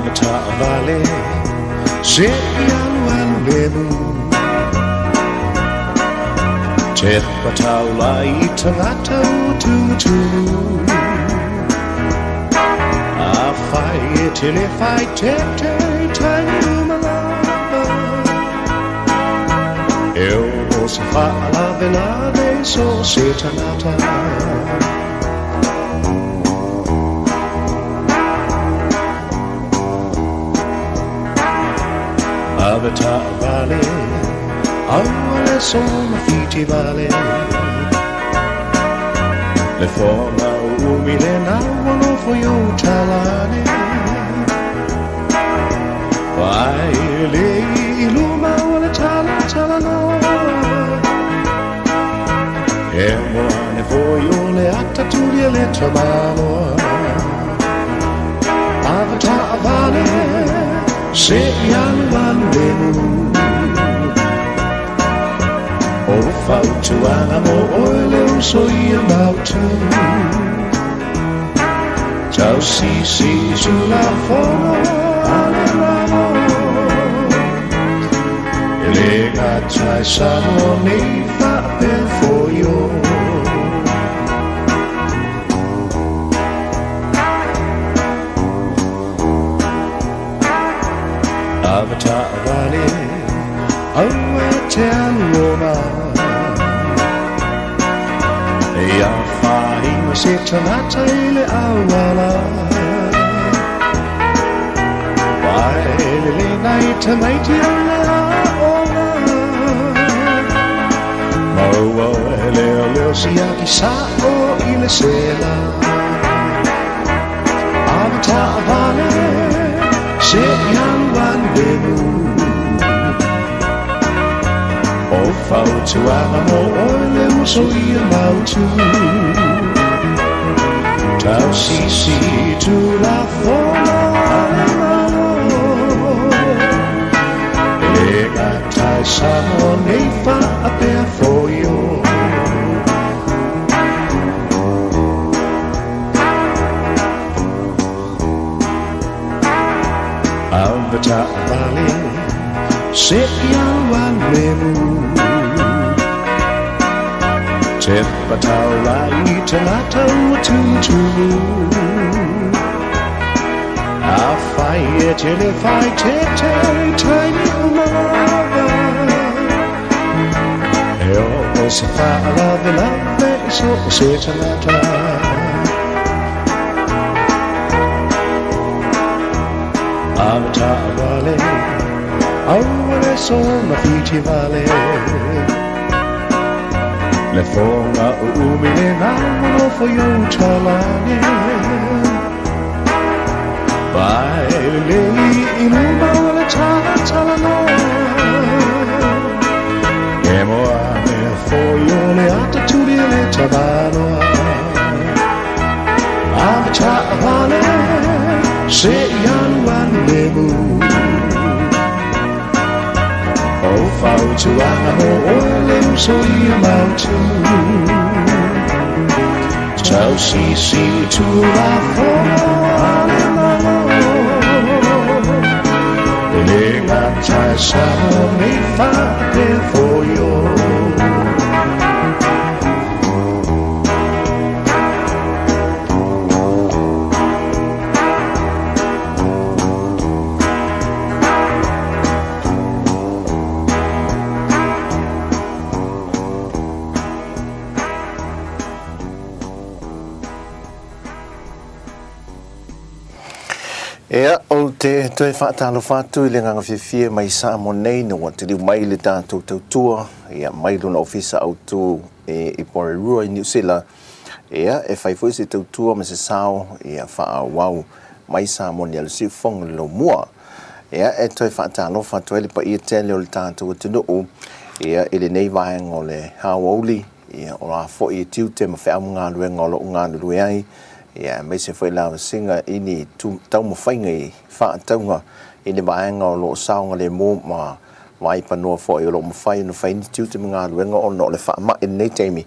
Avetaavale se i alualu lemu Tepa taula i tangata ua tumutumu A whai e tele whai tete taimi uma lava E o se faalavelave so se tangata. Avetaavale, aua le soona fitivale. Le foga o umi lena ua nofo i ou talane. Vai le i luma o le talatala loa. E moa ane foi o le ata tuli a le tamaloa. Avetaavale, se i alualu lemu. O fautuaga mo oe le uso ia mautu. Tausisi i Tulafono a le Malo. E le gata i Samoa nei faapea foi o. Avetaavale, aua e te alu oma. Ia afaina se tagata i le auala. Vai lelei nai tamaiti o le aoga. Maua e leoleo siaki sa'o i le sela. Avetaavale, se i alualu lemu. O fautuaga mo oe le uso ia mautu. Tausisi i Tulafono a le Malo. E le gata i Samoa nei faapea foi o. Avetaavale, se i alualu lemu. Tepa taula i tagata ua tumutumu. Afai e tele faaeteete i taimi uma lava. E oo se faalavelave i so o se tagata. Avetaavale, aua le soona fitivale. Le foga o umi lena ua nofo i ou talane. Vae lelei i luma o le talatala loa. E moa ane foi o le ata tuli a le tamaloa. Avetaavale, se i alualu lemu. O fautuaga mo oe le uso ia mautu. Tausisi i Tulafono a le Malo. E le gata i Samoa nei faapea foi o. Ea, ou te toe faatalofa atu i le agaga fiafia mai Samoa nei ina ua taliu mai le tatou tautua ia mai lona ofisa autu i Porirua i Niu Sila. Ia, e fai foi se tautua ma se sao ia faaauau mai Samoa nei a le siufofoga le lomua. Ia, e toe faatalofa atu ai le paia tele o le tatou atunuu ia i lenei vaega o le aoauli, ia o a foi e tiute ma feau ma galuega o lo o galulue ai, ia aemaise foi le lavasiga i ni taumafaiga i faatauga i ni vaega o lo o saogalemu ma vaipanoa foi o lo o mafai ona fai ni tiute ma galuega ona o le faamai i lenei taimi.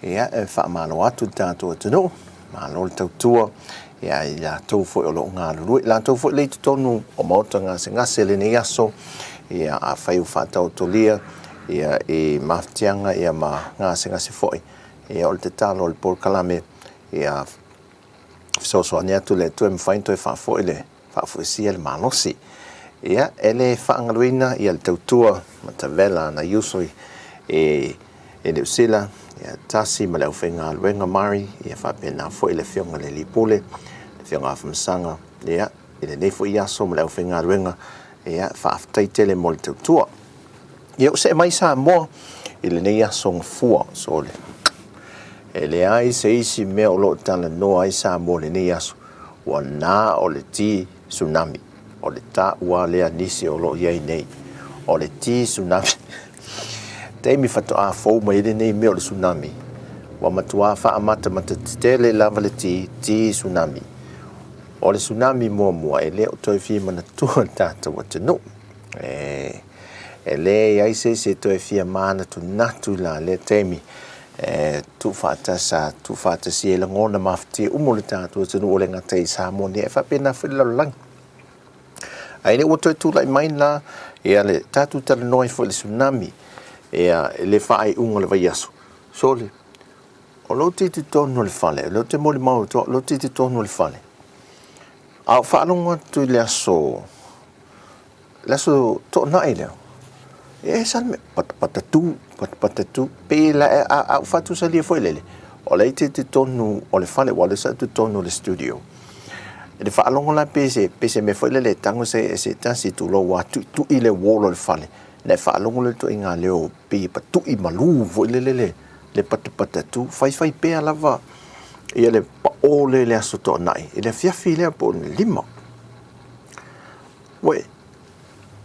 Ia, e faamalo atu i le tatou atunuu, malo le tautua. Ia, i latou foi o lo o galulue, i latou foi lea i totonu o maota gasegase i lenei aso, ia, afai ua faataotolia, ia, i mafatiaga, ia, ma gasegase foi, ia, o le tatalo o le polokalame, ia fesoasoani atu le Atua e mafai ona toe faafoi le faafoisia le malosi. Ia, e le faagaloina ia le tautua matavela a nai uso i Niu Sila, ia Tasi ma le aufaigaluega Mari, ia faapena foi le Afioga i le Alii Pule, le Afioga Afamasaga, ia, i lenei foi aso ma le aufaigaluega, ia, faafetai tele mo le tautua. Ia, ua see mai Samoa i lenei aso Gafua, sole, e leai se isi mea o lo o talanoa ai Samoa i lenei aso, ua na o le ti tsunami. O le taua lea nisi o lo o i ai nei, o le ti tsunami. Taimi faatoa fou mai ai lenei mea o le tsunami, ua matua faamatamata tetele lava le ti, ti tsunami. O le tsunami muamua e le o toe fia manatua le tatou atunuu. E, e leai se isi e toe fia manatunatu i la lea taimi e tuufaatasi, sa tuufaatasia ai lagona mafatia uma o le tatou atunuu, e le gata i Samoa nei, ae faapena foi le lalolagi. Ae ina ua toe tulai mai la ia le tatou talanoa ai foi i le tsunami ia i le faaiuga o le vaiaso, sole, o lou te i totonu o le fale, o lea ou te molimau atu au, o lou te i totonu o le fale, a ou faalogo atu i le aso, le aso Toonai lea, e ese lava le mea, patapatatu, patapatatu, pei la, a ou faatusalia foi lele, o la e i totonu o le fale, aua o lea sa ou i totonu o le studio. I le faalogo la pei se, pei se mea foi lele e tago se, se tasi, tulou, ua tuitui le wall o le fale, ona e faalogo lea i le ituaiga leo pei e patui malu foi lele le, le patapatatu, faifai pea lava ia le pao lea i le aso Toonai, i le afiafi lea po o le 5. Uē,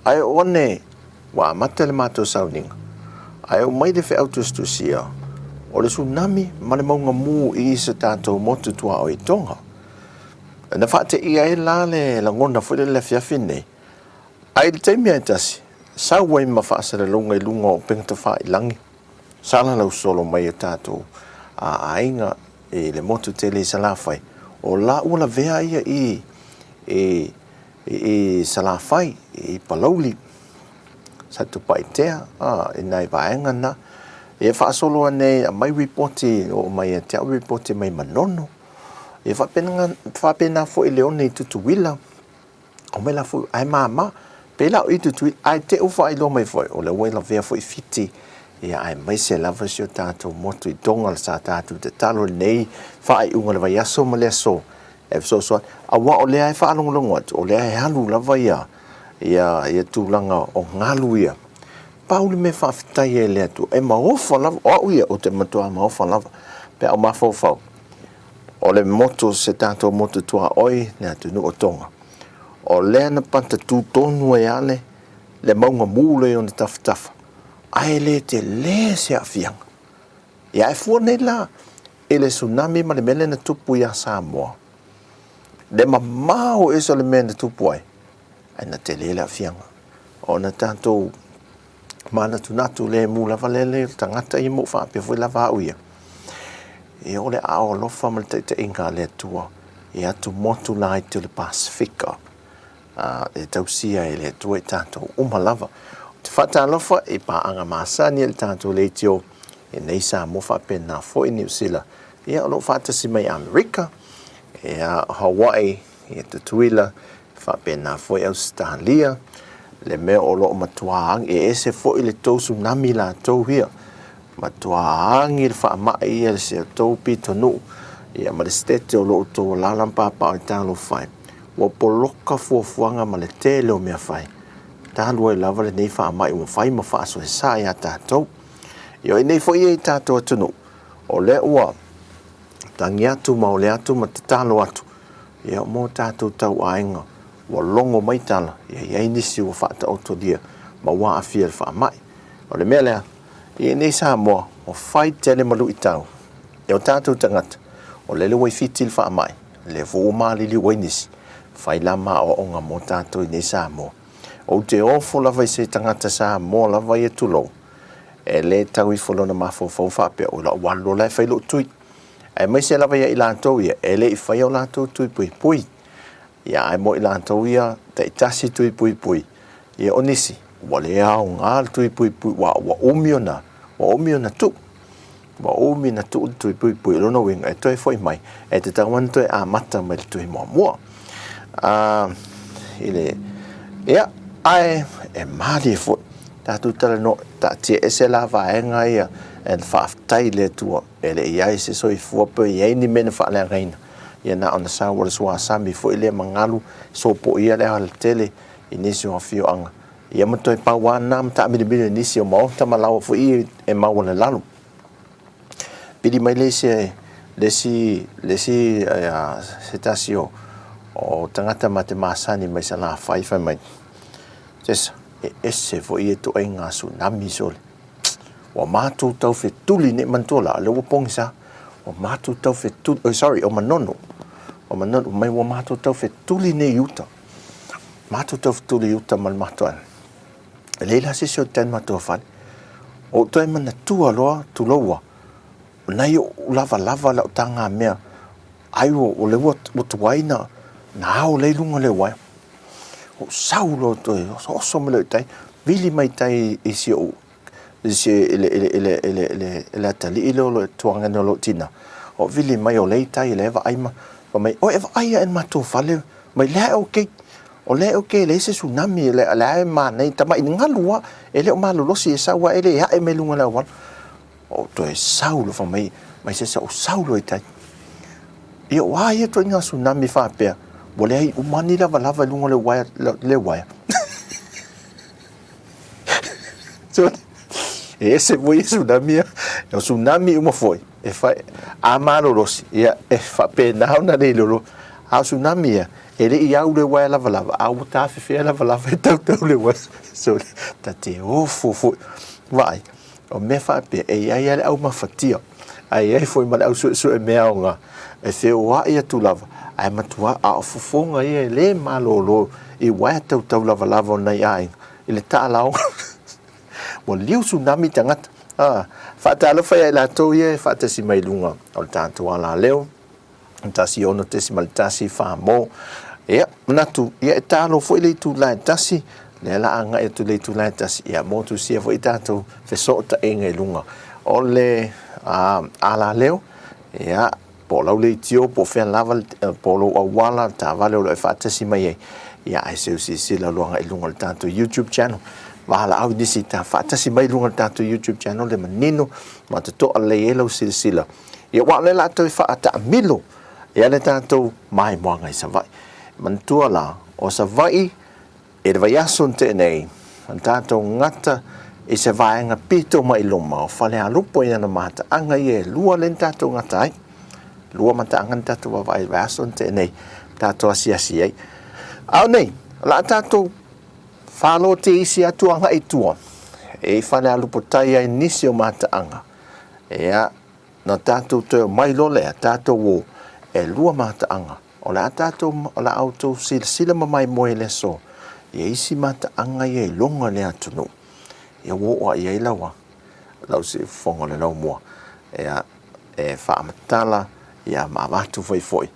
ae oo ane ua amata le matou sauniga, ae oo mai le feau tusitusia o le tsunami ma le mauga mu i se tatou motu tuaoi i Tonga. Na faateia ai la le lagona foi lele i le afiafi lenei, ae i le taimi lava e tasi, sau ai ma faasalalauga i luga o upega tafailagi, salalau solo mai e tatou aiga i le motu tele i Salafai, o la ua lavea ia i i i Salafai, i Palauli, Satupaitea, a, i nai vaega na. Ia faasolo ane aumai ripoti, oo mai ia te au ripoti mai Manono. Ia faapena, faapena foi i Leone i Tutuila, aumai la foi, ae mama. Pei la o i Tutuila, ae te i ua faailoa mai foi, o lea ua lavea foi Fiti, ia aemaise lava si o tatou motu i Tonga sa tatou tatalo i lenei faaiuga o le vaiaso ma le aso e fesoasoani, aua o lea e faalogologo atu, o lea e alu lava ia, ia, ia tulaga o galu ia. Pau le mea faafetai ai i le Atua, e maofa lava, o au ia, ou te matua maofa lava, pe a ou mafaufau, o le motu, se tatou motu tuaoi, le atunuu o Tonga, o lea na pata tu tonu ai lava le, le mauga mu lea i ona tafatafa, ae le tele se aafiaga. Ia ae fua nei la i le tsunami ma le mea lea na tupu ia Samoa, le mamao ese o le mea na tupu ai, ae na tele le aafiaga. Ona tatou manatunatu lemu lava lea le tagata ia ma ou faapea foi lava au ia, ia o le aao alofa ma le taitaiga a le Atua i atumotu laiti o le Pasefika. e tausia e le Atua i tatou uma lava. Ou te faatalofa i paaga masani a le tatou leitio i nei Samoa faapena foi Niu Sila, ia o lo o faatasi mai Amerika, ia Hawaii, ia Tutuila, faapena foi Ausetalia, le mea o lo o matua agi, e ese foi le tou tsunami latou ia, matua agi le faamai ia i si outou pitonuu, ia ma le sitete o lo outou alaala ma papaaao i Talofa e. Ua poloka fuafuaga ma le tele o mea fai, talu ai lava lenei faamai ua fai ma faasoesa ia tatou. Ia o inei foi ia i tatou atunuu, o lea ua tagi atu ma ole atu ma tatalo atu, ia mo tatou tauaiga, ua logo mai tala, ia i ai nisi ua faataotolia ma ua aafia i le faamai. O le mea lea, ia inei Samoa, ua fai tele ma luitau e o tatou tagata, o lele ua i Fiti le faamai, lea foi ua maliliu ai nisi, fai la ma aoaoga mo tatou i nei Samoa. Ou te ofo lava i se tagata Samoa lava ia tulou, e le tau ifo lona mafaufau faapea, oi lau alu loa la e fai lou tui. Aemaise lava ia i latou ia e le i faia o latou tui puipui. Ia ae mo i latou ia taitasi tui puipui, ia o nisi ua le aoga le tui puipui ua ua umi ona ua umi ona tuu. Ua umi ona tuu le tui puipui o lona uiga e toe foi mai e tatau ona toe amata mai le tui muamua. A i le ia ae e malie foi tatou talanoa taatia ese la vaega ia e faafetai i le Atua e le i i ai se soifua pe i ai ni mea na faaleagaina, ia na ona sau o le suasami foi lea ma galu sopoia le alatele i nisi o afioaga, ia ma toe pau lava lena ma taamilimili i nisi o maota ma laoa foi ia e maualalalo. Pili mai le isi, le isi, le isi, se tasi o, o tagata ma te masani mai Salafai fai mai, Sesa, e ese foi ia ituaiga tsunami sole. Ua matou tau fetuli nei, manatua la, lea ua pogisa. Ua matou tau fetuli, oh, sorry, o Manono. O Manono, mai ua matou tau fetuli nei i uta. Matou tau fetuli i uta ma le matou aiga. E leai la se isi o te matou fale. O toe manatua loa, tuloua, o nai ou lavalava lau tagamea, ai o lea ua tuai na ao lea i luga o le uaea. Ou sau loa toe osooso mai loa i tai, vili mai tai i si ou i si i le i le i le i le i le i le atalii lea o le tuagana o lou tina. O vili mai o lea i tai lea e vaai ma fai mai, oi e vaai ae i le matou fale mai lea e okay. O lea e okay e leai se tsunami o lea e manaia tamai galu lava e le o malolosi e sau lava e le ae mai luga o le auala. Ou toe sau loa fai mai, mai sesa ou sau loa i tai. Ia o a ia ituaiga tsunami faapea, ua leai uma ni lavalava i luga o le uaea, le uaea. E ese foi ia tsunami ia. O tsunami uma foi, e fai, a malolosi, ia e faapena ona le iloiloa. A o tsunami ia, e le i au le uaea lavalava, a ua tafefea lavalava e tautau le uaea. So, ta te ofo foi. Vaai. O mea faapea, e i ai lava le au mafatia, ae i ai foi ma le au suesue mea aoga e feoai atu lava, ae matua a o fofoga ia e le malolo i uaea tautau lavalava o nai aiga i le taalaoga. Ua liu tsunami tagata. A, faatalofa ia i latou ia e faatasi mai i luga o le tatou alaleo. 16.1 Samoa. Ia, manatu, ia e talo foi le itula e tasi, lea la agai atu le itula e tasi, ia motusia foi tatou fesootaiga i luga o le alaleo, ia, po o lau leitio, po o fea lava, po o lou auala, taavale o lo o e faatasi mai ai, ia, ae seu silasila loa agai i luga o le tatou YouTube channel, valaau i nisi ta faatasi mai i luga o le tatou YouTube channel le manino ma totoa lelei ai lau silasila. Ia aua o lea o le a toe faataamilo ia le tatou maimoaga i Savaii. Manatua la, o Savaii i le vaiaso na tea nei, na tatou gata i se vaega pito mai luma o Falealupo i ana mataaga ia e lua lea na tatou gata ai. Lua mataaga na tatou vaavaai i le vaiaso na tea nei, tatou asiasi ai. A o nei, o le a tatou faloteisi atu agai i tua i Falealupo tai ai nisi o mataaga. Ia, na tatou toe omai loa lea, tatou o, e lua mataaga, o le a tatou, o le a outou silasila ma maimoe i le aso, ia isi mataaga ia i luga o le atunuu, ia ua oo lava i ai lau, lau siufofoga o le laumua, ia, e faamatala, ia, ma avatu foi foi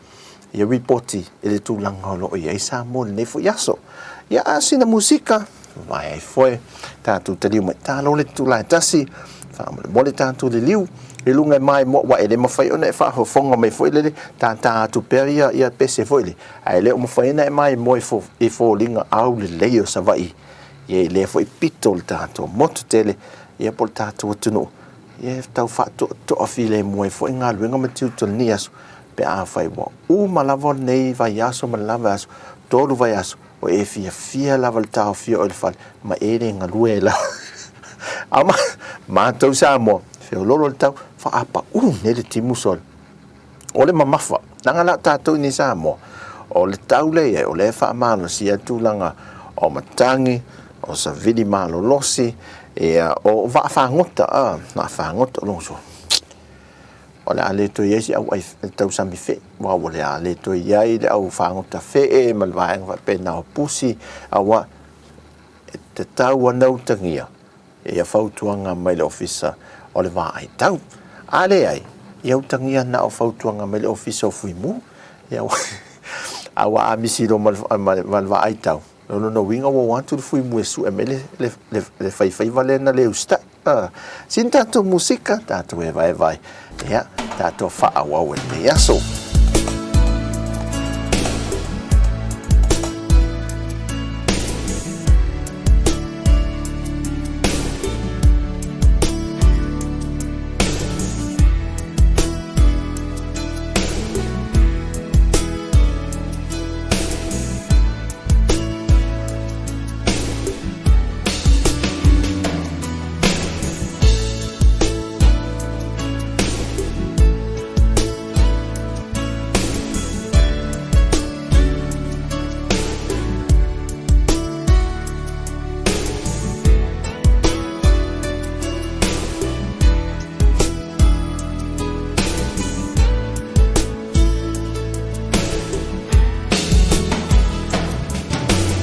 ia ripoti i le tulaga o lo o i ai Samoa i lenei foi aso. Ia, a o sina musika, vae ai foe, tatou taliu mai, talo le tula e tasi, faamolemole tatou liliu, i luga e maimoa, ua e le mafai ona e faafofoga mai foi lele, tātā atu pea ia, ia pese foi le, ae le o mafai ona e maimoa i, fo, i foliga aulelei o Savaii, ia i lea foi pito o le tatou motu tele, ia po o le tatou atunuu, ia e tau faatoatoa filemu ai foi galuega ma tiute o lenei aso, pe afai ua uma lava lenei vaiaso ma le la vaiaso, 3 vaiaso, o e fiafia lava le taofia oe i le fale, ma e le galue ai lava. A ma, matou Samoa, feololo le tau, faapauu nei le timu sole. O le mamafa, leaga la tatou i nei Samoa, o le tau lea i ai, o lea e faamalosia tulaga o matagi, o savili malolosi, ia, o vaafagota, a, vaafagota o lou uso. O le a le toe i ai se au ai tausami fee, aua ua le a le toe i ai le au fagota fee ma le vaega faapena o pusi, aua e tatau ona utagia ia fautuaga mai le Ofisa o le Vaai Tau. A leai, Ia utagia na o fautuaga mai le Ofisa o Fuimu. Ia, aua a misi loa ma le vaai tau, o lona uiga ua o atu le Fuimu e sue mai le faifaiva lea na le usitai. Sina tatou musika, tatou evaevae, ia, tatou faaauau i lenei aso.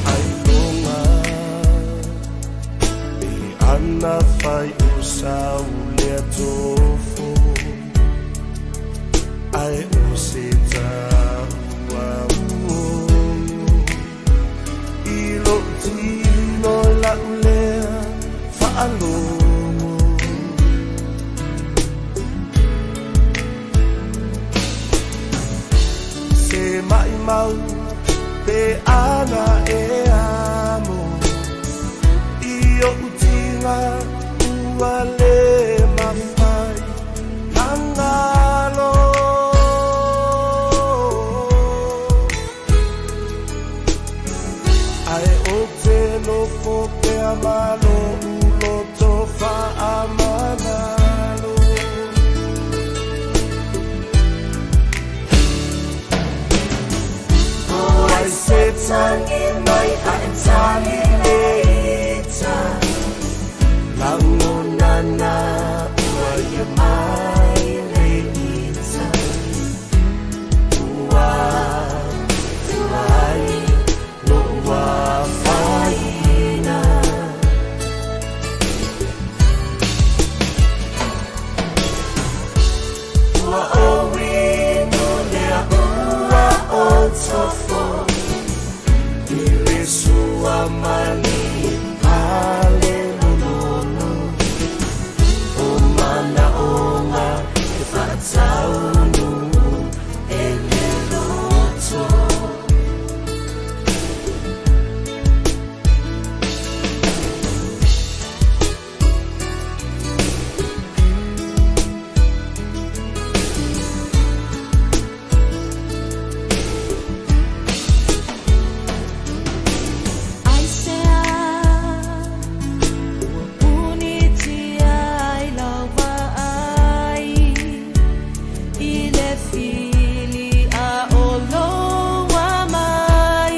Ailoga e ana fai o sau lea tofo Ae o se taua uo I lou tino i lau lea faalogo. Se maʻimau pe ana e amo I oʻu tiga ua le mafai na galo. Ae ou te nofo pea ma loʻu loto faamagalo. O ai se tagi mai ae tagi le ita, Lagona na ua ia mai le ita, Ua tuai loʻu afaina. Ua ʻōinu lea ua o tofo I le sua malie a le lololo O manaʻoga e faataunuu e le loto. Aisea ua punitia ai lau vaai i le fili a o lou amai?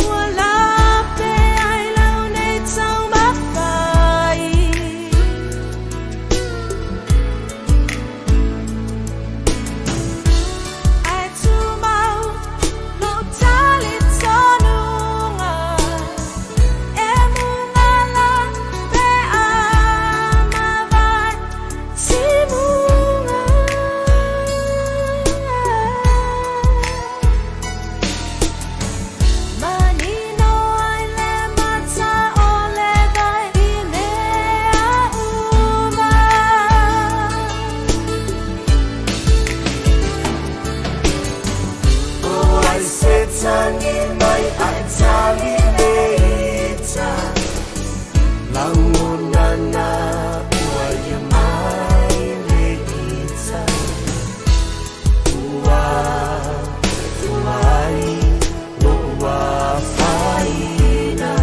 Ua lape ai lau nei taumafai. Ae tumau lou talitonuga e mugala pe a mavae timuga. Manino ai le mata o le vai i mea uma. O ai se tagi mai ae tagi le ita, Lagona na ua ia mai le ita, Ua tuai loʻu afaina.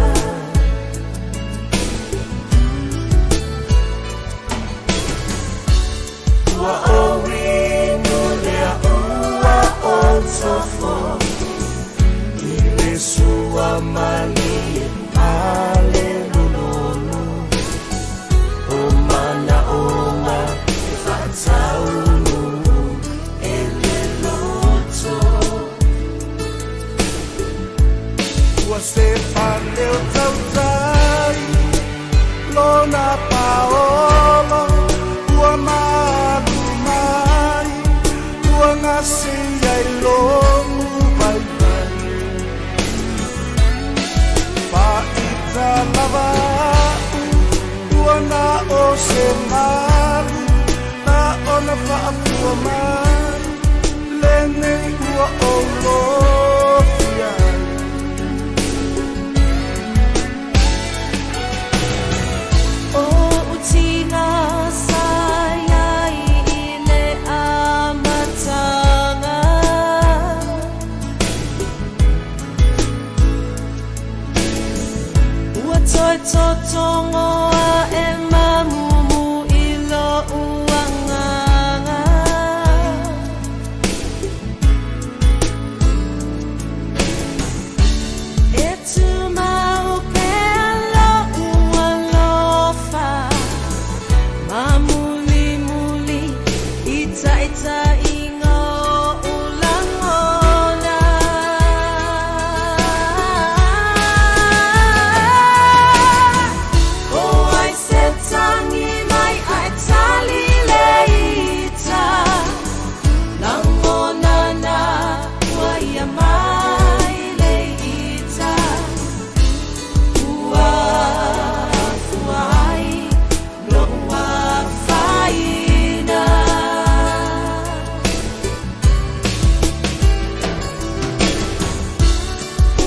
Ua ʻōinu lea ua o tofo I le sua malie a le lololo O manaʻoga e faataunuu e le loto. Ua sefa leo tautai lona paolo ua malu. Toe totogo aʻe ma mumu i loʻu agaga. E tumau pea loʻu alofa ma mulimuli i taitaiga oʻu lagona. ʻO ai se tagi mai a e tali le ita, Lagona na ua ia mai le ita, Ua fua ai loʻu afaina.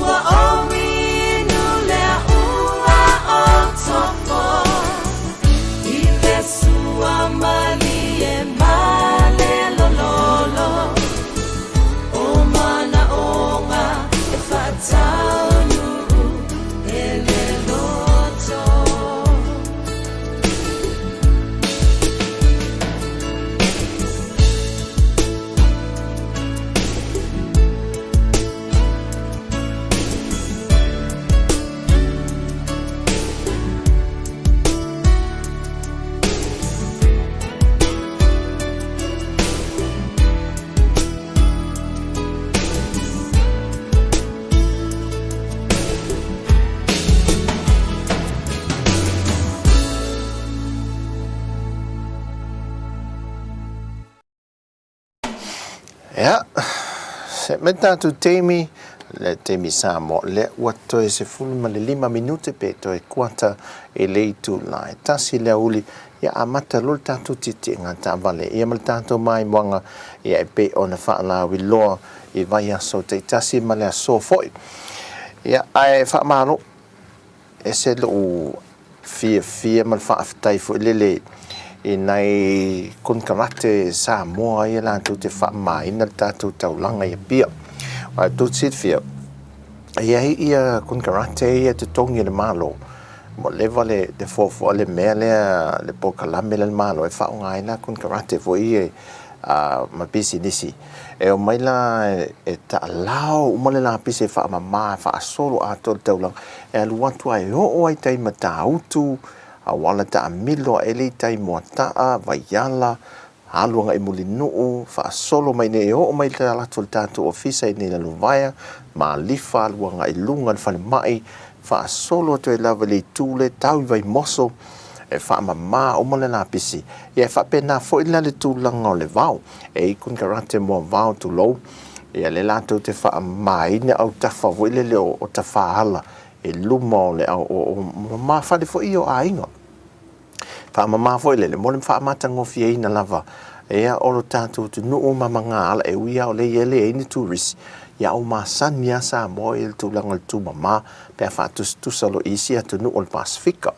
Ua ʻōinu lea ua o Tofo I le sua malie ma le lololo O manaʻoga e faataunuu e le loto. Ia, se mai tatou taimi, le taimi Samoa, lea ua toe 15 minute pe toe kuata i le itula e tasi le aoauli, ia amata loa le tatou tietiega taavale ia ma le tatou maimoaga ia e pei ona faalauiloa i vaiaso taitasi ma le aso foi. Ia, ae faamalo Ese lou fiafia ma le faafetai foi lele i nai konekarate Samoa ia latou te faamamaina le tatou taulaga i Apia. Aua tou te silafia, e i ai ia konekarate ia e totogi e le Malo, ua leva le fuafua le mea lea, le polokalame lea a le Malo e faaaoga ai la konekarate foi ia ma pisinisi. E omai la e taalao uma le lapisi e faamama e faasolo atoa le taulaga, e alu atu a e oo ai tai Matautu, auala taamilo aele i tai Moataa, Vaiala, alu agai Mulinuu, faasolo mai nei e oo mai le atu o le tatou ofisa i nei Lalovaea, Malifa, alu agai i luga i le falemai, faasolo atu ai lava i le itu lea tau i Vaimoso, e faamama uma le lapisi. Ia e faapena foi la le tulaga o le vao. E i konekarate moavao tulou, ia lea latou te faamamaina autafa foi lele o tafaala i luma o le o mafale foi ia o aiga. Faamama foi lele mo le faamatagofieina lava ia o lo tatou atunuu ma magaala e ui lava o lea e leai ni turisi, ia a ua masani lava Samoa i le tulaga o le tumama pe a faatusatusa loa i isi atunuu o le Pasefika.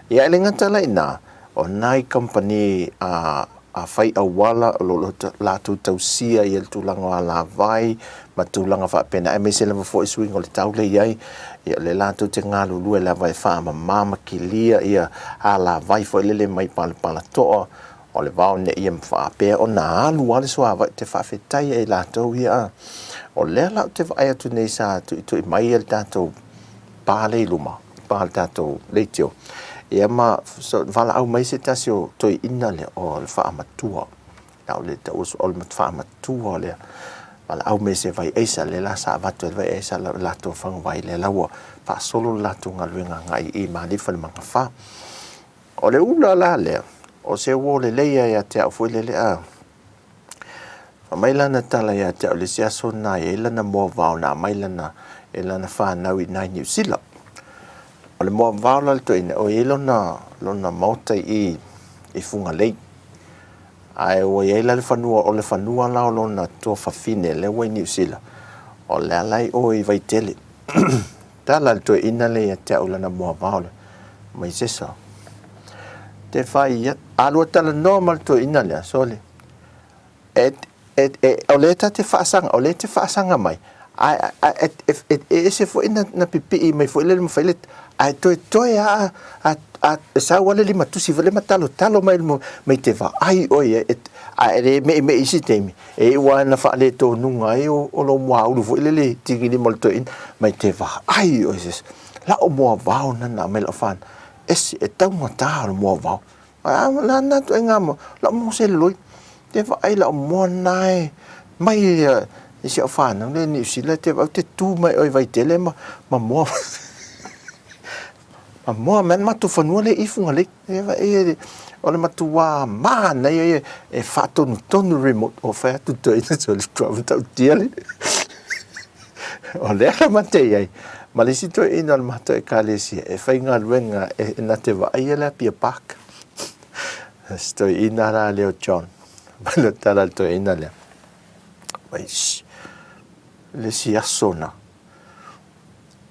Ia e le gata la i ina, o nai kamupani a a fai auala o lo o latou tausia i le tulaga o alavai ma tulaga faapena, aemaise lava foi suiga o le tau lea e i ai, ia o lea latou te galulue lava e faamama ma kilia ia alavai foi lele mai Palapalatoa o le vao ina ia faapea ona alu lava le suavai. Ou te faafetai ia i latou ia. O lea la ou te vaai atu nei sa tuitui mai le tatou pa lea i luma, pa le tatou leitio, ia ma valaau mai se tasi o toeaina lea o le faamatua, a o le taua o le faamatua lea, valaau mai se vai aisa, lea la sa avatu ai le vai aisa le latou faguvai, lea la ua faasolo le latou galuega agai i Malifa i le Magafa. O le ula la lea, o se uo lelei ia ia te au foi lele a Fai mai lana tala ia te au i le isi aso na i ai lana moavao na aumai lana e lana fanau i ina i Niu Sila. O le moavao la le toeaina, o i ai lona, lona maota i i i Fugalei. Ae ua i ai la le fanua, o le fanua la o lona tuafafine lea ua i Niu Sila, o lea la i o i Vaitele. Tala le toeaina lea ia te au i lana moavao lea, mai Sesa. Te whai, a lua talanoa ma le toeaina lea, sole, e, e, e, o lea ta te faasaga, o lea te faasaga mai, Ae e ese foi na pipii mai foi lele ma fai le, ae toetoe a e sau a le limatusi foi lele ma talotalo mai mai te vaai oe i ai, ae le meimei i isi taimi, e iu lava ina faaletonuga ai o lou muaulu foi lele i tigilima o le toeaina, mai te vaai oe i se isi. La'u moavao lena na aumai i la'u fanau, ese, e taugata o le moavao. A o le a lena ituaiga moa, la'u moa seleloi, te vaai i la'u moa lena e mai i si a'u fanau lea i Niu Sila, te vaai ou te tu mai oe i Vaitele ma moa ma moa mai le matou fanua lea i Fugalei. O le matuā manaia ia e faatonutonu le remote o fai atu toeaina sole matua matautia le o lea la ma te i ai ma le isi toeaina o le matou ekalesia e faigaluega e na te vaaia le Apia Park. Si toeaina la lea o John, mai le tala a le toeaina lea, mai shh, le isi aso na,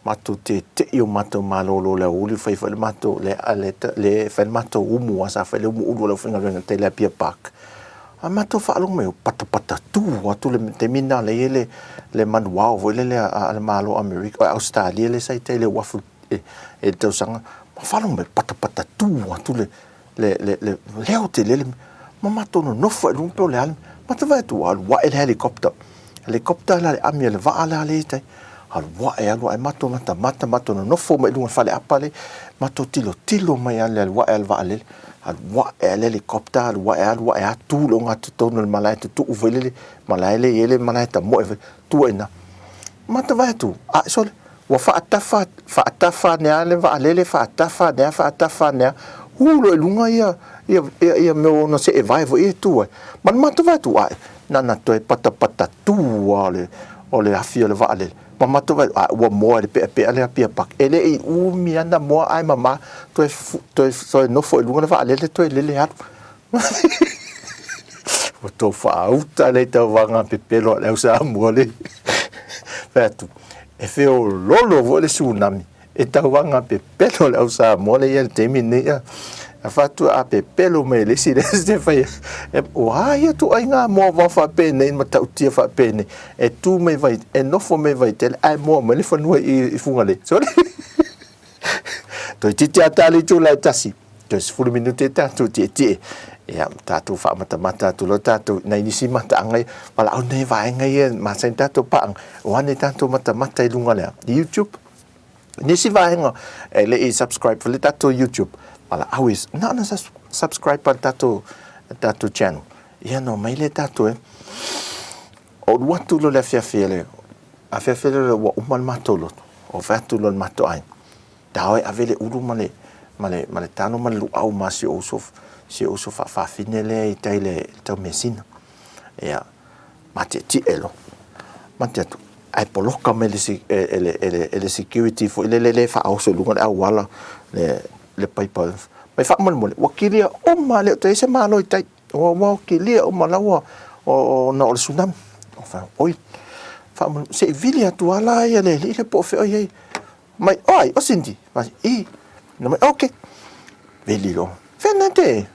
matou tete'i o matou malolo i le aoauli, fai foi le matou, le, le, le fai le matou umu, aua sa fai le umu ulu a le aufaigaluega i tai i le Apia Park. A matou faalogo mai, patapata tu atu le taimi lena o lea e i ai le, le manuao foi lele a le Malo o Amerika, o Ausetalia lea sa i tai i le uafu i le tausaga, ma faalogo mai, patapata tu atu le, le, le, le leo tele le ma matou nonofo ai i luga pe o le a le mea. Matou vaai atu ua alu ae le helicopter. Helicopter la le ami a le vaa la lea i tai. Alu ae, alu ae, matou matamata, matou nonofo mai i luga o le faleapa lea, matou tilotilo mai lava i le alu ae a le vaalele. Alu ae lava le helicopter, alu ae, alu ae lava tu i le ogatotonu o le malae tutuu foi lele, malae lea e i ai le malae tamoe foi, tu ai i ina. Matou vaai atu, ae sole, Ua faatafa, faatafa ane lava le vaalele, faatafa ane lava, faatafa ane lava, hu loa i luga ia, ia, ia, ia mea ona seevae foi ia e tu ai. Ma le matou vaai atu, ae, na ona toe patapata tu lava o le, o le afi o le vaalele. Ma matou vaai atu, ae, ua moa e le peapea le Apia Park. E le i umi lava na moa ae mama, toe, toe, toe nofo i luga le vaalele toe lele alu. Ua tou faauta lea i tauvaga pepelo a le au Samoa le fai atu, e feololo foi le tsunami e tauvaga pepelo a le au Samoa lea i ai le taimi lenei. A fai atu a pepelo mai e le isi lea se fai, ua a ia ituaiga moavao faapenei ma matautia faapenei, e tu mai vai, e nofo mai Vaitele ae moa mai le fanua i Fugalei. Sole! Toeitiiti lava ta le itula e tasi, toe 10 minute tatou tietie. Ia, tatou faamatamata atu loa tatou nai nisi mataaga ia, valaau nei vaega ia masani tatou paaga, o ane tatou matamata i luga lea, YouTube. Nisi vaega e le i subscribe foi le tatou YouTube, valaau i, na ona subscribe pa le tatou, tatou channel. Ia, no mai le tatou e. O alu atu loa le afiafi le afiafi lea ua uma le matou lotu, o fai atu loa i le matou aiga, tao e ave le ulu ma le, ma le, ma le talo ma le luau ma si ou uso, si ou uso faafafine lea i tai i le taumeasina. Ia, matietie loa. Mate atu, ae poloka mai le, e, le, e le, e le security foi lele lea e faaoso i luga le auala, le, le paipa. Mai faamolemole, ua kilia uma, e le o toe i ai se malo i tai. Ua ua kilia uma la ua ona o le tsunami. O fai, oi, faamolemole, se i vili atu lava la ia le alii lea po o fea o i ai. Mai, o ai, o Cindy. Mai, i. Na mai, ok. Vili loa. Fea na te?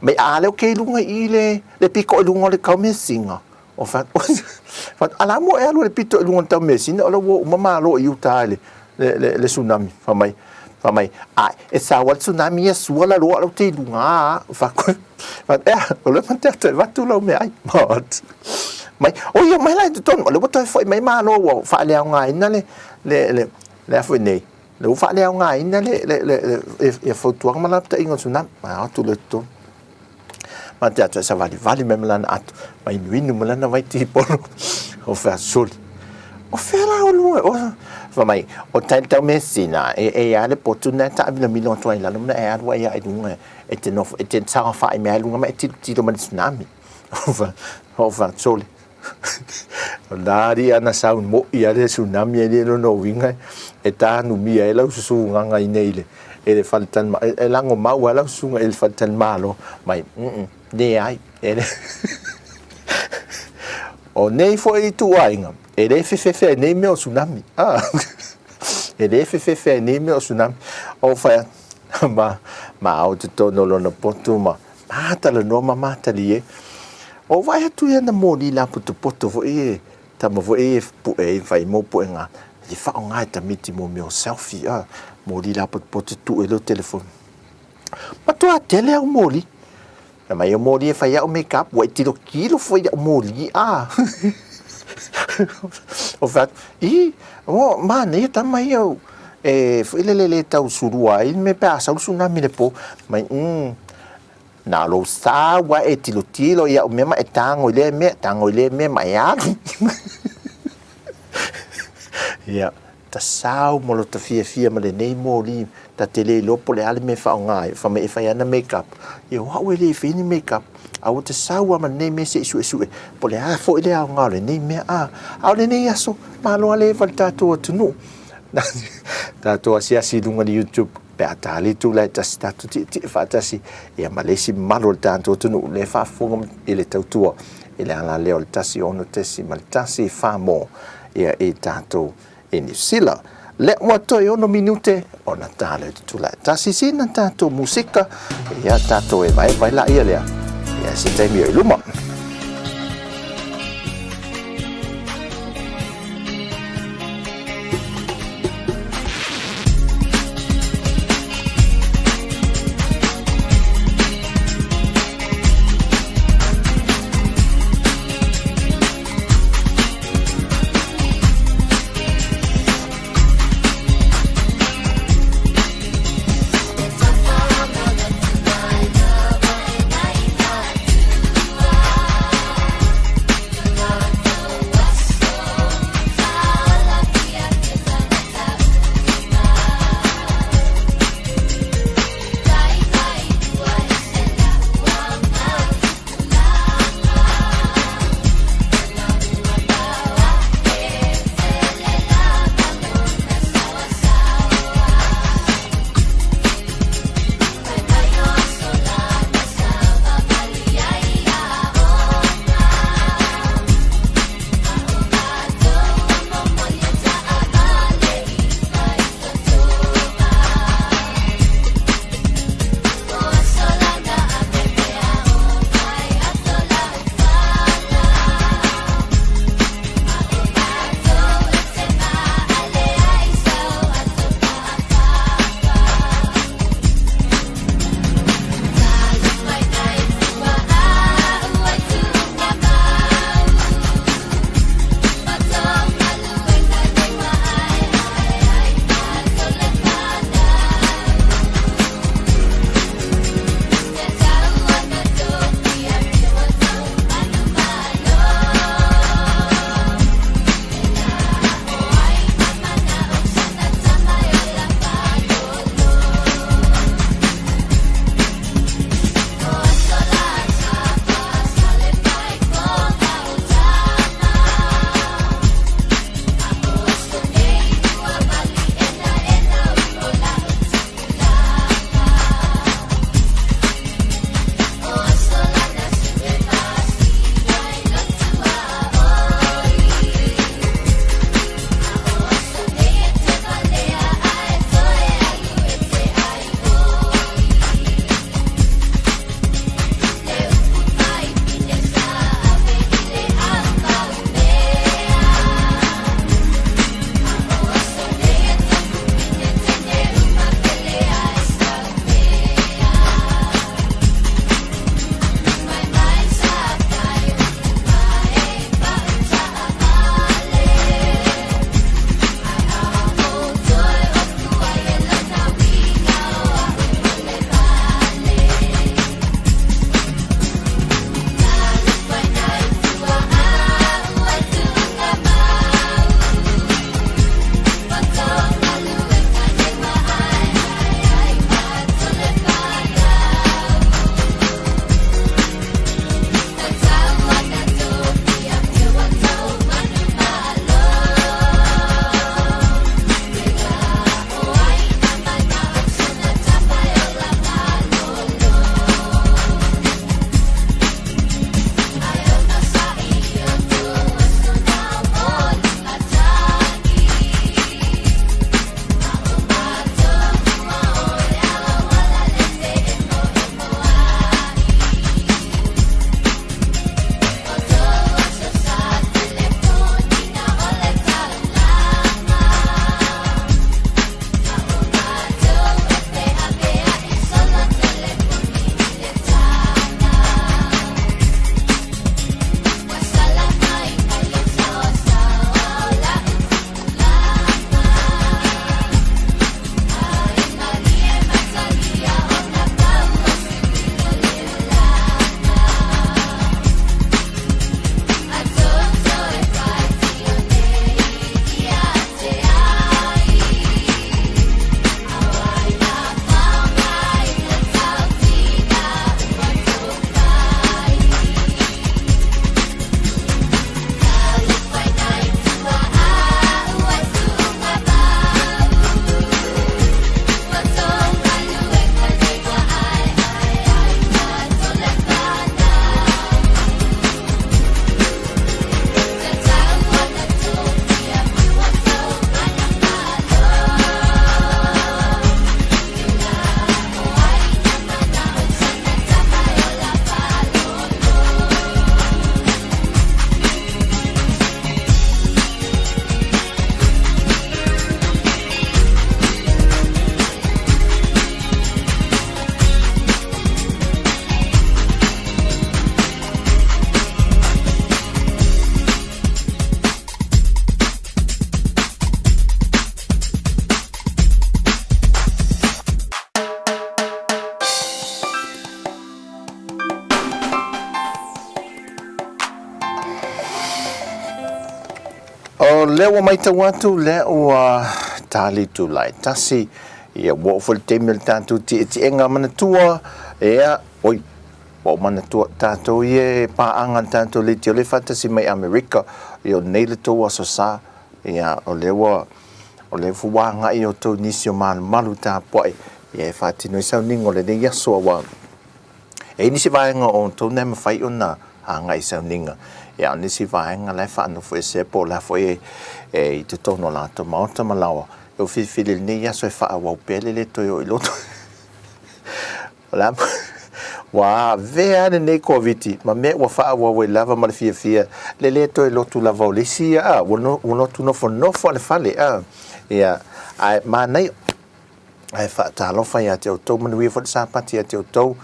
Mai, a lea o ke i luga i le, le pito i luga o le taumeasina. O fai, fai, a la mo e alu i le pito i luga o le taumeasina, o la ua uma malo i uta i le, le, le, le tsunami. Fai mai, fai mai, a, e sau a le tsunami ia sua la loa lau te i luga a. Fai, fai, ea, o lea ma te atu e avatu lau meaai. Mai, o ia mai la i totonu, o lea ua toe foi mai malo ua faaleaogaina le, le, le, le a foi nei, le ua faaleaogaina le, le, le, le, ia fautuaga ma lapataiga o le tsunami. Mai atu lea i totonu. Ma te atu e savalivali mai ma lana ato, ma inuinu ma lana vai tipolo, o fea soli. O fea la o lua, o, fa mai, o tai tau mesina, e, e ia le potu na ta avila milo atu ai lalo, na e alu ai ai lunga, e te nofo, e te saofai mea ai lunga, ma e tilotilo mai le tsunami. O fa, o fa soli. O nā alii ana sau moʻi a le tsunami e le lona uiga e tānumia ai lau susugaga i nei i le faletalimalo, e lagomau ai lau susuga i le faletalimalo mai, mm, leai, e le O nei foi ituaiga, e le fefefe ai nei mea o tsunami. Ah. E le fefefe ai nei mea o tsunami. O whai ma, ma au te tonu o lona potu ma mātalanoa ma mātalie. O vaai atu ia na moli la potopoto foi e. Tama foi e pu'e ai fai mo pu'ega e fa'aoga e tamiti mo mea o selfie a moli lapotopoto tu'u ai lou telefoni. Matuā tele au moli. Fai mai o moli e fai a'u makeup ua e tilotilo foi i a'u moli a. Ou fai atu, ī, ua manaia tama ia e foi lele le tau sulua ai le mea pe a sau le tsunami i le po. Mai, mm, na o lou sa ua e tilotilo i a'u mea ma e tago i lea mea, tago i lea mea ma e alu. Ia, tasau ma lota fiafia ma lenei moli ta te le iloa po o le a le mea e faaaoga ai, fai mai e fai ana makeup. Ia o au e le fai ni makeup, a ua tasau lava ma lenei mea se i suesue po o le a foi le aoga o lenei mea. A, a o lenei aso, malo lava le eva i le tatou atunuu. Tatou asiasi i luga o le YouTube pe a ta le itula e tasi tatou tietie faatasi ia ma le isi mamalu o le tatou atunuu lea e faafofoga i le tautua i le ala lea o le 16.1 Samoa ia i tatou i Niu Sila. Lea ua toe ono minute ona ta lea o le itula e tasi sina tatou musika ia tatou e vaevae laia lea ia se taimi o i luma. lea ua matau atu lea ua tali itula e 1, ia ua oo foi le taimi o le tatou tietiega manatua, ia, oi, ua ou manatua, tatou ia e paaga i le tatou leitio lea e faatasi mai Amerika, ia o nei le tou Aso Sa, ia o lea ua, o lea foi ua agai outou i nisi o malumalu tapuai, ia e faatino ai sauniga o lenei aso, aua E i ai nisi vaega o outou na e mafai ona agai i sauniga, a o nisi vaega la e faanofoesea po o la foi e i totonu o latou maota ma laoa, e filifili i lenei aso e faaauau pea le le toe o i lotu. O le a ua avea lava lenei Koviti ma mea ua faaauau ai lava ma le fiafia le le toe lotu lava o le isi ia, a, ua lotu nofonofo lava i le fale, a, ia, ae manaia. Ae faatalofa ia te outou, manuia foi le Sapati ia te outou,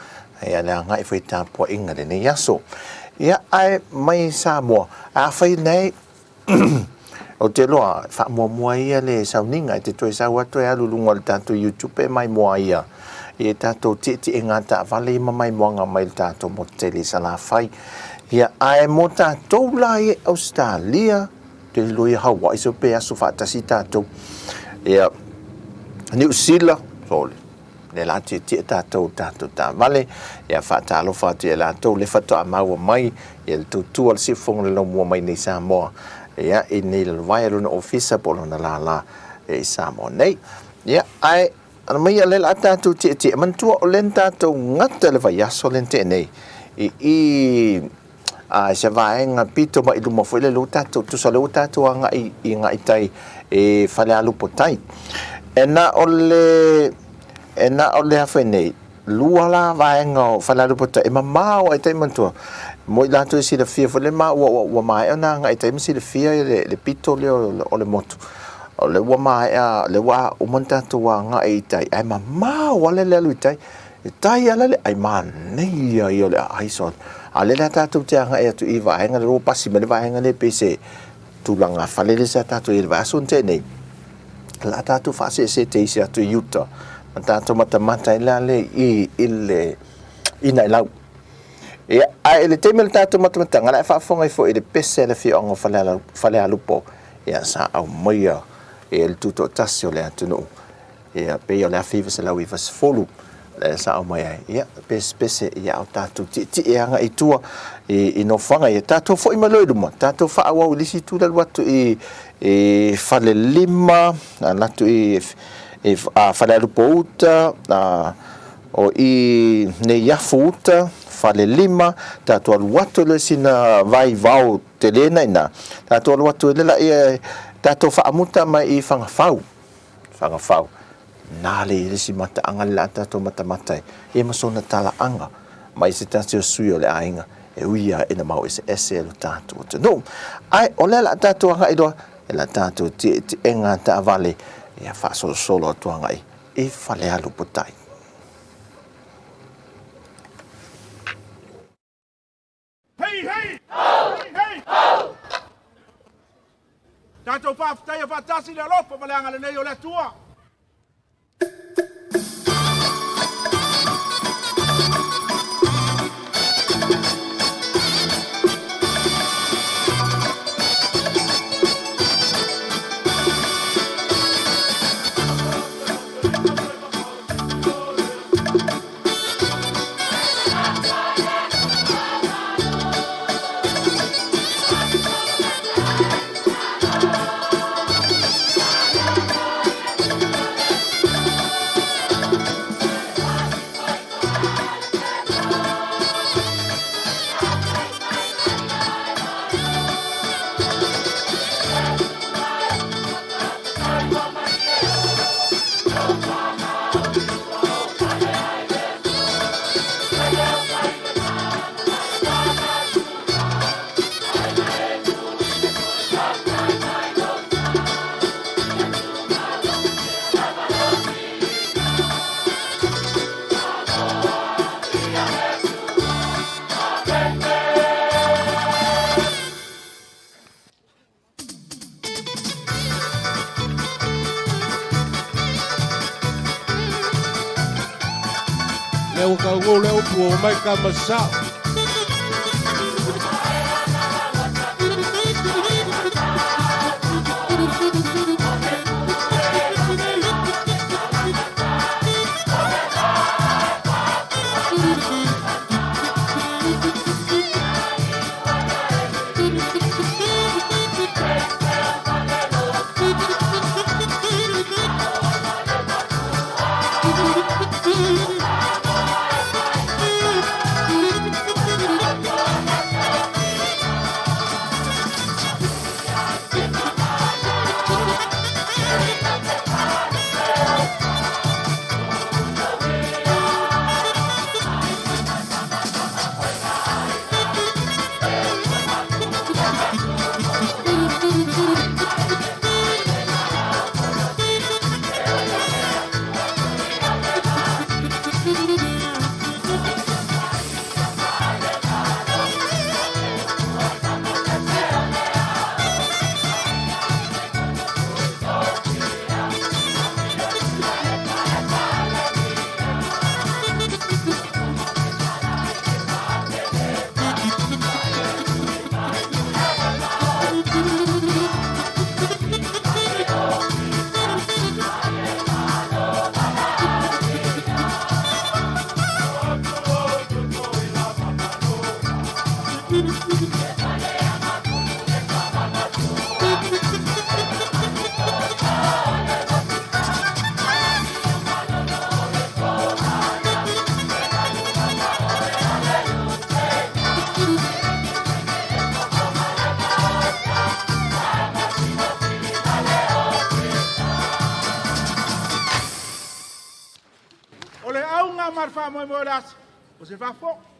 ia le agai foi i tapuaiga i lenei aso. Ia, ae mai Samoa, afai nei, ou te iloa, faamuamua ia le sauniga, e te toe sau atu e alu i luga o le tatou YouTube e maimoa ia i tatou tietiega taavale ia ma maimoaga mai le tatou motu tele i Salafai. Ia, ae mo tatou la i Ausetalia, te iloa ia Hawaii so pe aso faatasi tatou. Ia, Niu Sila, sole, le la tietie tatou tatou taavale, ia faatalofa atu ia latou le faatoa maua mai ia le tautua le siufofoga o le laumua mai nei Samoa, ia, i nei lalovaea lona ofisa po o lona lala i Samoa nei. Ia, ae ana mai ia le la tatou tietie, manatua o le na tatou gata le vaiaso le na tea nei, i i A i se vaega pito mai i luma foi lele ua tatou, tusa o lea ua tatou agai i agai tai i Falealupo tai. E na o le, e na o le a foi nei, lua la vaega o Falealupo tai, e mamao ai tai manatua, mo i latou e silafia foi le ma ua, ua, ua maea ona agai tai ma silafia le, le pito lea o le motu. O lea ua maea, lea ua uma ona tatou agai i tai, ae mamao lava le alu i tai. E tai ala le ai manaia ia o le aai so a le la tatou te agai atu i vaega le ua pasi mai le vaega nei pei se tulaga fale le sa tatou i le vaiaso na tea nei la tatou faasese te isi atu i uta ma tatou matamata ai la le i i le i Nailau. Ia, ae i le taimi o le tatou matamataga, la e faafofoga ai foi i le pese a le afioaga o Falealupo, ia sa aumaia e le tutoatasi o le atunuu. Ia, pei o le 1990 lea sa aumai ai, ia, pesepese, ia, a o tatou tietie agai i tua i, i nofoaga ia. Tatou foi mai loa i luma, tatou faaauau i le isi itu le alu atu i, i Falelima, alu atu i, i a, Falealupo uta, a, o i Neiafu uta, Falelima, tatou alu atu loa i sina vaivao tele na i ina, tatou alu atu ai le laia, tatou faamuta mai i Fagafau. Fagafau, nā le i le isi mataaga le la tatou matamata ai, ia ma sona talaaga mai se tasi o sui o le aiga e ui lava ina mau eseese lo tatou atunuu. Ae o lea la tatou agai loa i la tatou tietiega taavale ia faasolosolo atu agai i Falealupo-tai. Hei hei! Ho! Hei hei! Ho! Tatou faafetaia faatasi le alofa ma le agalelei o le Atua. Lea ua taugou le upu ua omai tama sao. O le auga ma le faamoemoe o le aso, o se faafofoga.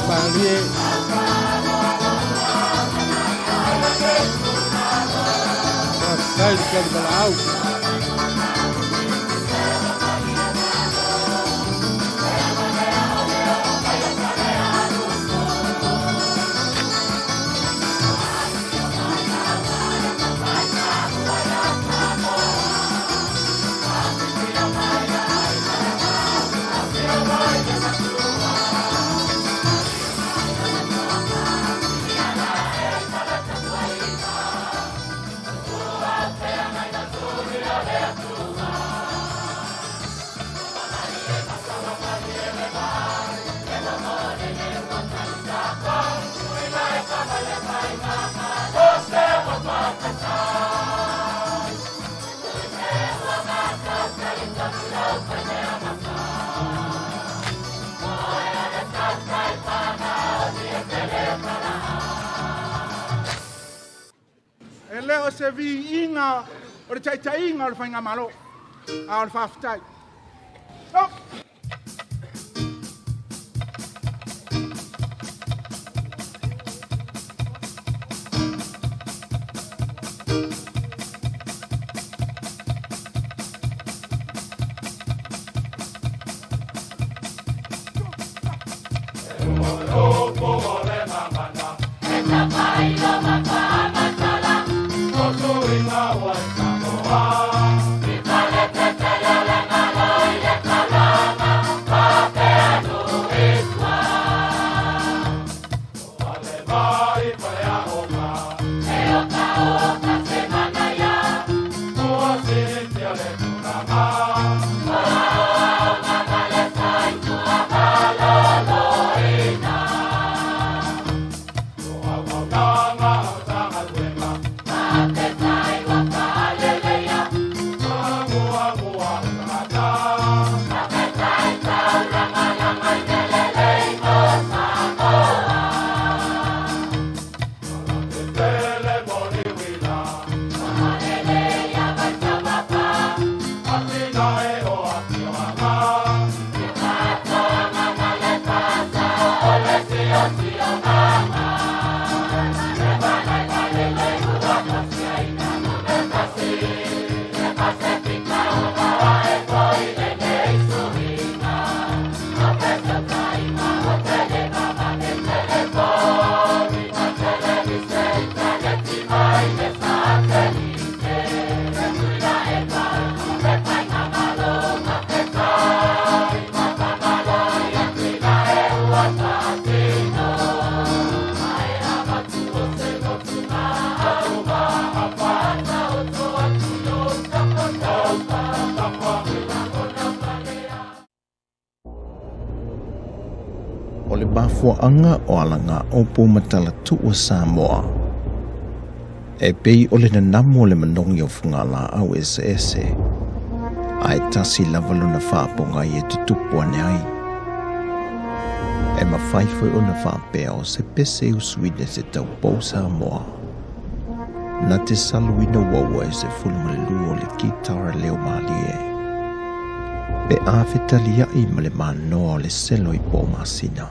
Malie. Faafetai le tali valaau. E le o se viiga o le taitaiga o le Faigamalo, a o le faafetai. Oh! O le mafuaaga o alagaopu ma talatuu a Samoa, e pei o le nanamu o le manogi o fugalaau eseese, ae tasi lava lona faapogai e tutupu ane ai. E mafai foi ona faapea o se pese usuina se taupou Samoa, na te saluina uaua e 12 o le kitara leo malie, pe a fetaliai ma le manoa o le selo i po masina.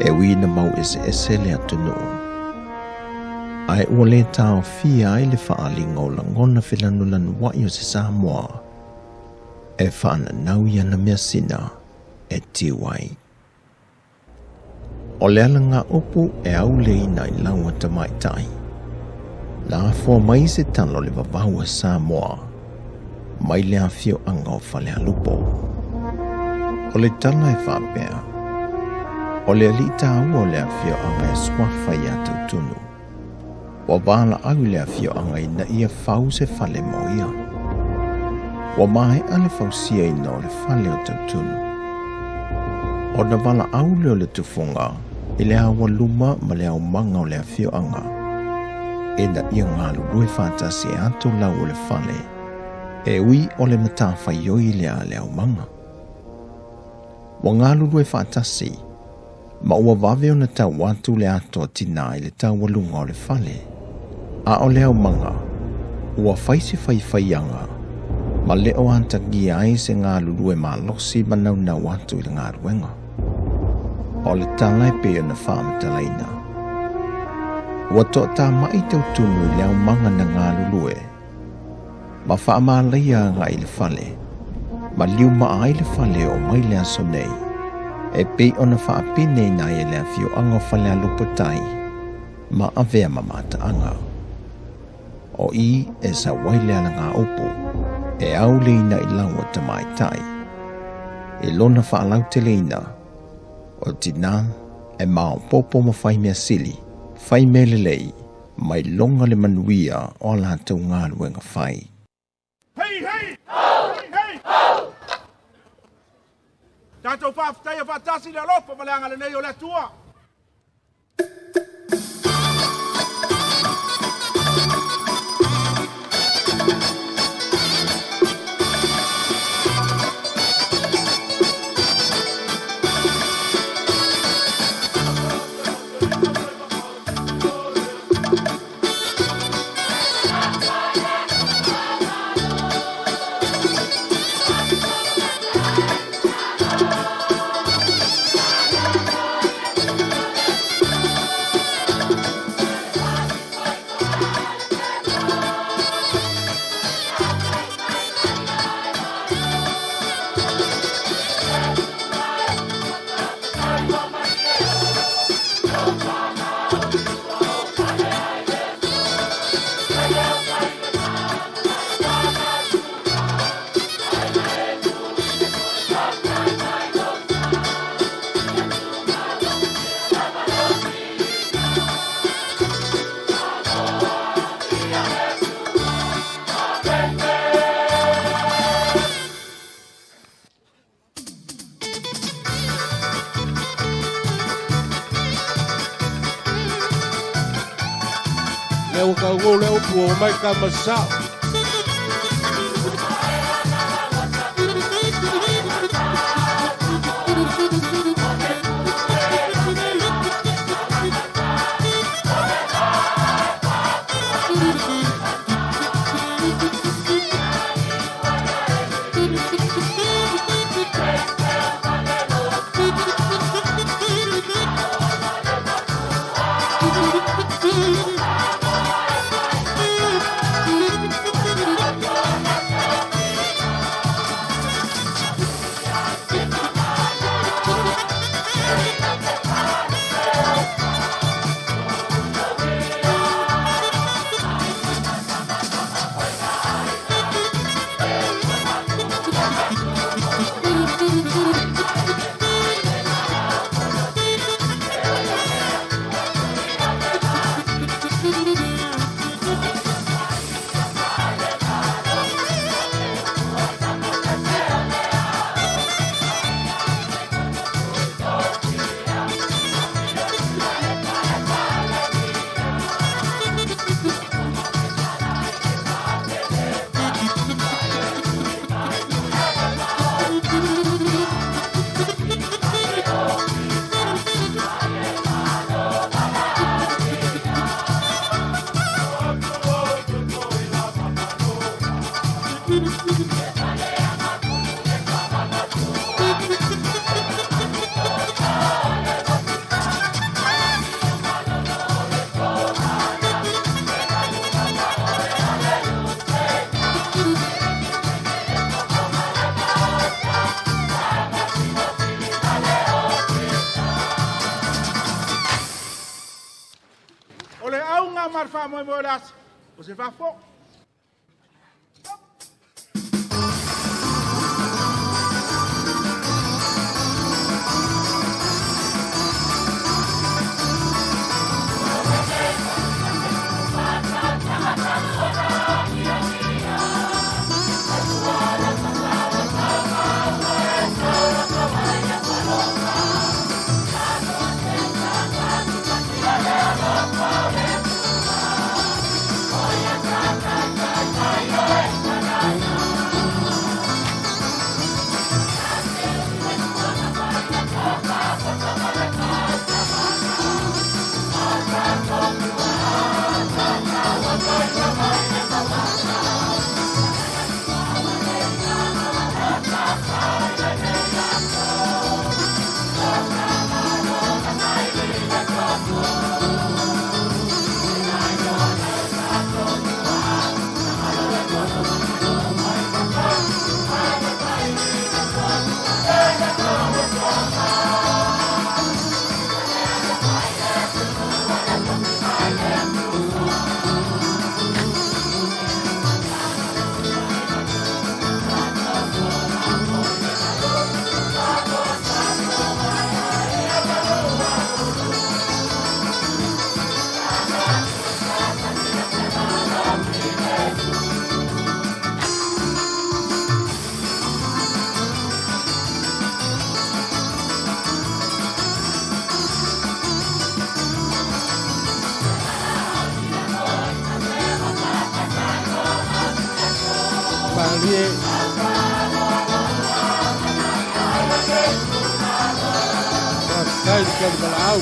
E ui na mau eseese le atunuu, ae ua lē taofia ai le faaaliga o lagona felanulanua'i o se Samoa e faananau i ana measina e tiu ai. O le alagaopu e auleina i lau a tamaitai, na afoa mai se tala o le vavau a Samoa mai le afioaga o Falealupo. O le tala e faapea, o le alii tāua o le afioaga e suafa iā Tautunu, ua valaau i le afioaga ina ia fau se fale mo ia. Ua maea le fausiaina o le fale o Tautunu. Ona valaau lea o le tufuga i le aualuma ma le aumaga o le afioaga, ina ia galulue faatasi e ato lau o le fale, e ui o le matafaioi lea a le aumaga. Ua galulue faatasi, ma ua vave ona tau atu le ato a tinā i le taualuga o le fale. A o le aumaga, ua fai se faifaiaga, ma le o atagia ai se galulue malosi ma naunau atu i le galuega. O le tala e pei ona faamatalaina, ua toatama'i Tautunu i le aumaga na galulue, ma faamalaia agai i le fale, ma liumaa ai le fale oo mai le aso nei, e pei ona faapineina ai e le afioaga o Falealupo Tai ma avea ma mataaga. O i e sau ai le alagaopu e auleina i lau a tamaitai, i lona faalauteleina, o tinā e maopoopo ma fai mea sili, fai mea lelei, mai loga le manuia o a latou galuega fai. Hei hei! Hei hei! Tatou faafetaia faatasi le alofa ma le agalelei o le Atua. Taugo le upu o mai ka masao. O le auga ma le faamoemoe o le aso, o se faafofoga. Malie. Faafetai le tali valaau.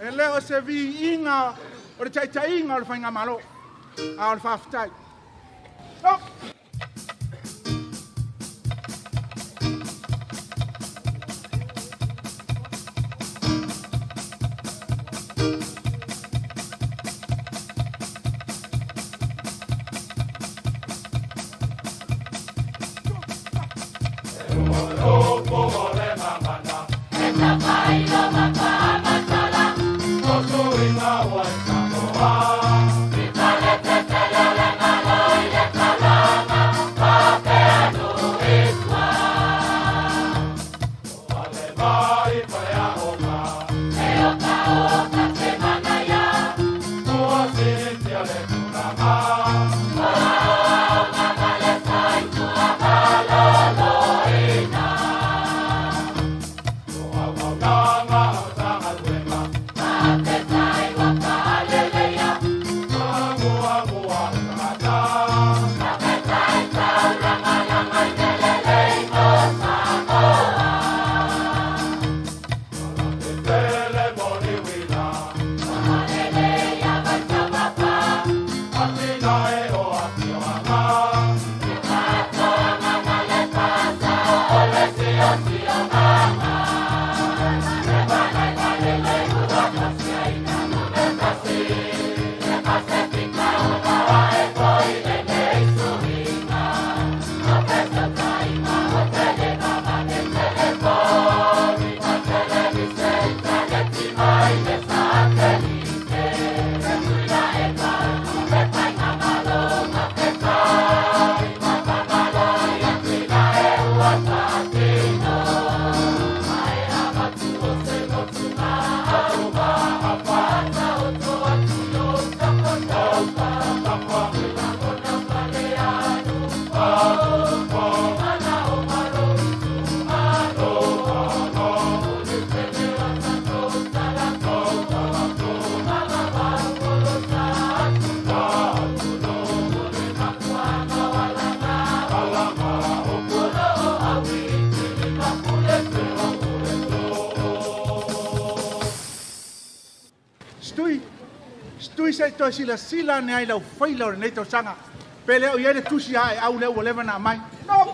E le o se viiga o le taitaiga o le faigamalo, a o le faafetai. Oh! Stui, stui se i toe silasila ane ai i lau faila o lenei tausaga, pe le o i ai le tusi a Aeau lea ua leva ona aumai. No!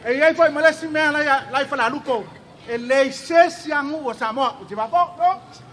E i ai foi ma le isi mea la i Falealupo, e leai se isi aganuu a Samoa ou te faafofoga. No!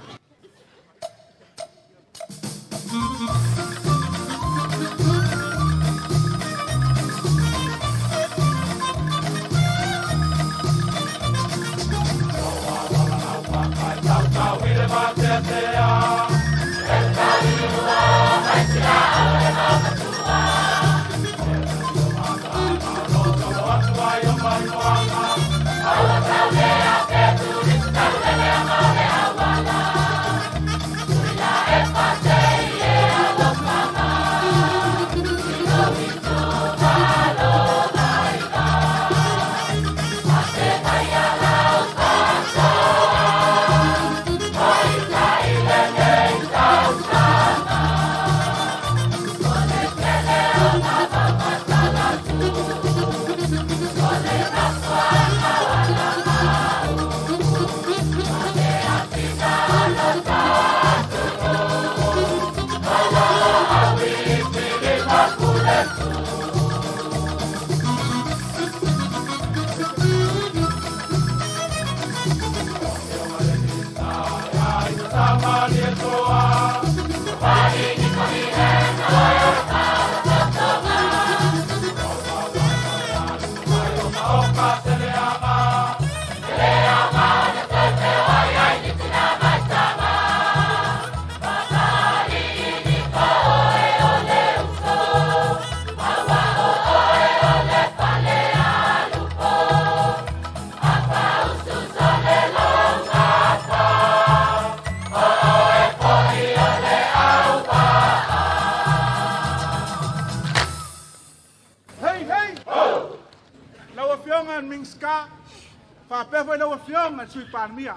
Lau Afioga i le Sui Palemia.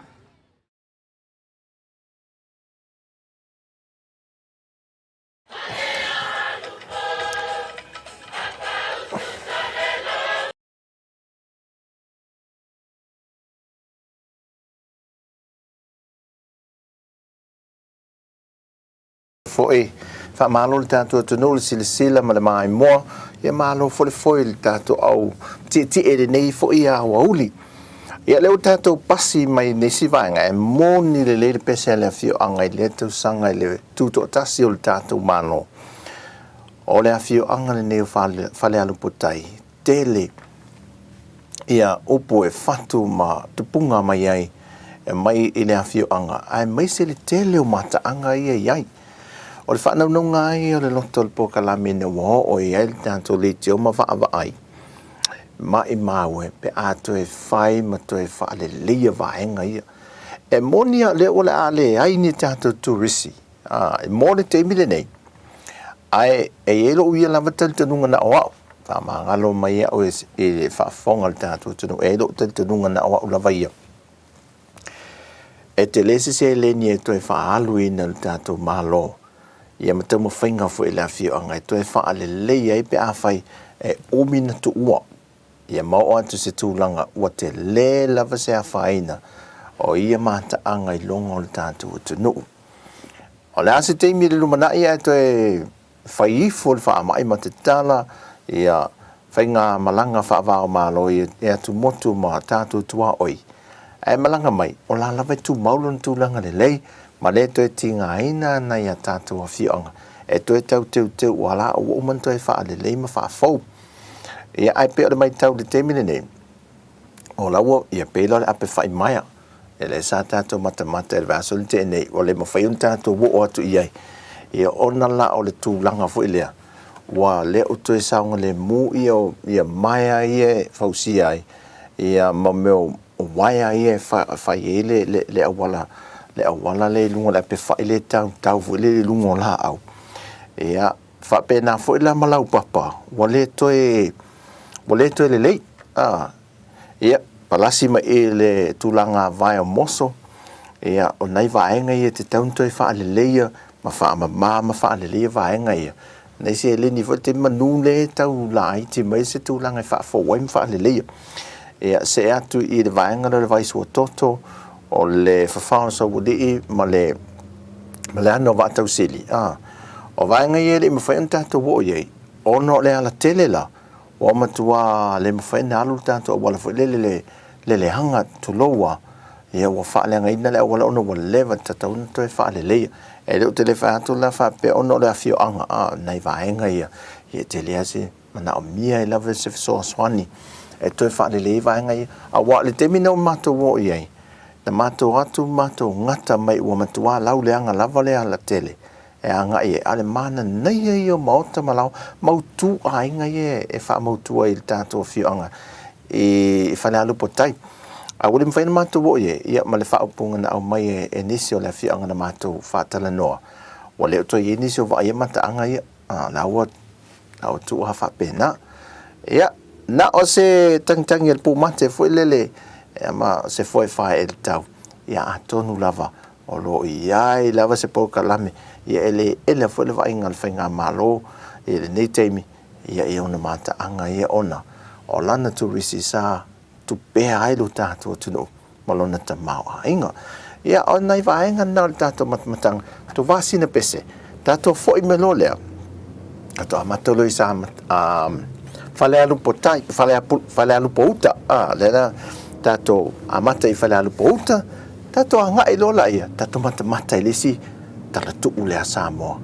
Foi. Faamalo le tatou atunuu le silasila ma le maimoa, ia malo foi le foe i le tatou au tietie i lenei foi aoauli. Ia lea ua tatou pasi mai nisi vaega, e moni lelei le pese a le afioaga i lea tausaga i le tutoatasi o le tatou Malo. O le afioaga lenei o Falealupotai, tele ia upu e fatu ma tupuga mai ai e mai i le afioaga, aemaise le tele o mataaga ia e i ai. O le faanaunauga lava ia o le loto o le polokalame ina ua oo i ai le tatou leitio ma vaavaai, maimau e pe a toe fai ma toe faaleleia vaega ia. E moni lava o lea o le a leai ni tatou turisi mo le taimi lenei, ae e i ai lou ia lava talitonuga na o au, faamagalo mai au i le faafofoga a le tatou atunuu, e i ai lou talitonuga na o au lava ia, e tele se seleni e toe faaaluina e le tatou Malo ia ma taumafaiga foi a le afioaga e toe faaleleia ai pe afai e umi ona tuua ia ma oo atu i se tulaga ua tele lava se afaina o ia mataaga i luga o le tatou atunuu. O le a se taimi i le lumanai ae toe fai ifo le faamai ma tatala ia faigamalaga faava-o-Malo i atumotu ma tatou tuaoi, ae malaga mai, o la lava e tumau lona tulaga lelei ma le toe tigaina nai a tatou afioaga e toe tau teuteu ua la ua uma ona toe faalelei ma faafou. Ia, ae pei o le matau i le taimi lenei, o la ua, ia pei la o le ape fai maea, Ia lea sa tatou matamata i le vaiaso na tea nei, ua le mafai ona tatou oo atu i ai, ia ona la o le tulaga foi lea, ua le o toe saogalemu ia maea ia e fausia ai, ia ma mea o uaea ia e fai ai le auala, le auala lea i luga o le ape fai lea e tautau foi lea i luga o laau. Ia faapena foi la ma laupapa, ua le toe, ua le toe lelei. Ia, palasi mai i le tulaga vae o moso, ia, o nai vaega ia e tatau ona toe faaleleia ma faamama ma faaleleia vaega ia. Nai seleni foi te manu lea e tau laiti mai se tulaga e faafou ai ma faaleleia. Ia, see atu i le vaega lea o le vai suatoto, o le fafao o Saualii ma le ma le ana o Vaatausili, a, o vaega ia e le i mafai ona tatou oo i ai, ona o le alatele la, Ua matua le mafai ona alu le tatou auala foi lele le leaga, tulou lava, ia ua faaleagaina le auala ona ua leva, e tatau ona toe faaleleia. E le o tele fai atu la faapea ona o le afioaga, a o nai vaega ia, ia e tele lava se manaomia ai lava se fesoasoani e toe faalelei ai vaega ia. Aua o le taimi na matou o i ai, na matou o atu matou gata mai ua matua lauleaga lava le alatele e agai ai, a o le mananaia ia o maota ma laoa, mautu aiga ia e faamautu ai i le tatou afioaga i Falealupo tai. A ua le mafai ona matou oo i ai, ia ma le faaupuga na aumai e nisi o le afioaga na matou faatalanoa, ua le o toe i ai nisi o vaaia mataaga ia, a, la ua, la ua tuu lava faapena. Ia, na o se tagitagi a le pumate foi lele, ia ma se foe faaee i le tau, ia atonu lava O lo o i ai lava se polokalame, ia e le ela foi le vaaiga a le Faigamalo i lenei taimi, ia i ona mataaga ia ona o lana turisi sa tupea ai lo tatou atunuu ma lona tamaoaiga. Ia, o nai vaega na o le tatou matamataga, tatou vasina pese, tatou foi mai loa lea, tatou amata loa i sa Falealupo-tai, Falealupo-uta, lea na tatou amata i Falealupo-uta, Tatou agai loa laia, tatou matamata i le isi talatuu lea a Samoa.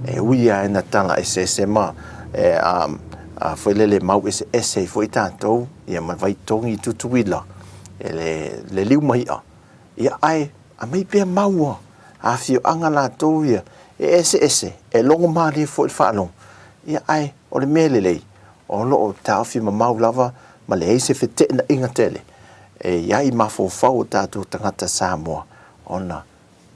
E ui lava ina tala eseese ma e, a, a foi lele mau eseese ai foi tatou, ia ma Vaitogi i Tutuila, e le, le liu ma i'a, ia ae aumai pea mau a afioaga latou ia e eseese, e logo malie foi i le faalogo, ia ae o le mea lelei, o lo o taofi mamao lava ma leai se feteenaiga tele e i ai mafaufau o tatou tagata Samoa ona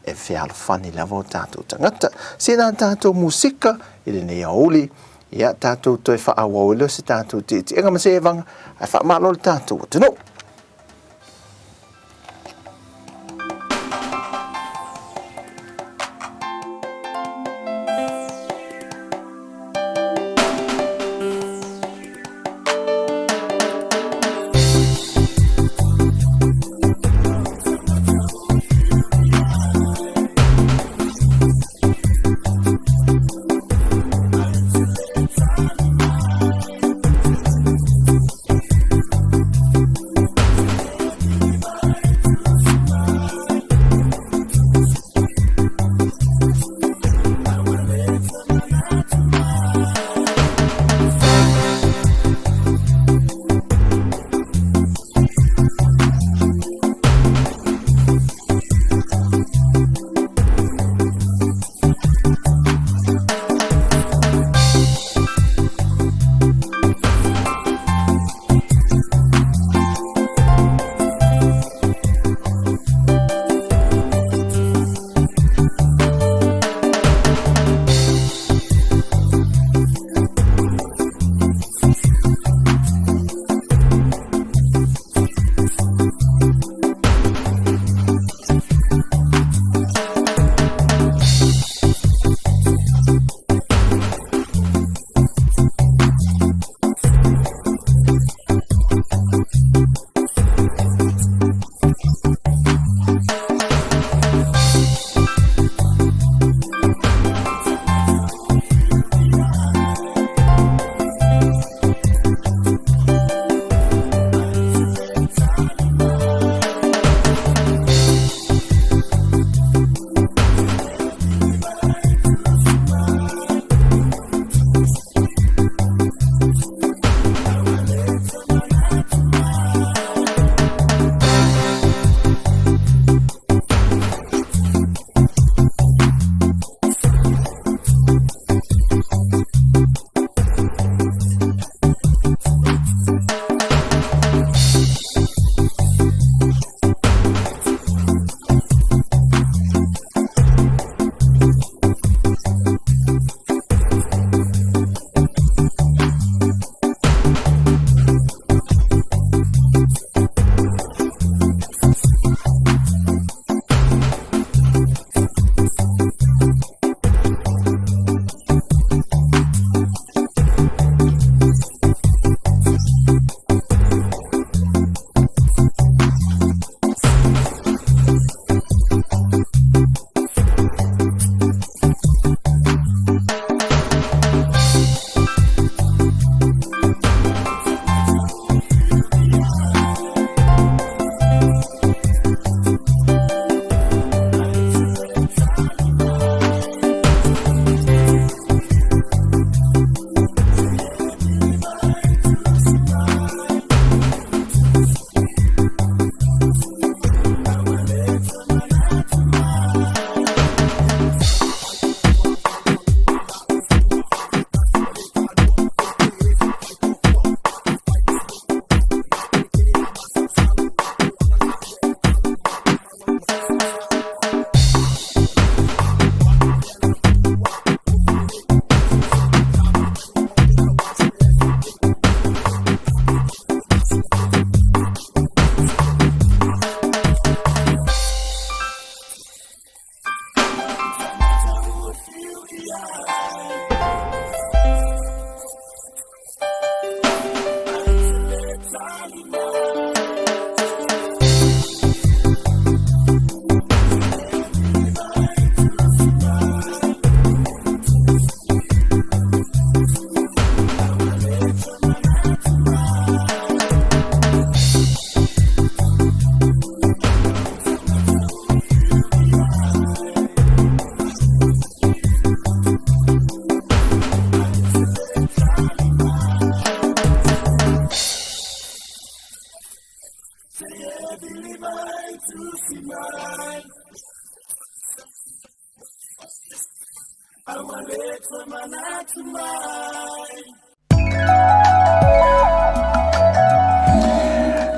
e fealofani lava o tatou tagata. Sina tatou musika i lenei aoauli, ia tatou toe faaauau ai lea o se tatou tietiega ma se evaga, ae faamalo le tatou atunuu.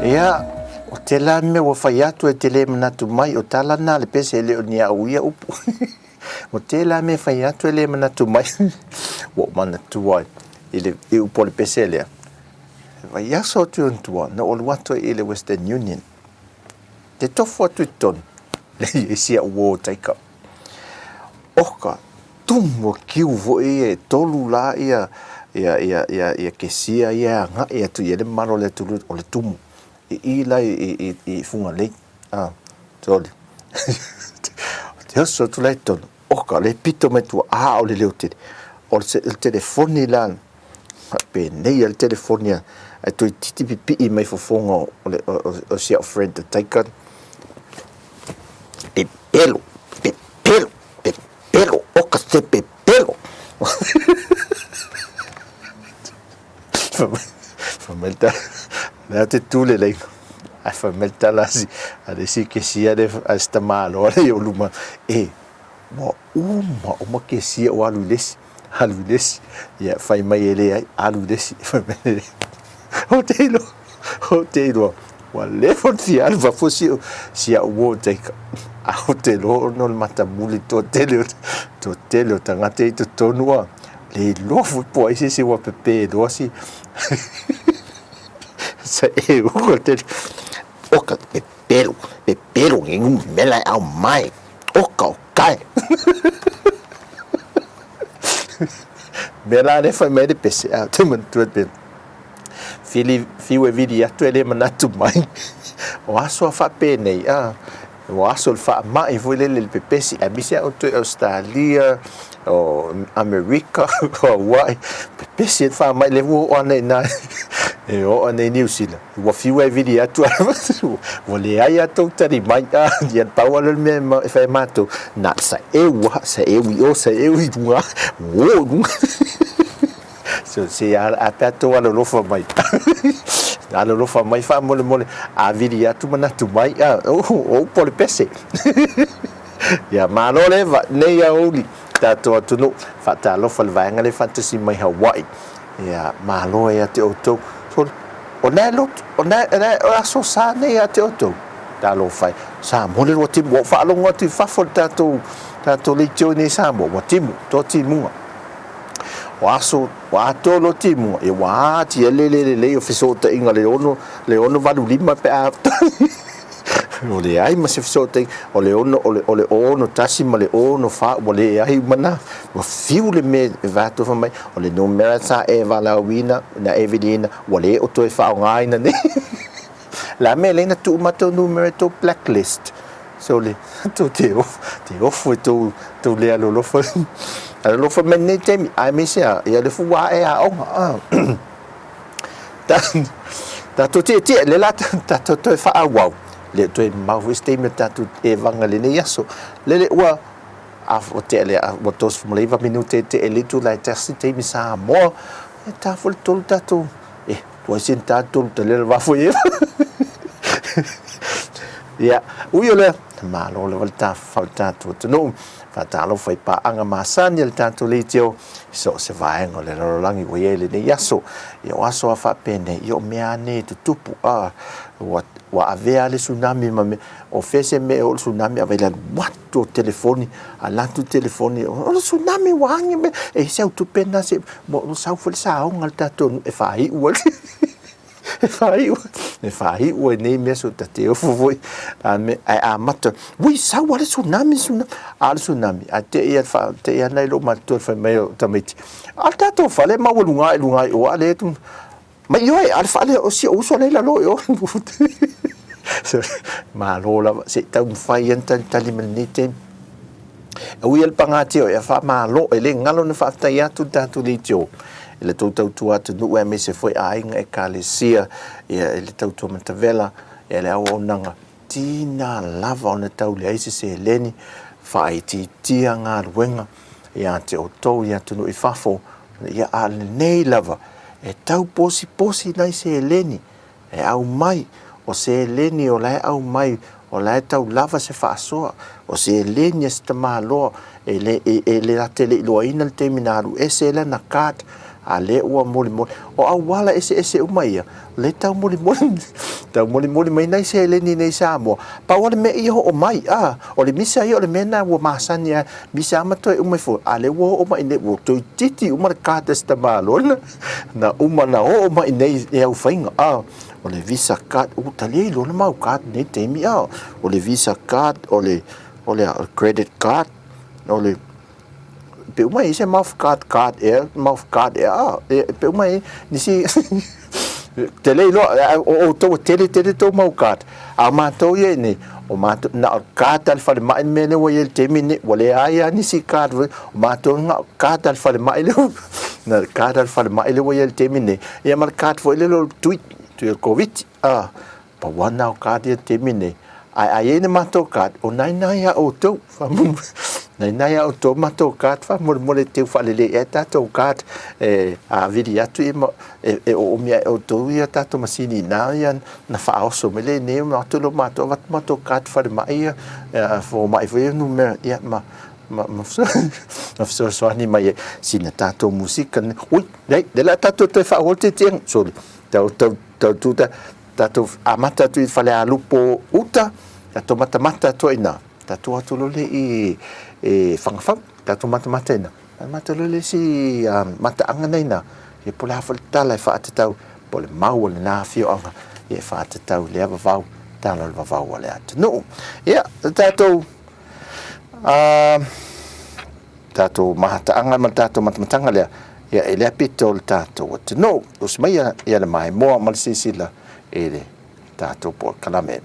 Ia, o tēlā mea ua fai atu e te lē manatu mai, o tala nā le pese e le o ni au ia upu. O tēlā mea fai atu e lē manatu mai, ua ou manatu ai i le i upu o le pese lea. Vaiaso atu i ona tua, na ou alu atu ai i le Western Union. Te tofu atu i totonu, le i si au uō taika. Oka, tumu a kiu foi ia e tolu la ia ia ia ia ia kesia ia e agai atu i ai le mamalu o le atunuu o le tumu i i la i i i Fugalei a sorry te oso atu la i totonu oka le pito mai tua a o le leo tele o le telefoni la penei a le telefoni a ae toeitiiti pipii mai fofoga o le o si au friend taika pepelo pepelo pepelo oka se pepelo fai mai le tala lea te tu le laina ae fai mai le tala a le isi kesia le a si tamaloa le i ou luma e ua uma uma kesia ua alu i le isi alu i le isi ia fai mai e leai alu i le isi fai mai e leai ou te iloa ou te iloa ua leva ona fia alu fafo si si au uo taika a ou te iloa ona o le matamuli toatele o toatele o tagata i totonu a le iloa foi po o ai se isi ua pepe loa si sa e uka tele oka pepelo pepelo nge numera e aumai oka o kae. Mea la lea fai mai le pese, a te manatua te whili, whiu e wiri atu e le manatu mai. O aso a whaapenei, a, o aso le whaamai foi lele le pepesi, aemaise a outou i Australia, o Amerika, o Hawaii, pepesi e le whaamai le ua oo ana i na, e oo ana i New Zealand. Ua fiu e vili atu ua leai a tou tali mai a ia pau lava le mea e fai e matou na sa eu a sa eu i o sa eu i luga o i luga so se a a pe a tou alolofa mai alolofa mai faamolemole a vili atu manatu mai a o upu o le pese ia malo le va nei aoauli tatou atunuu faatalofa le vaega lea faatasi mai Hawaii Ia, malo ia te outou. So, o na e lotu, o na e, o aso sa nei ia te outou. Talofa e, Samoa le lua timu, ua ou faalogo atu i fafo le tatou, tatou leitio i nei Samoa, ua timu, toa timuga. O aso, ua atoa loa timuga, ia ua ati ai le le lelei o fesootaiga le ono, le 685 pe a Ua leai ma se fesootaiga, o le ono, o le, o le 61 ma le 64, ua leai uma na. Ua fiu le mea e vae atu fai mai, o le numera sa e valaauina, na e viliina, ua le o toe faaaogaina nei. O le a mea e leai ona tuu matou numera i tou blacklist? So le, tou te ofo, te ofo i tou, tou le alolofa, alolofa mai lenei taimi, aemaise lava, ia le fua ae aoga. Tatou tietie, lea la tatou toe faaauau, le o toe mamao foi se taimi o tatou evaga i lenei aso. Lele ua, a ua tea lea, ua 39 minute e tea i le itula e tasi taimi Samoa, e ta foi le tolu tatou, e, tuai se ni ta tolu talia le va foi e. Ia, ui o lea, malo lava le tafafao i le tatou atunuu, faatalofa i paaga masani a le tatou leitio, i so o se vaega o le lalolagi ua i ai lenei aso. Ia o aso a faapenei, ia o mea lava nei e tutupu, a, ua, ua avea le tsunami ma mea, o fea se mea e oo le tsunami a vai le alu atu o telefoni, ala atu telefoni, o le tsunami ua agi mai, e i se au tupe na se, ua sau foi le saoga a le tatou nuu e faaiu ai. E faaiu, e faaiu ai nei mea so ta te ofo foi. A me, ae amata, ui, sau a le tsunami, tsunami, a le tsunami. A te ia, te ia nei lo matua fai mai o tamaiti. A le tatou fale maualuga i luga i o, a le tu, mai ioe, a le fale o si o uso nei lalo i o. So, malo lava, se i taumafai ia na talitali ma lenei taimi. E ui e le pagatia ia faamalo, e le galo na faafetai atu le tatou leitio i le tou tautua atunuu aemaise foi aiga, ekalesia, ia i le tautua matavela, ia le auaunaga tina lava ona tau leai se seleni, faaitiitia galuega ia te outou i atunuu i fafo, ia a lenei lava e tau posiposi nai seleni e aumai. O seleni o la e aumai, o la e tau lava se faasoa. O seleni a se tamaloa, e le, e, e le late le iloaina le taimi na alu ese ai lana card, a lea ua molimoli. O auala eseese uma ia, o lea e taumolimoli, taumolimoli mai nai seleni nei i Samoa. Pau lava le mea ia oo mai, a, o le misa ia o le mea lena ua masani ai, misa lava ma toe uma ifo, a lea ua oo mai i inei, ua toeitiiti uma le card a si tamaloa na, na uma na oo mai i inei i au faiga, a. O le visa card, ua talia iloa le mau card i lenei taimi, a. O le visa card, o le, o le a, o le credit card, o le, pe uma e i se mouth card card ea, mouth card ea, a, e, pe uma e i nisi, tele iloa, o outou ua tele tele tou mau card, a o matou ia i inei, o matou, na o le card a le falemai le mea lea ua i ai i le taimi lenei, ua leai lava nisi card foi, o matou na o le card a le falemai lea, na o le card a le falemai lea ua i ai i le taimi lenei, ia ma le card foi lele o le tui, tui o le Koviti, a, pau lava lena o card ia i le taimi lenei. Ae a i ai ni matou card, o na ina ia outou, na ina ia outou matou card faamolemole e teu faalelei ai tatou card e a vili atu ia ma e, e oomi ai outou ia tatou masini ina ia na faaoso mai le nei ma atu lo matou avatu matou card falemai ia fomai foi ia numera ia ma ma ma ma fesoasoani mai ai sina tatou musika ui nei le la tatou toe faaauau le tietiega sorry tau tau tau tu ta Tatou amata atu i Falealupo uta, tatou matamata atu ai ina, tatou o atu loa lea i e Fagafau, tatou matamata ina, matamata loa lea i isi mataaga na ina, ia po o le a foi le tala e faatatau, po o le mau a lena afioaga e faatatau i lea vavau, tala o le vavau a le atunuu. Ia, le tatou tatou mataaga ma le tatou matamataga lea, ia e lea pito o le tatou atunuu. Tusi mai ia le maimoa ma le silasila i le tatou polokalame.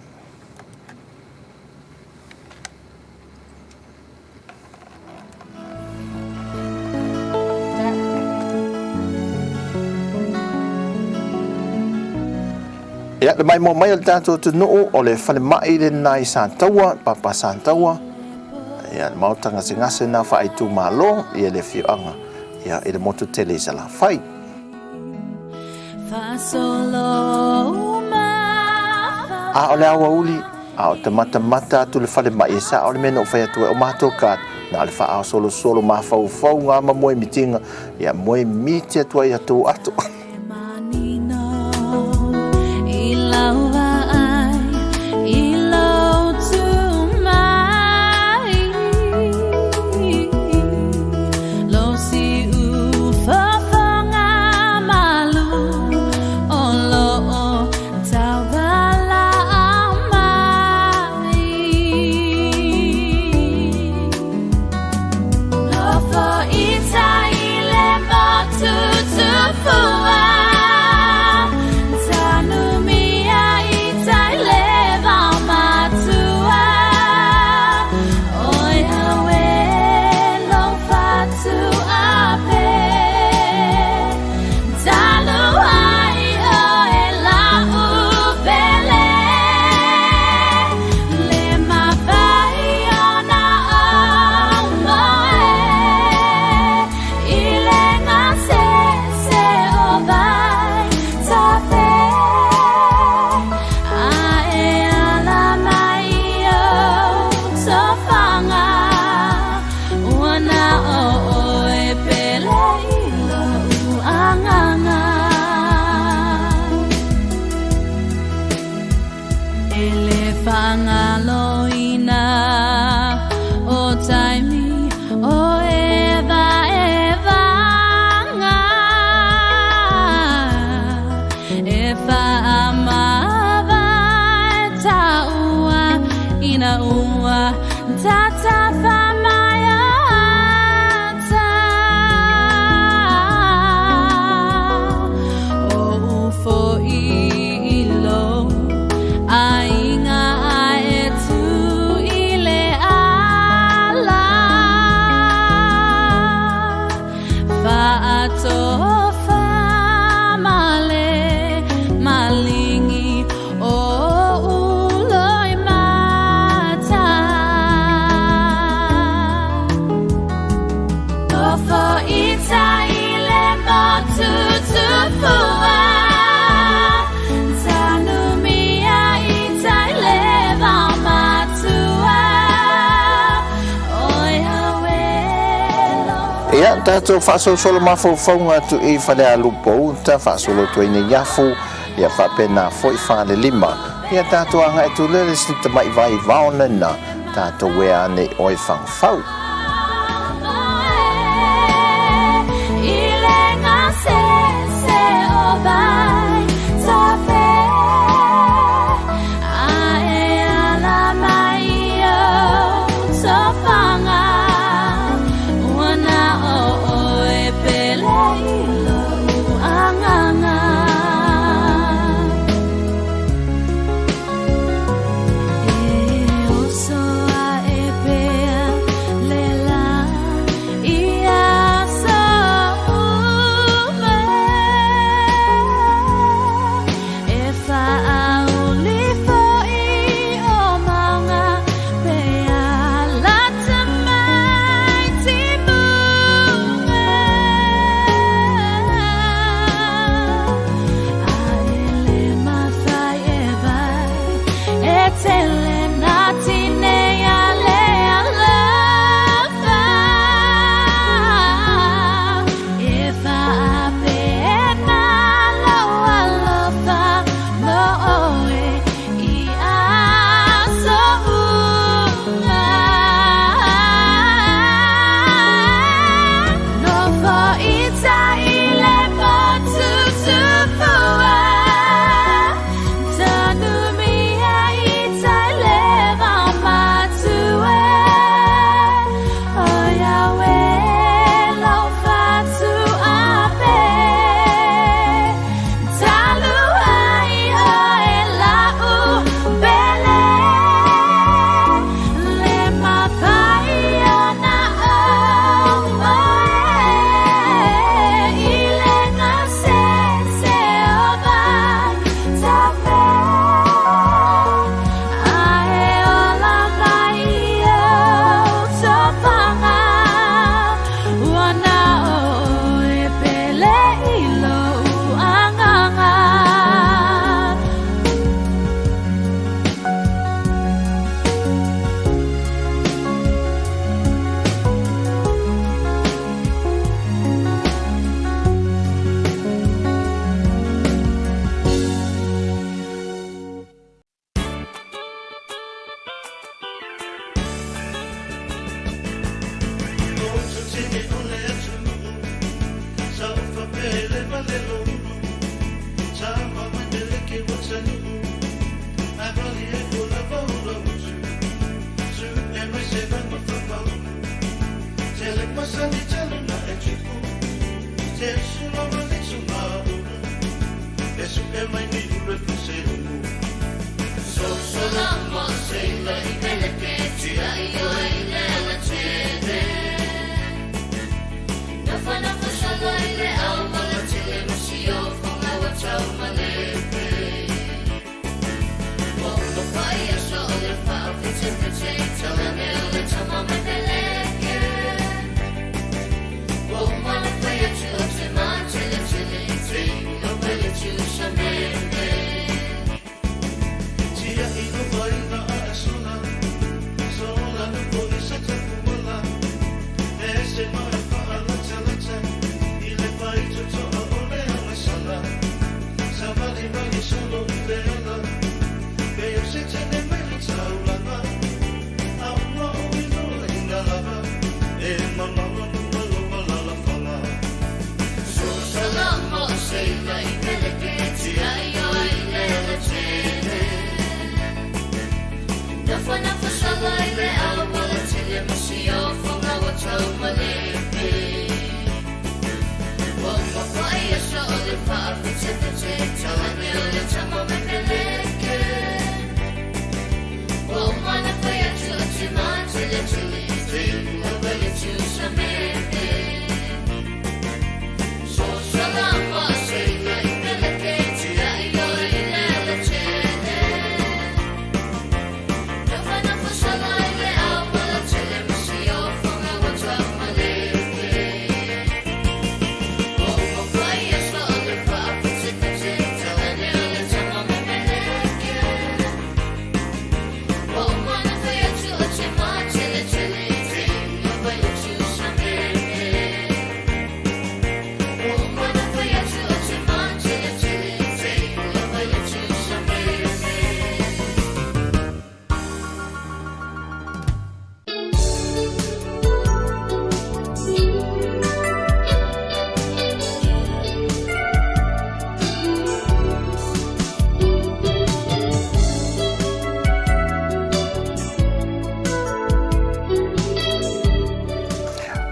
Ia, le maimoa mai o le tatou atunuu, o le falemai lena i Sataua, Papa Sataua, Ia, le maota gasegase na faaitumalo, ia le afioaga, ia, i le motu tele i Salafai. A o le aoauli, a o te matamata atu le falemai e sao le mea na ou fai atu ai, o matou card, na o le faasolosolo mafaufauga ma moemitiga, ia moemiti atu ai atu ato. Ia, tatou faasolosolo mafaufauga atu i Falealupo uta, faasolo atu ai Neiafu, ia faapena foi Falelima. Ia tatou agai atu lea le si tamai vai vaona tatou ea ane i oe Fagafau.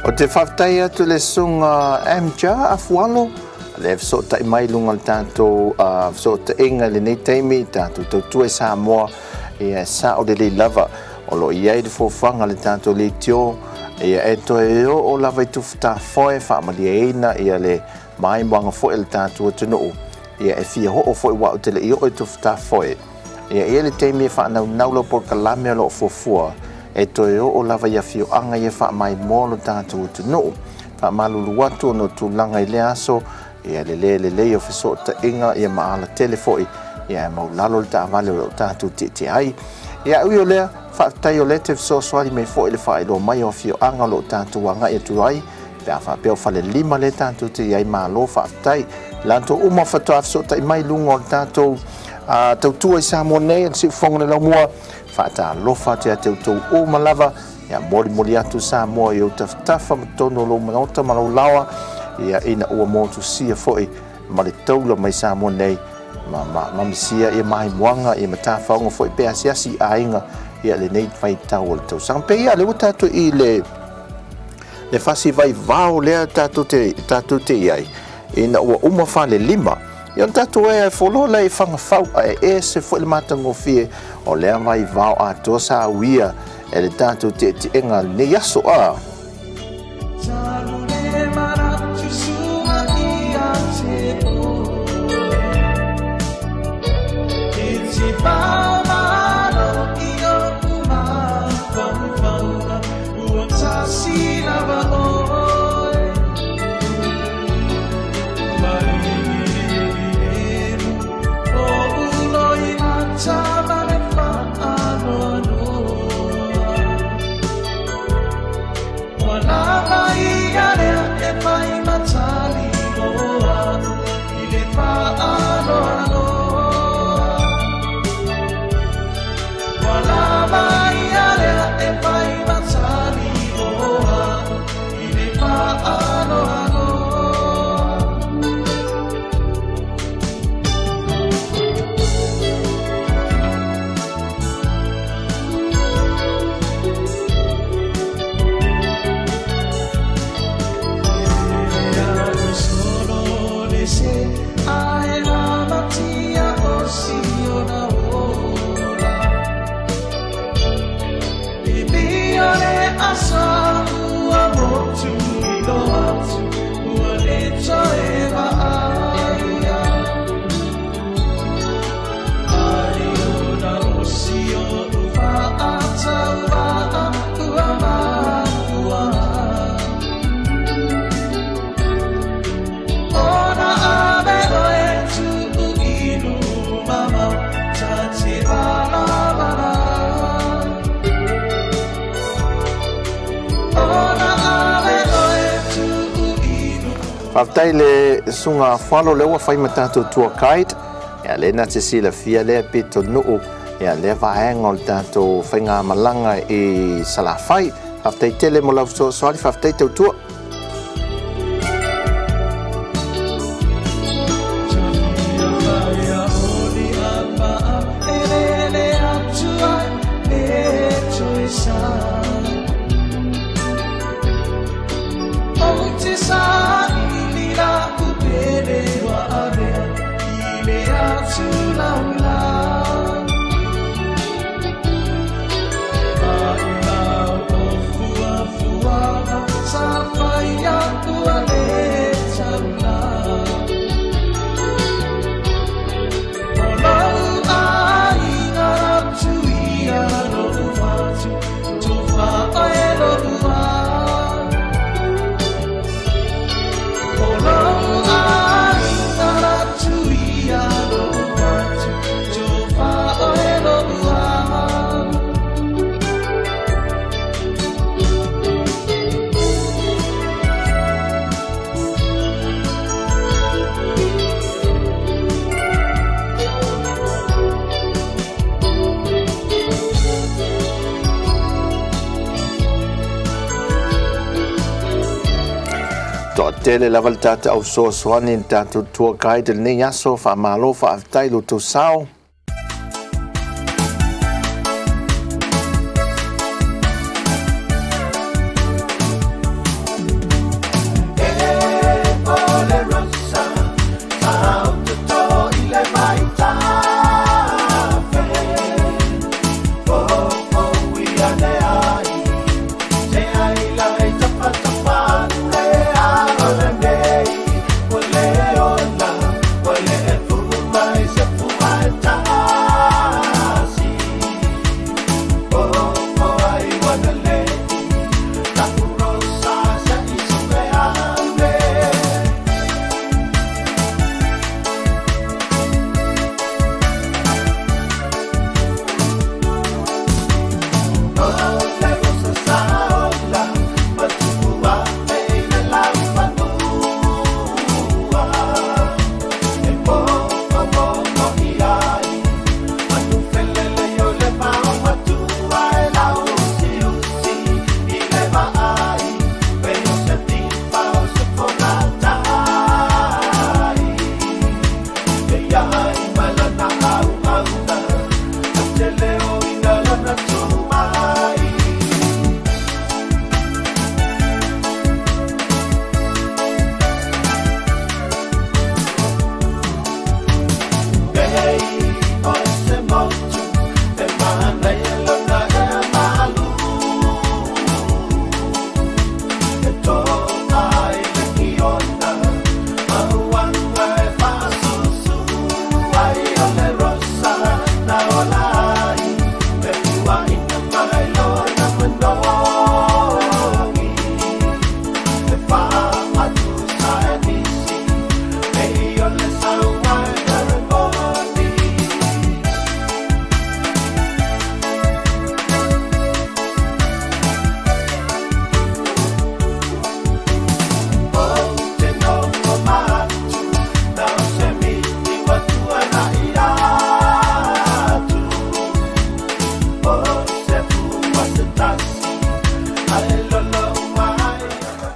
Ou te faafetai atu i le Susuga MJ Afualo, lea e fesootai mai i luga o le tatou fesootaiga i lenei taimi, tatou tautua i Samoa, ia e sao lelei lava. O lo o i ai le fuafuaga a le tatou leitio, ia e toe oo lava i Tufutafoe e faamalieina ia le maimoaga foi a le tatou atunuu, ia e fia oo foi aua ou te le i oo i Tufutafoe. Ia e i ai le taimi e faanaunau lau polokalame o lo o fuafua e toe oo lava i afioaga ia faamaimoa lo tatou atunuu. Faamalulu atu ona o tulaga i lea aso, ia le le lelei o fesootaiga ia ma alatele foi, ia e maulalo le taavale o lo o tatou tietie ai. Ia ui o lea, faafetai o lea e te fesoasoani mai foi i le faailoa mai o afioaga o lo o tatou agai atu ai, pe a faapea o Falelima lea tatou te i ai, malo faafetai. Latou uma faatoa fesootai mai i luga o le tatou tautua i Samoa nei, le Siufofoga o le Laumua, faatalofa atu ia te outou uma lava, ia molimoli atu Samoa i ou tafatafa ma totonu o lou maota ma lou laoa, ia ina ua motusia foi ma le taula mai Samoa nei, ma, ma, ma misia ia maimoaga ia matafaoga foi pe asiasi i aiga ia lenei vaitau o le tausaga. Pei ia lea ua tatou i le le fasi vaivao lea tatou te, tatou te i ai, ina ua uma Falelima, ia ona tatou ea e folo lea i Fagafau, ae ese foi le matagofie o lea vaivao atoa sa uia e le tatou tietiega lenei aso a. Faafetai i le Susuga Afualo lea ua fai ma tatou tour guide. Ia lea na te silafia lea pitonuu ia lea vaega o le tatou faigamalaga i Salafai. Faafetai tele mo lau fesoasoani, faafetai tautua. Toatele lava le tatou au fesoasoani i le tatou tour guide i lenei aso. Faamalo, faafetai i lo outou sao.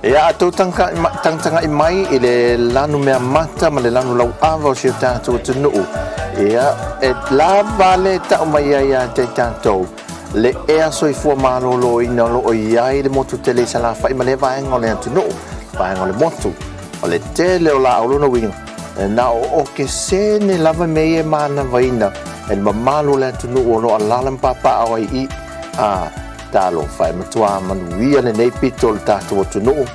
Ia a outou tagatagai mai i le lanu mea mata ma le lanu lauava o si o tatou atunuu, ia e lava le tau mai ai ia te tatou le ea soifua maloloina o lo o i ai le motu tele i Salafai ma lea vaega o le atunuu, vaega o le motu. O le tele o laau lona uiga, na o okesene lava mea ia e manavaina e le mamalu o le atunuu o lo o alaala ma papaaao ai i a talofa e matua manuia lenei pito o le tatou atunuu.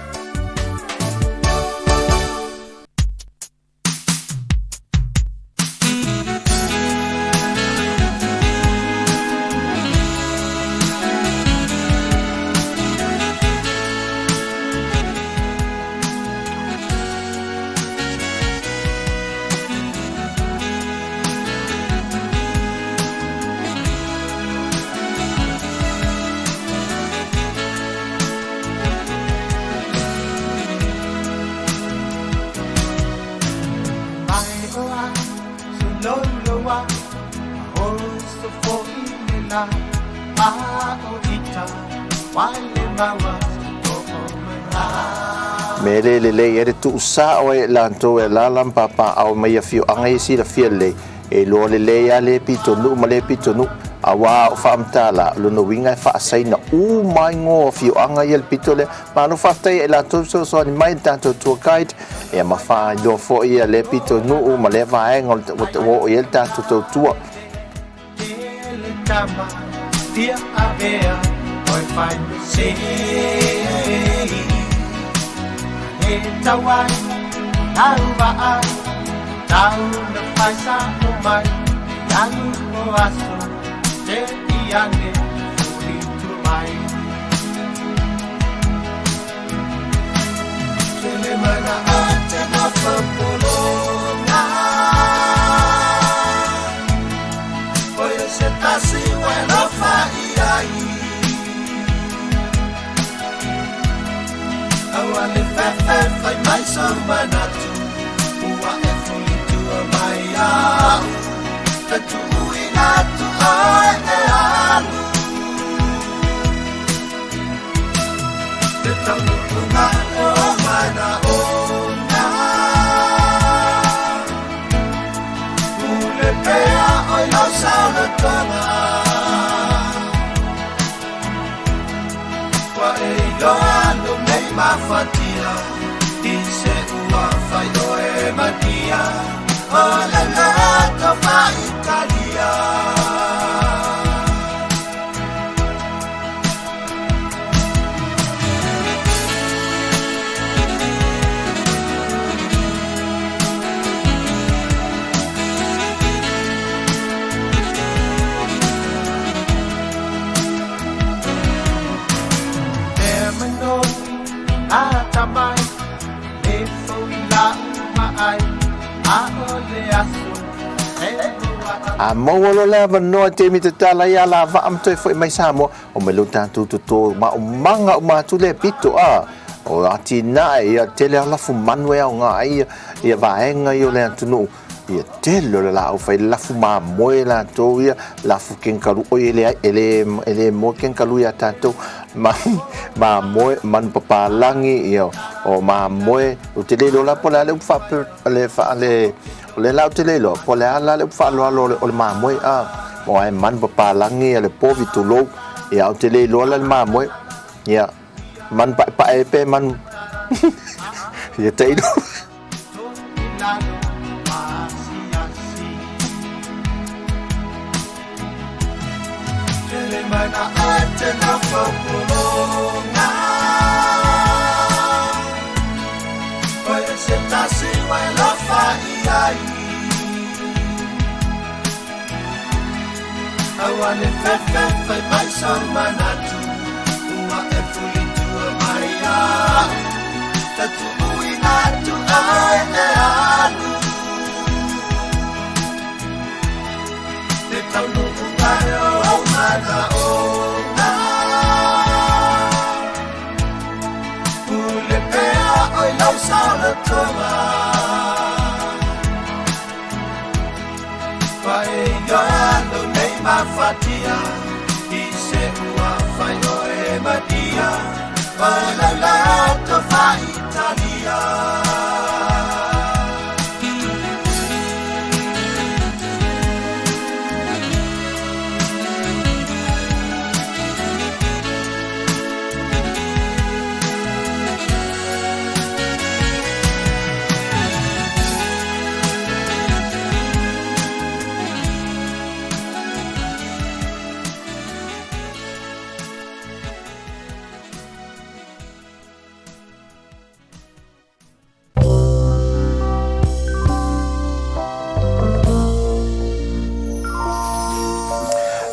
Mea le lelei ai le tuusao ai e latou e alaala ma papaaao mai afioaga ia silafia lelei, e iloa lelei lava lea pitonuu ma lea pitonuu. Aua o faamatala, o lona uiga e faasaina uma ai igoa o afioaga ia i le pito lea. Malo faafetai ia i latou fesoasoani mai i le tatou tour guide, ia ma faailoa foi ia lea pitonuu ma lea vaega ua oo i ai le tatou tautua. A maua loa le avanoa i taimi tatala ai alavaa ma toe foi mai Samoa, omai loa tatou toto maumaga uma atu lea pito a. O atinae ia tele lava lafu manu e aoga ai ia vaega ia o le atunuu. Ia tele o le laau fai lafu mamoe latou ia, lafu kenkalu, oi e leai, e le, e le moe kenkalu ia tatou, ma, mamoe, manu papalagi, ia, o mamoe, ou te le iloa la po o le a le upu faape, le, faa, le, o lea la ou te le iloa, po o le a la le upu faaaloalo o le, o le mamoe, a, o ae manu papalagi, ia le povi, tulou, ia, ou te le iloa la le mamoe, ia, manu paepae pe manu, ia tailo.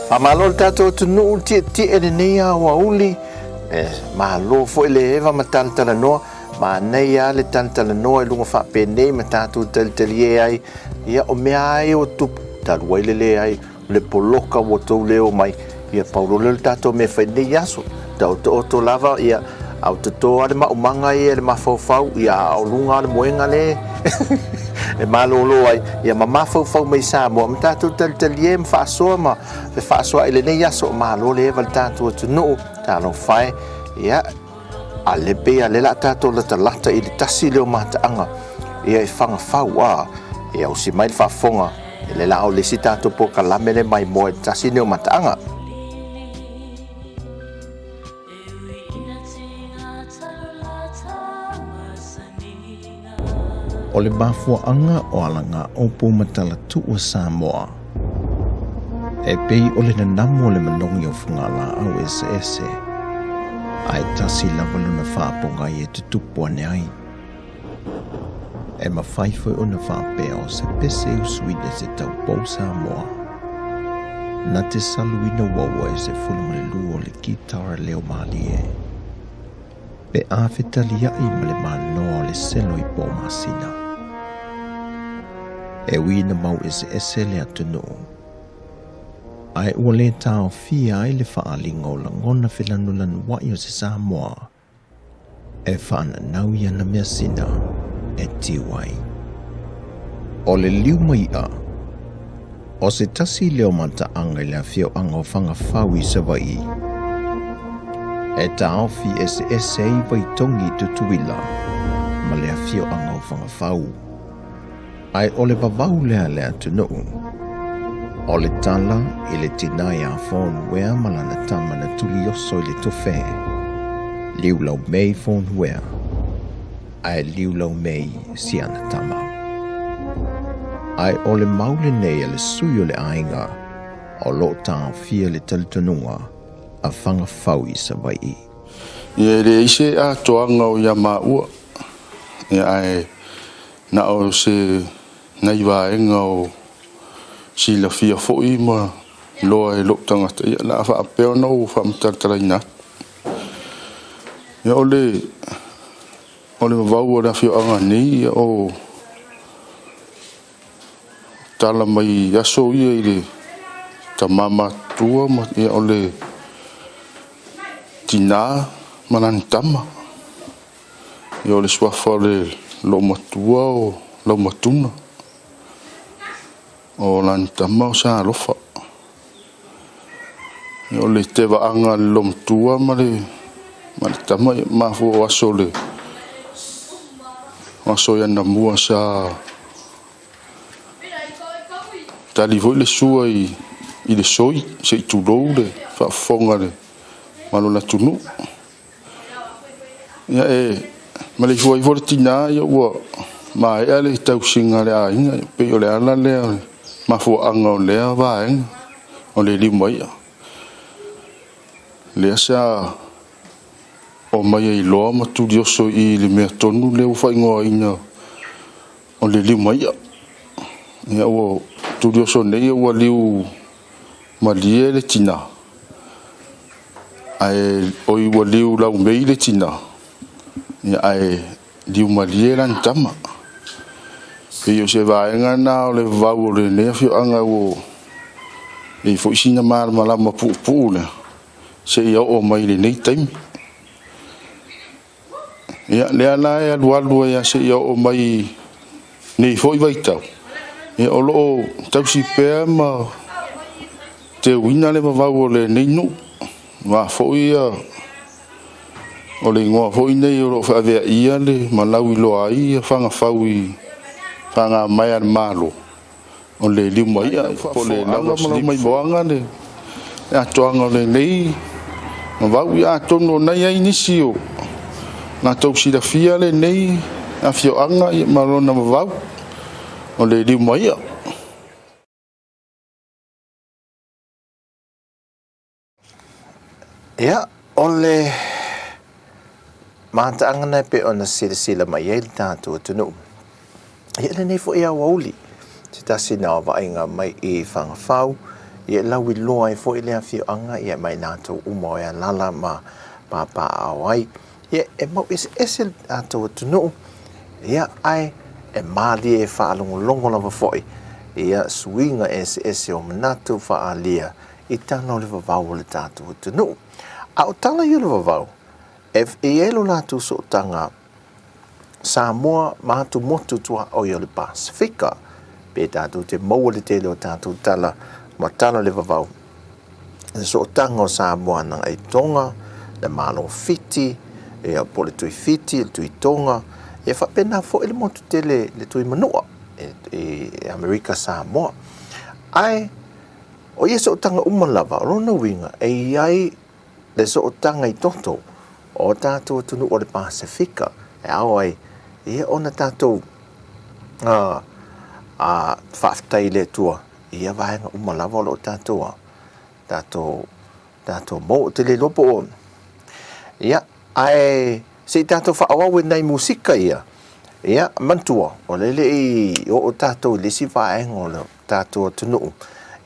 Faamalo le tatou atunuu tietie lenei aoauli. E malo foi le eva ma talatalanoa. Manaia lava le talatalanoa i luga faapenei ma tatou talitalie ai. Ia o mea lava ia ua tupu, talu ai le leai o le poloka ua outou le omai, ia pau loa lea o le tatou mea e fai i lenei aso. Taotooto lava, ia, a ua toto lava le maumaga ia i le mafaufau, ia a o luga lava o le moega le e malolo ai, ia ma mafaufau mai Samoa ma tatou talitalie ma faasoa ma fefaasoaai i lenei aso. Malo le eva i le tatou atunuu, talofa e, ia, A le pei a lea la tatou latalata i le tasi lea o mataaga ia e fagafau a ia usi mai le faafofoga e le la o le isi tatou polokalame le maimoa i le tasi lea o mataaga. O le mafuaaga o alagaopo ma talatuu a Samoa e pei o le nanamu o le manogi o fugalaau eseese, ae tasi lava lona faapogai e tutupu ane ai. E mafai foi ona faapea o se pese usuina se taupou Samoa na te saluina uaua e 12 o le guitar leo malie. Pe a fetaliai ma le manoa o le selo i po masina. E ui ina mau eseese le atunuu, ae ua le taofia ai le faaaliga o lagona felanulanuai o se Samoa e faananau i ana measina e tiu ai. O le liu ma i'a, o se tasi lea o mataaga i le afioaga o Fagafau i Savaii, e taofi eseese ai Vaitogi i Tutuila ma le afioaga o Fagafau. Ae o le vavau lea a le atunuu, o le tala i le tinā iā Fonuea ma lana tama na tulioso i le tofe, liulaumei Fonuea, ae liulaumei si ana tama. Ae o le mau lenei a le sui o le aiga o lo o taofia le talitonuga a Fagafau i Savaii. Ia e leai se atoaga o ia maua, ia ae na o se nai vaega o silafia foi ma iloa e lou tagata, ia o le a faapea ona ou faamatalatalaina atu. Ia o le o le vavau o le afioaga nei, ia o tala mai aso ia i le tama matutua ma ia o le tinā ma lana tama. Ia o le suafa o le loomatua o Laumatuna. O lana tama o Salofa. Ia o le tevaaga a le loomatua ma le ma le tama ia mafua o aso le o aso i anamua sa tali foi le sua i i le soi se i tulou le faafofoga a le mamalu o le atunuu. Ia e maleifua ifo le tinā ia ua maea le tausiga a le aiga, e pei o le ala lea o le mafuaaga o lea vaega o le liumaia. Lea sa omai ai loa ma tulioso i le mea tonu lea ua faaigoaina o le liumaia. Ia ua tulioso nei ua liu malie le tinā, ae oi ua liu laumei le tinā, ia ae liu malie lana tama. Pei o se vaega lena o le vavau o lenei afioaga ua i ai foi sina malamalama puupuu lea seia oo mai i lenei taimi. Ia, lea la e alualu ai lava seia oo mai nei foi vaitau, ia o lo o tausi pea ma teuina le vavau o lenei nuu. Aua foi ia, o le igoa foi nei o lo o feaveaia le ma lauiloa ai ia Fagafau i fagamae a le Malo. O le liumaia po o le lava ma lau maimoaga le atoaga o lenei vavau. Ia atonu o nai ai nisi o latou silafia lenei afioaga ma lona vavau o le liumaia. Ia, o le mataaga na e pei ona silasila mai ai le tatou atunuu. Ia, lenei foi aoauli, se tasi na o vaaiga mai i Fagafau, ia lauiloa ai foi le afioaga ia ma i latou uma o e alala ma papaaao ai. Ia, e mau eseese le tatou atunuu, ia, ae e mālie e faalogologo lava foi ia suiga eseese o manatu faaalia i tala o le vavau o le tatou atunuu. A o tala ia o le vavau, e i ai lo latou sootaga Samoa ma atumotu tuaoi o le Pasefika, pe tatou te maua le tele o tatou tala ma tala o le vavau, le sootaga o Samoa na i Tonga, le Malo Fiti, ia po o le Tui Fiti, le Tui Tonga, ia faapena foi le motu tele le Tui Manua i Amerika Samoa. Ae O ia sootaga uma lava, o lona uiga, e i ai le sootaga i toto o tatou atunuu o le Pasefika e ao ai ia ona tatou faafetai i le Atua i ia vaega uma lava o lo o tatou tatou tatou maua. Ou te le iloa po o ia, ae se i tatou faaauau i nai musika ia, ia manatua, o lea e le i oo tatou i le isi vaega o le tatou atunuu,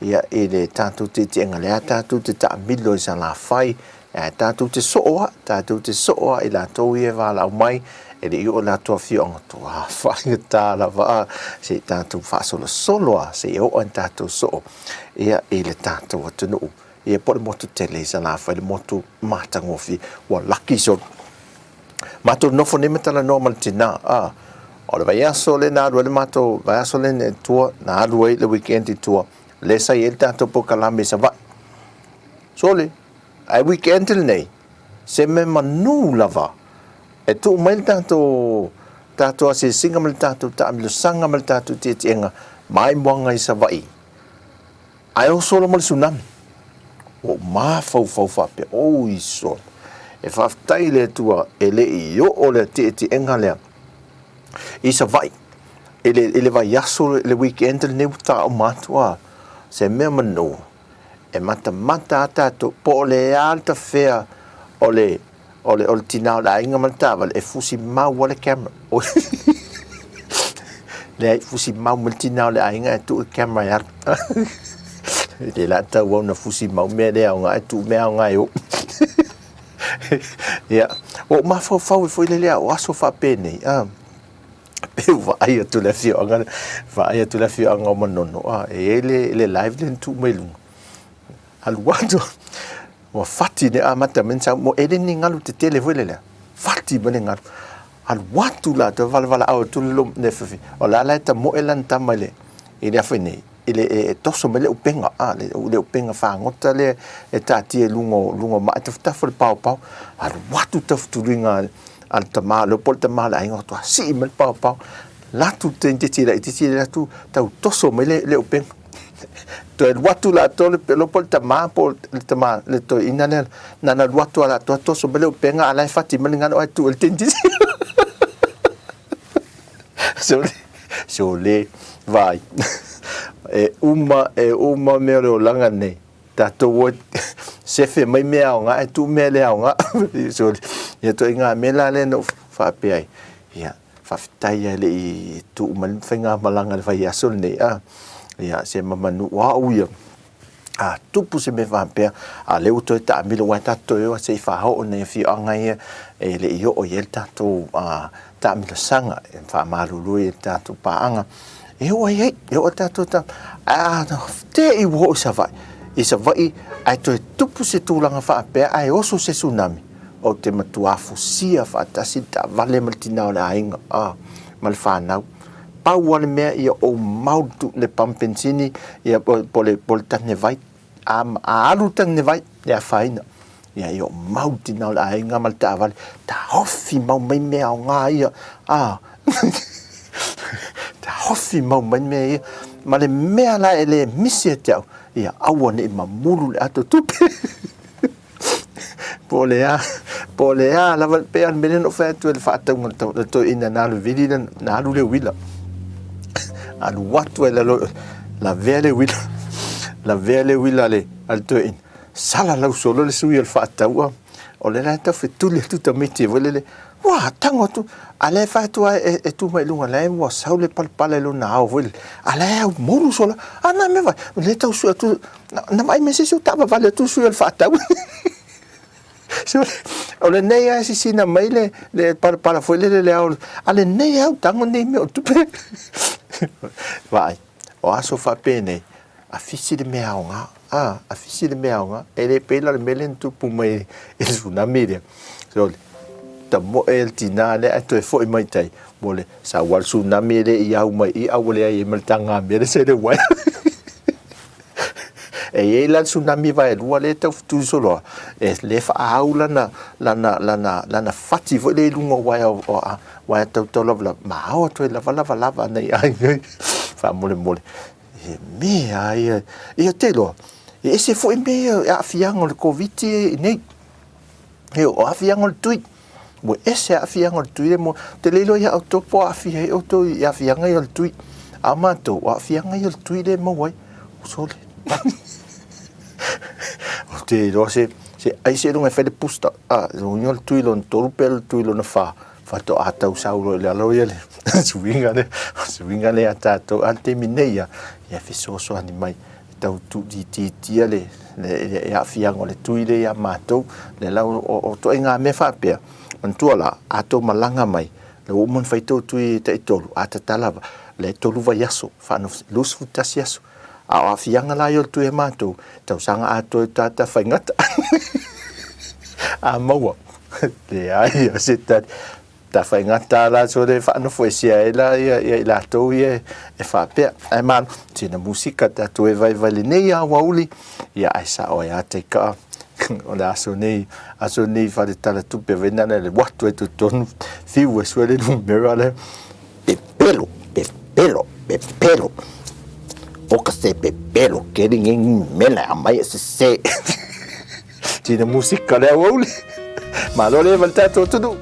ia, i le tatou tietiega lea tatou te taamilo i Salafai, ae tatou te soo lava, tatou te soo lava i latou ia e valaau mai, e le i oo i latou afioaga, toa faigata lava a, se i tatou faasolosolo lava, se i oo ina tatou soo, ia, i le tatou atunuu, ia, po o le motu tele i Salafai, le motu matagofie, ua laki solo. Matou nofo nei ma talanoa ma le tinā, a, o le vaiaso lea na alu ai le matou, vaiaso lea na i tua, na alu ai le weekend i tua, lea sa i ai le tatou polokalame i Savaii. Sole, ae weekend lenei, se mea manu lava, e tuu mai le tatou, tatou asiasiga ma le tatou taamilosaga ma le tatou tietiega maimoaga i Savaii. Ae o solo ma le tsunami. Ua ou mafaufau faapea, oi solo, e faafetai i le Atua e le i oo le tietiega lea i Savaii i le, i le vaiaso, le weekend lenei ua taauma atu a, se mea manu, e matamata a tatou, po o le a le tafea o le O le, o le tinā o le aiga ma le taavale, e fusi mau lava le camera. Leai, fusi mau ma le tinā o le aiga e tuu le camera e alu. E le la tau au na fusi mau mea le aoga, e tuu mea aoga e oo. Ia, ua ou mafaufau ai foi lele a o aso faapenei, a. Pe ua vaai atu le afioaga lea, vaai atu le afioaga o Manono, a, e i ai le, le live lea na tuu mai i luga. Alu atu, ua fati le amata mai ona sau, mo e le ni galu tetele foi le lea, fati mai le galu. Alu atu latou, valevalaau atu le, le, o la la e tamoe lana tama i le, i le afe nei, i le, e toso mai le upega, a, le, le upega fagota lea e taatia i luga o, luga o maa e tafatafa o le paopao. Alu atu tafetuliga a, a le tama, le po o le tama o le aiga, faatoa sii mai le paopao. Alu atu le teineitiiti laitiiti le alu atu tau toso mai le, le upega. Toe alu atu latou le, le po o le tama po o le tama, le toeaina lea, na ona alu atu lava latou toso mai le upega a o la e fati mai le galo ae tuu e le teineitiiti. Sole, sole, vai. E uma, e uma mea o le olaga nei. Tatou o e sefe mai mea aoga ae tuu mea le aoga. Sole, ia ituaiga mea la lea na ou faapea ai, ia, faafetai lava e le i tuu mai le faigamalaga i le vaiaso lenei, a. Ia, se mamanu, o au ia, a tupu se mea faapea, a o lea ua toe taamilo, aua tatou toe o se i faaoo nai afioaga ia e le i oo i ai le tatou taamilosaga e faamalulu ai i le tatou paaga. E oo ai ai, e oo ai tatou ta, ae a te i ua oo i Savaii, i Savaii ae toe tupu se tulaga faapea ae oso se tsunami, ou te matua fusia faatasi le taavale ma le tina o le aiga, a, ma le fanau. Pau lava le mea ia ou mau le pamu penisini ia po o le po o le tane vai. A, a alu le tane vai, e afaina. Ia ia ou mau le tina o le aiga ma le taavale, taofi mau mai mea aoga ia. A, taofi mau mai mea ia. Ma le mea la e le misi ia te au, ia aua ne i mamulu le ato tupe. Po o le a, po o le a lava, pei lava o le mea lea na ou fai atu ai i le faatauga o le toeaina na alu e vili lana, na alu le uila. Alu atu ai i lalo, lavea le uila, lavea le uila a le, a le toeaina, salalau solo le sui o le faataua, o lea la e tau fetuli atu tamaiti foi lele, ua tago atu, a o la e fai atu lava e tu mai i luga, o la e ua sau le palapala i lona ao foi lele, a o la e aumoulu solo, a na mea vai, o lea e tau sue atu, Na vaai mai se isi o taavavale atu sui o le faatau. O lenei lava e sisina mai le, le palapala foi lele le ao, a lenei au tago nei mea o tupe. Vaai, o aso faapenei, afisi le mea aoga, a, afisi le mea aoga, e le pei la o le mea lea na tupu mai i le tsunami lea. So, tamoe le tinā lea ae toe foi mai tai, mo le sau lava le tsunami e le i au mai i i, a ua leai ai ma le tagamea lea sa i le uaea. E i ai la le tsunami vaelua lea e tau fetuli solo a, e lea e faaau lana, lana, lana, lana fati foi lea i luga o uaea, o, o, uaea tautau lavalava, ma ao atu ai lava lavalava ana i aiga faamolemole. He mea a ia, ia te iloa, e ese foi mea ia e aafiaga o le Koviti i nei. He o aafiaga o le tui. Ua ese aafiaga o le tui le mo, te le iloa ia outou po o aafia ai outou i aafiaga ia o le tui. A o matou, o aafiaga ia o le tui lea e maua ai. Sole. Ou te iloa se, se ai seiloga e fai le booster. A, lona uiga o le tui lona tolu pe le tui lona fa, faatoa tau sau loa i lalo ia le suiga lea, suiga lea a tatou. A o le taimi nei ia, ia fesoasoani mai e tau tuuitiitia le, le, le aafiaga o le tui lea ia matou. Le la o, o, o ituaiga mea faapea, manatua la, a tou malaga mai, la ua uma ona fai tou tui taitolu, a tatala lava, la e tolu vaiaso, faanofo, 21 aso. A o aafiaga la ia o le tui a matou, tausaga atoa i tāta faigata. A maua, leai o se tali. Ta faigata la sole faanofoesea ai la ia, ia i latou ia e faapea. Ae malo, sina musika tatou e vaivai lenei aoauli, ia ae sao ai a taika o le aso nei, aso nei fale tala tupe vai nana le watu ai totonu, fiu e sue le numera le, pepelo, pepelo, pepelo. Oka se pepelo, keri ngengi mela amai e sese. Sina musika le aoauli. Malo le ma le tatou atunuu.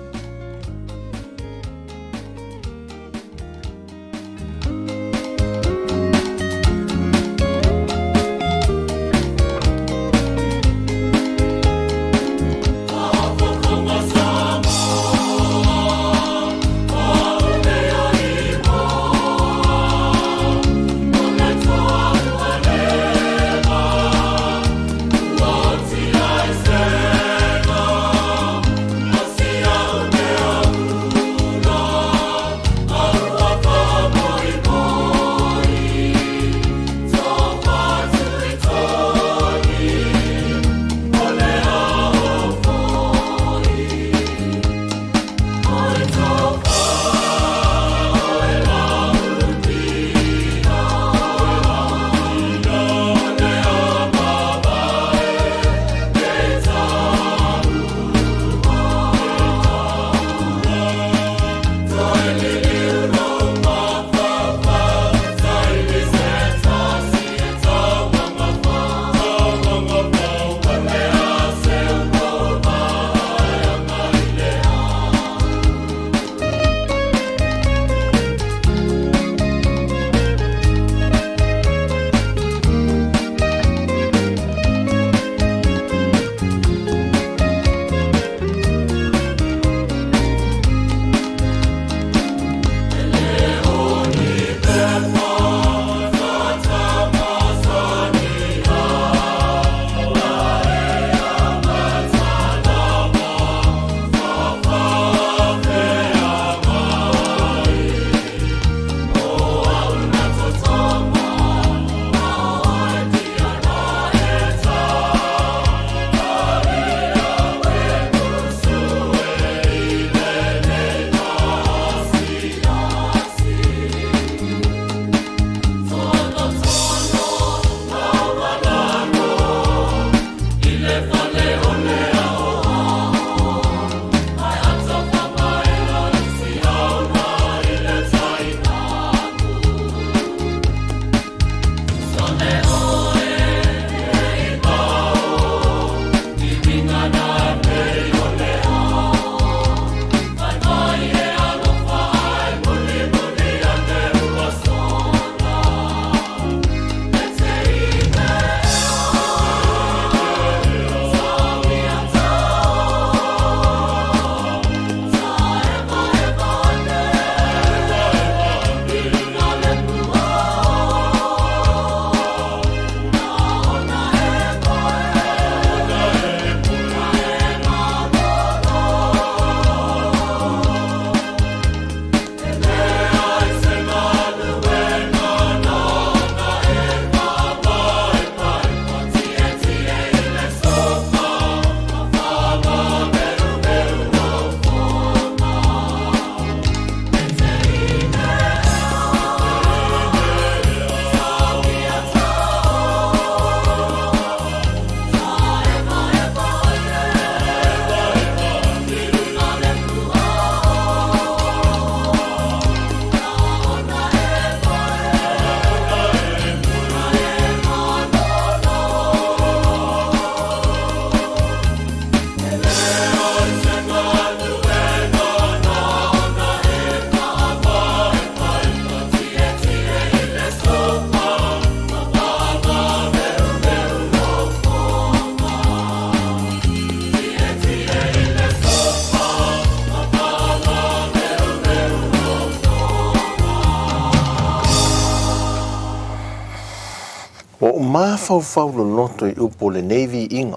mafaufau loloto i upu o lenei viiga.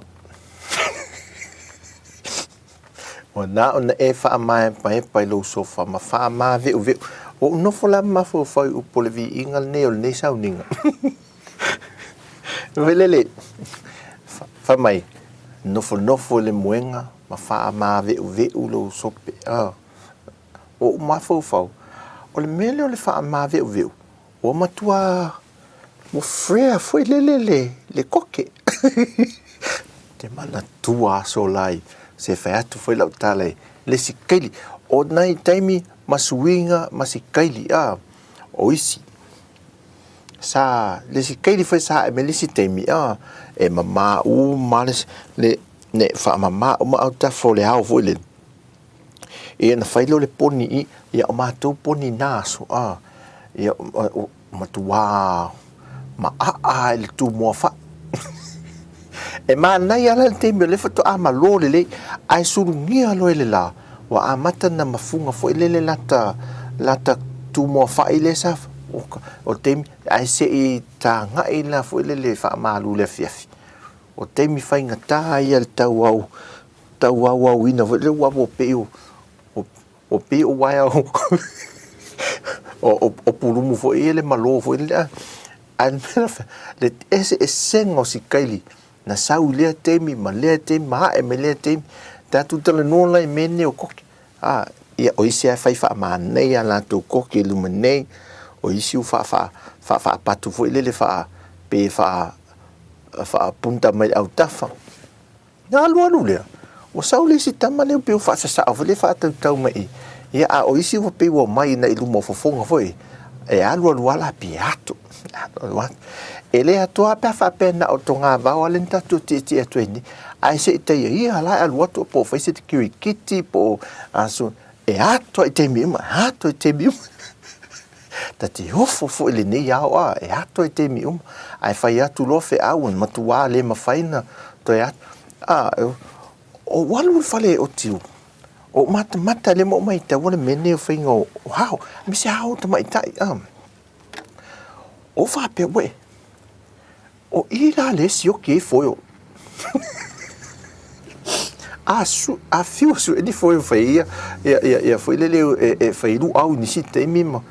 Ua na ona e faamaepaepa i lou sofa ma faamaveuveu. Ua ou nofo la ma mafaufau i upu o le viiga lenei o lenei sauniga. Foi lele, fai mai, nofonofo i le moega ma faamaveuveu lou sope. Ua ou mafaufau, o le mea lea o le faamaveuveu, Ua matua ua frea foi lele le, le koke. Te manatua aso la i se fai atu foi lau tala i le isi kaili. O nai taimi ma suiga ma si kaili, a, o isi. Sa, le isi kaili foi sa ae mai le isi taimi, a, e mama uma le, le, ne faamama uma autafa o le ao foi lele. Ia na fai lea o le poni i, ia o matou poni na aso, a, ia ua matuā maaa i le tumuafa'i. E manaia la le taimi o lea faatoa malo lelei, ae sulugia loa i le la, ua amata ona mafuga foi lele lata, lata tumuafa'i lea sa, o le taimi, ae se i tagai la foi lele faamalu i le afiafi. O taimi faigata ia le tau au, tau auauina foi lea ua pei o, o pei o uaea o, o, o pulumu foi ia le malo foi lea. Ae le mea le eseesega o sikaili na sau i lea taimi ma lea taimi ma ae mai lea taimi. Tatou talanoa la i mea nei o koke. A, ia, o isi lava e fai faamanaia a latou koke i luma nei, o isi ua faa, faa, faa, faapatu foi lele faa, pe faa, faapunta mai le autafa. Ona alualu lea, ua sau le isi tama lea pei ua faasasao foi lea faatautau mai i. Ia, a o isi ua pei ua omai i luma o fofoga foi, e alualu lava la pe ato, alualu atu. E le atoa lava pe a faapea na o togavao lava lea na tatou tietie atu ai nei, ae se i taia ia la e alu atu po o fai se kirikiti po o aso, e ato lava i taimi uma, e ato i taimi uma. Ta te ofo foi i lenei ao a, e ato i taimi uma, ae fai atu loa feau e matuā le mafai na toe ato. A, o alu i le fale o Tiu, o matamata lea ma ou maitaua le mea lenei o faiga o hao, aemaise hao o tamaitai a. O faapea, uē, O i la le sioki ai foe o. A su, a fiu su e ni foe o fai ia, ia, ia, ia foi lele e, e fai lu au nisi taimi ma,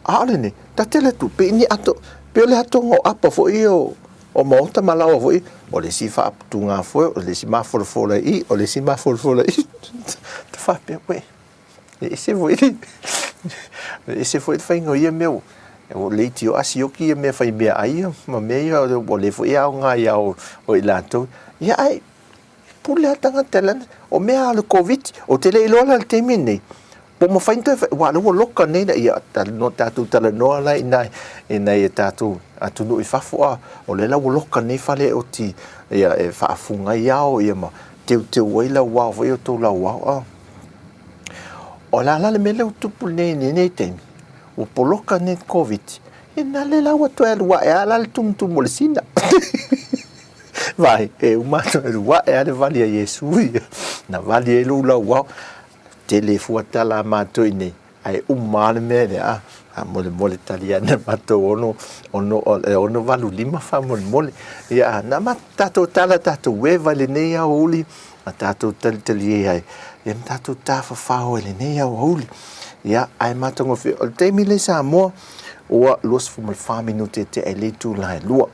a ole nei, ta tele atu, pe ni ato, pe o le atoga o apa foi o, o maota ma laoa foi, o le isi faaputuga foe, o le isi mafolafola i i, o le isi mafolafola i i, ta faapea, uē, E ese foi le, e ese foi le faiga o ia mea, ua leitioa a sioki ia mea fai meaai ia ma mea ia ua le foi e aoga i ao o i latou. Ia ae pule lava tagata i lana, o mea lava o le Koviti, ou te le iloa la i le taimi lenei, po o mafai ona toe fai, aua o lea ua loka nei, ia tatou talanoa la i nai a tatou atunuu i fafo, a o lea la ua loka nei fale oti ia e faafuga ai ao ia ma teuteu ai lau ao foi o tou lauao, a. O le a la le mea lea ua tupu nei i lenei taimi, ua poloka nei le Koviti, ia na lea la ua toe alu ae lava la le tumutumu o le sina. Vai, e uma atu alu ae lava le vali a Iesu ia, na vali ai lou lauao. Tele fua tala a matou i inei, ae uma lava le mea lea, a, faamolemole tali ane matou ono, ono, e 685 faamolemole. Ia, na tatou tala tatou eva i lenei aoauli, ma tatou talitalie ai, ia ma tatou tafafao ai lenei aoauli. Ia, ae matagofie, o le taimi lea i Samoa, ua 24 minute e tea ai le itula e 2.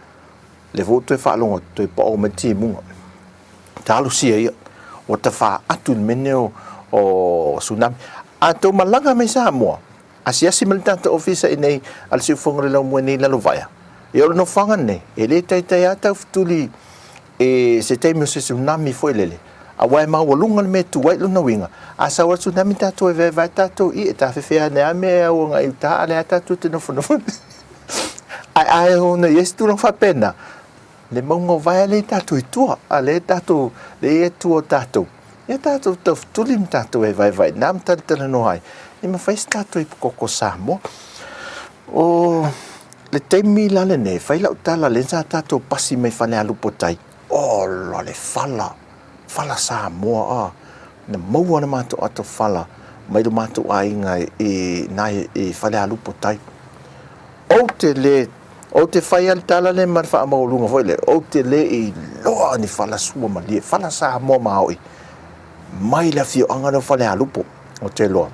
Lea foi ua toe faalogo atu, toe pao mai le timuga. Talosia ia, ua tafā atu i le mea lenei o, o tsunami. A tou malaga mai Samoa, asiasi mai le tatou ofisa i nei a le Siufofoga o le Laumua nei i Lalovaea, ia o le nofoaga lenei, e le taitai lava taufetuli i se taimi o se tsunami foi lele, aua e maualuga le mea e tu ai lona uiga, a sau lava le tsunami tatou e vaevae tatou i, e tafefea ane lava mea e au agai i uta, a o lea lava tatou te nofonofo. Ae a ono i ai se tulaga faapena, le mauga o vaea lea i tatou i tua, a lea tatou, lea e tua o tatou, ia tatou taufetuli ma tatou e vaevae i ina ma talatalanoa ai, e mafai se tatou ipukoko Samoa. O le taimi la lenei, fai lau tala lea sa tatou pasi mai Falealupo-tai, ola le fala, fala Samoa a, na maua le matou ato fala mai lo matou aiga i, i, i Falealupo-tai. Ou te le, Ou te fai lava le tala lea ma le faamaualuga foi lea, ou te le iloa ni fala sua malie, fala Samoa maoi mai le afioaga lea o Falealupo. Ou te iloa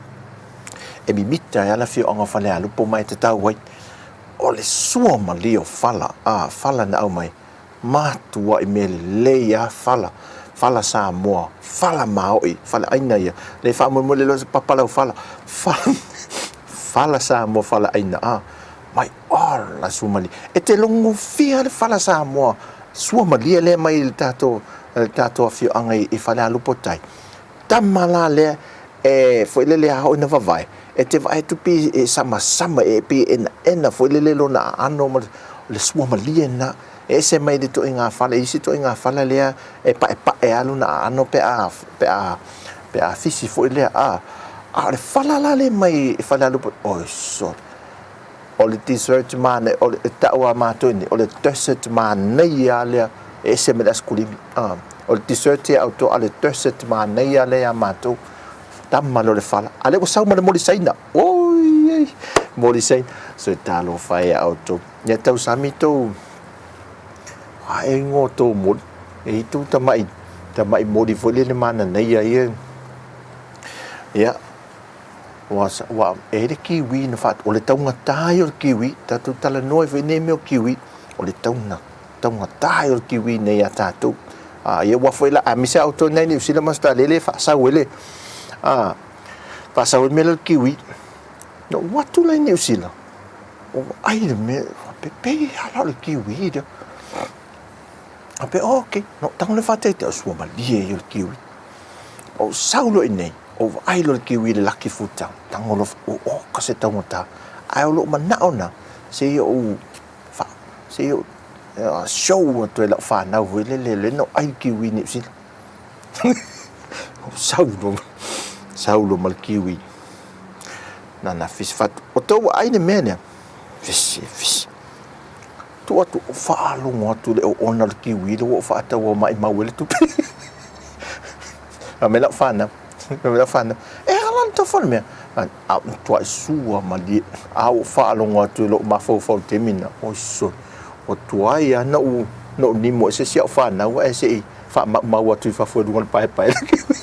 e mimita ai lava le afioaga o Falealupo ma e tatau ai. O le sua malie o fala, a, fala na aumai, matuai mea lelei lava fala, fala Samoa, fala maoi, faleaiga ia. Le faamoemoe le iloa se papa lau fala, fala, fala Samoa, faleaiga, a. Mai ola sua malie. E te logofia le fala Samoa, sua malie lea mai le tatou, le tatou afioaga i Falealupo tai. Tama la lea e foi lele a oo ina vavae, e te vaai atu pei e samasama, e pei e enaena foi lele lona aano ma le sua malie lena. E ese mai le ituaiga fala, i isi ituaiga fala lea e paepae lava lona aano pe a, pe a, pe a fisi foi lea, a. A o le fala la lea mai Falealupo, oi sole, o le dessert manaia, o le, e tau lava matou nei, o le dessert manaia lava lea, e ese mai le asikulimi. A, o le dessert ia auto, a o le dessert manaia lea ia matou. Tama lea o le fala. A lea ua sau ma le moli Saina. Oi, ei, moli Saina. So talofa e ia outou. Ia tausami tou, a e ingoa tou moli. E i tou tamai, tamai moli foi lele mananaia ia. Ia, Ua, ua, e i ai le kiwi na wha, o le taugata ia o le kiwi, tātou talanoa ai foi i nei mea o kiwi, o le tauna, taugata ia o le kiwi nei a tātou. A, ia ua foi la, a misa au tō nei Niu Sila ma Australia le whaasau e le, a, whaasau e mea le kiwi. No, ua atu la i Niu Sila, o ai le mea, pepei ala o le kiwi lea. A pe, oh, okay, no, tango le whateite, o sua malie ia o le kiwi. O sau loa i inei, o vaai loa le kiwi i le Lucky Food Town, tago loa, o oka se taugata. Ae o lou manao lena, se i ou fa, se i ou show atu ai i lau fanau foi lele, lea na ou ai le kiwi i Niu Sila. Sau loa, sau loa ma le kiwi. Na na fisi fatu. O tou vaai le mea lea, fisi, fisi. Tuu atu, faalogo atu le oona o le kiwi lea ua ou faataua maimau ai le tupe. Fai mai lau fanau, fai mai lau fanau, e a la le tofa o le mea? A ua matuai sua malie, a ua faalogo atu i lou mafaufau i le taimi lena, oi sole, ua tuai lava na ou, na ou nimo ai se isi au fanau ae se i faamaumau atu i fafo i luga o le paepae o le kiwi.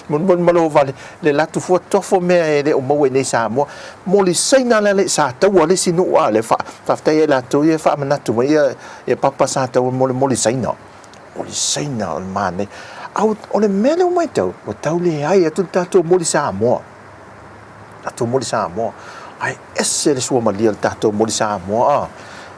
Molimoli ma lou vale, le latou fua tofo mea e le o maua i nei Samoa. Moli Saina le alii sa taua le isi nuu a le fa, faafetai ai latou ia e faamanatu mai ia, ia papa sa taua mo le moli Saina. Moli Saina o le manaia. A o le mea lea ua matau, ua tau leai atu le tatou moli Samoa. Tatou moli Samoa. Ae ese le suamalie o le tatou moli Samoa a.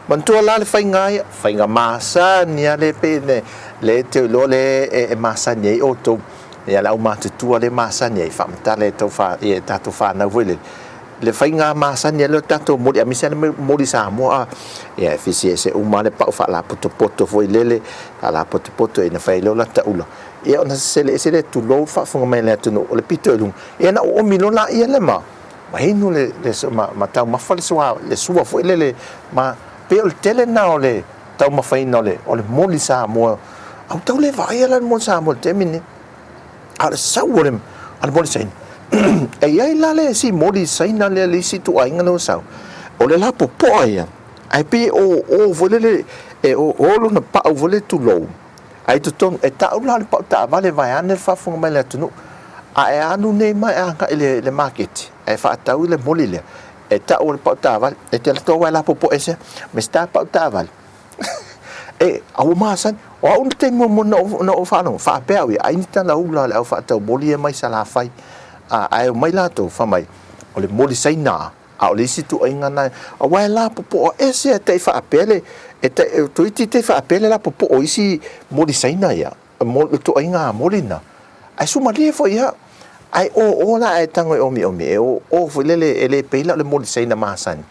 Manatua la le faiga ia, faiga masani lava le pei le, le te iloa le e, e masani ai outou. Ia le aumatutua le masani ai, faamatala e tou wha, e tatou whanau foi lele. Le faiga masani a lea o le tatou moli, aemaise lava le moli Samoa a. Ia e fesiese uma lava le pau faalapotopoto foi lele, faalapotopoto ina fai ai lea o lata ula. Ia ona sesele ese lea, tulou le faafofoga mai a le atunuu, o le pito i luga. Ia na oomi loa laia le ma, ma inu le, le, ma, ma taumafa le sua, le sua foi lele, ma, pei o le tele lena o le taumafaina o le, o le moli Samoa. A ua tau le vaaia la le moli Samoa i le taimi lenei. A o le sau o le, a le moli Saina. E i ai la le isi moli Saina lea le isi ituaiga lea ua sau, o le lapopoa ia, ae pei e ō foi lele, e ō lona pau foi lele tulou, A i totonu, e tau la le pau taavale vaeane le faafofoga mai a le atunuu, a e alu nei ma e agai i le maketi ae faatau i le moli lea, e tau o le pau taavale, e te alu atu aua e lapopoa ese ma si ta pau taavale. E, a ua masani, o au le taimi muamua na ou, na ou faalogo, faapea au ia, ai ni talaula a le au faatau moli ia mai Salafai, a, ae omai latou, fai mai, o le moli Saina. A o le isi ituaiga na, aua e lapopoa ese e tai faapea le, e tai, e toeitiiti tai faapea le lapopoa o isi moli Saina ia, mo, le ituaiga moli na. Ae sumalie foi ia. Ae o o la ae tago e omiomi, e o o foi lele, e le pei la o le moli Saina masani.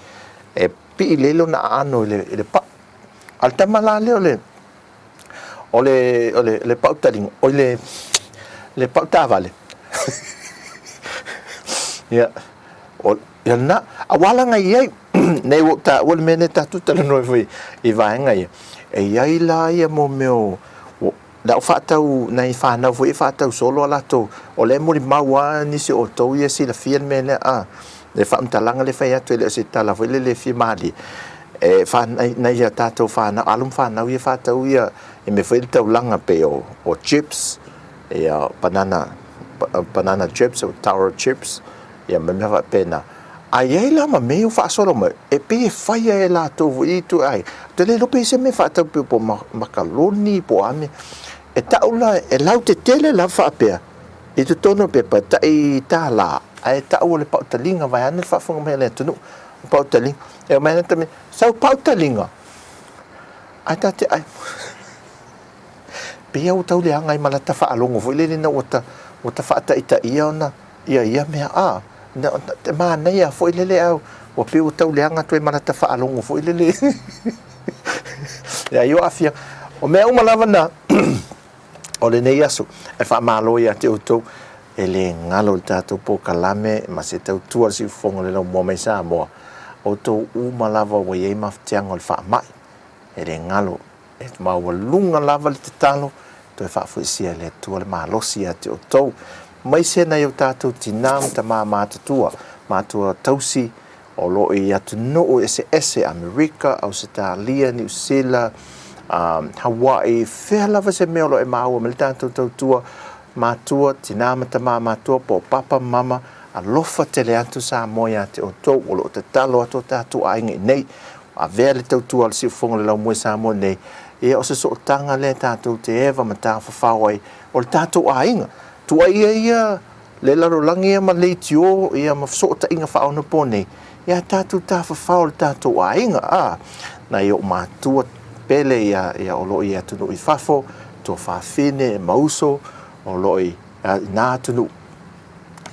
E pii lelei lona aano i le, i le pau. A o le tama la lea o le, o le, o le, le pau taliga, oi le, le pau taavale. Ia, o, ia lena, aua laga e i ai, nei ua ou taua le mea lea tatou talanoa ai foi i vaega ia, e i ai la ia mo mea o, le au faatau, nai fanau foi e faatau solo a latou, o lea e molimau lava nisi o outou ia e silafia le mea lea, a, le faamatalaga lea e fai atu e le o se tala foi lele e fia malie. E whānau, nei a tātou whānau, alo ma whānau ia whātau ia, e me whai le taulaga pei o, o chips, ia banana, banana chips, o taro chips, ia ma mea faapena. A i ai la ma mea o faasolo mai, e pei e faia e latou foi i tu ai. Te le iloa pe i se mea faatau pei po o makaloni po o a mea. E tau la, e lautetele lava faapea i totonu o pepa, e tai $1, ae tau o le pautaliga vaeane le faafofoga mai a le atunuu, o pautaliga. E omai ana tamaiti, sau pautaliga, ae ta te ai. Pei lava ua tau leaga ai ma lata faalogo foi lele ina ua ta, ua ta faataitaia ona ia ia mea a, na, te manaia foi lele a ua pei ua tau leaga atu ai ma lata faalogo foi lele. Ia, i o aafia. O mea uma lava na o lenei aso, e faamalo ia te outou, e le galo i le tatou polokalame ma se tautua i le siufofoga o le laumua mai Samoa, outou uma lava ua i ai mafatiaga o le faamai, e le galo E maualuga lava le tatalo, toe faafoisia e le Atua le malosi ia te outou, aemaise nai o tatou tina ma tama matutua, matua tausi o lo o i atunuu eseese, Amerika, Ausetalia, Niu Sila, Hawaii, fea lava se mea o lo o e maua mai le tatou tautua matua, tina ma tama matua, po o papa ma mama, alofa tele atu Samoa ia te outou, o lo o tatalo atu o tatou aiga i nei, Avea le tautua a le Siufofoga o le Laumua i Samoa nei, ia o se sootaga lea tatou te eva ma tafafao ai o le tatou aiga. Tuuaia ia le lalolagi ia ma leitio ia ma fesootaiga faaonapo nei, ia tatou tafafao i le tatou aiga. A, nai ou matua pele ia, ia o lo o i atunuu i fafo, tuafafine ma uso o lo o i nā atunuu.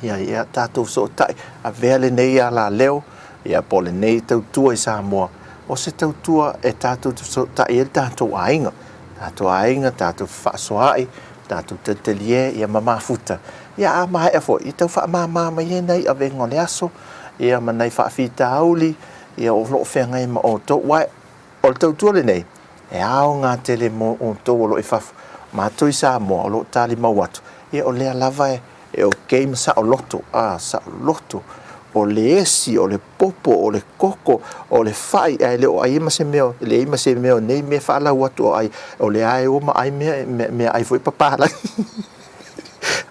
Ia, ia tatou fesootai, avea lenei alaleo, ia po o lenei tautua i Samoa, o se tautua e tatou te fesootai ai le tatou aiga, tatou aiga, tatou fefaasoaai, tatou talitalie, ia ma mafuta. Ia a maea foi, ia tau faamama mai ai nai avega o le aso, ia ma nai faafitauli, ia o lo o feagai ma outou. Aua O le tautua lenei, e aoga tele mo outou o lo o i fafo, matou i Samoa o lo o talimau atu, ia o lea lava e okay ma saoloto, a, saoloto, o le esi, o le popo, o le koko, o le fai, ae le o ai ma se mea, e leai ma se mea o nei mea faalau atu o ai, o lea lava e o ma ai mea, mea ai foi papalagi.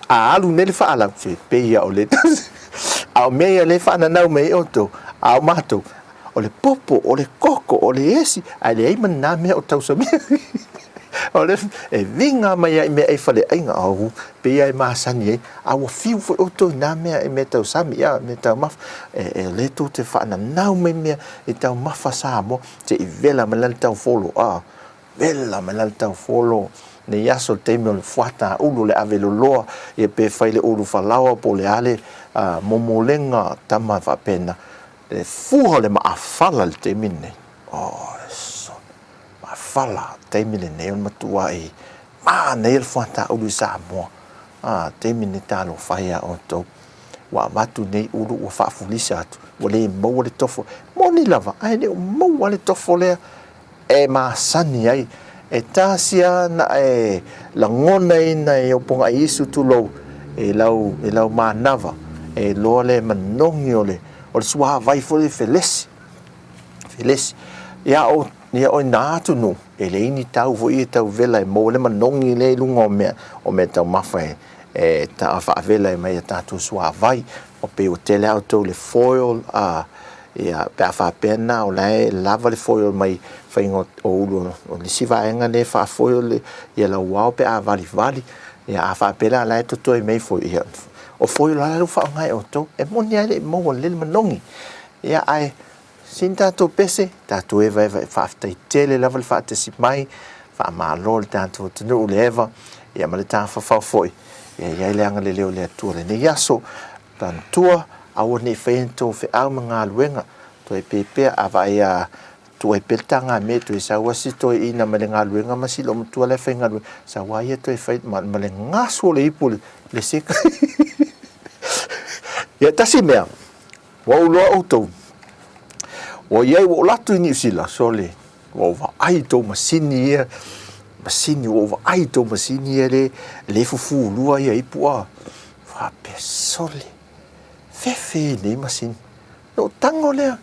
A alu nei le faalau, se pei lava o le A o mea ia lea e faananau mai ai outou, a o matou, O le popo, o le koko, o le esi, ae leai ma nā mea o tausamia. O le, e viga mai ai mea e faleaiga, au, pei e masani ai, a ua fiu foi outou i nā mea i mea tausami, a, mea taumafa. E, e le tou te faananau mai mea i taumafa Samoa, se i vela mai la le taufolo, a, vela mai la le taufolo, nei aso le taimi o le fuata ulu, le ave loloa, ia pe fai le ulu falaoa po o le a le momolega tama faapena. E fua le maafala i le taimi lenei. Oh, so, maafala taimi lenei o le matuai manaia le fuataulu i Samoa. Ah, taimi lenei talofa e ia outou. Ua avatu nei ulu ua faafulisa atu, ua le maua le tofo. Moni lava, ae le o maua le tofo lea e masani ai. E tasi lava na e lagonaina e ou pogaʻi Iesu tulou i lau, i lau manava, e iloa le manogi o le, o le suāwai foi le felesi, felesi. Ia o, ia o i nā atunuu, e leai ni tau foi e tau vela e maua le manogi lea i luga o mea, o mea taumafa e, e ta faavela ai mai a tatou suāwai. Ua pei ua tele lava outou i le foil, a, ia, pe a faapea na o la e lava le foil mai faiga o ulu o nisi vaega lea e faa-foil ia lauao pe a valivali. Ia, a faapea la la e totoe mai foi, ia, o foil lava la ua faaaoga e outou. E moni lava e le i maua lelei le manogi. Ia, ae sini tatou pese, tatou evaeva e faafetai tele lava le faatasi mai, faamalo i le tatou atunuu le eva, ia ma le tafafao foi. Ia i ai le agalelei o le Atua i lenei aso. Manatua, aua ne i faia ni tou feau ma galuega, toe pepea, a vaai a tuai pea le tagamea toe sau a si toeaina mai le galuega ma si loomatua la e faigaluega, sau a ia toe fai ma, ma le gasu o le ipu le, le seka. Ia tasi mea, ua ou iloa outou, ua i ai ua ou alu atu i Niu Sila, sole, ua ou vaai i tou masini ia, masini, ua ou vaai i tou masini ia le, le fufulua ia ipu a. Faapea, sole, fefe nei masini. Na ou tago lea.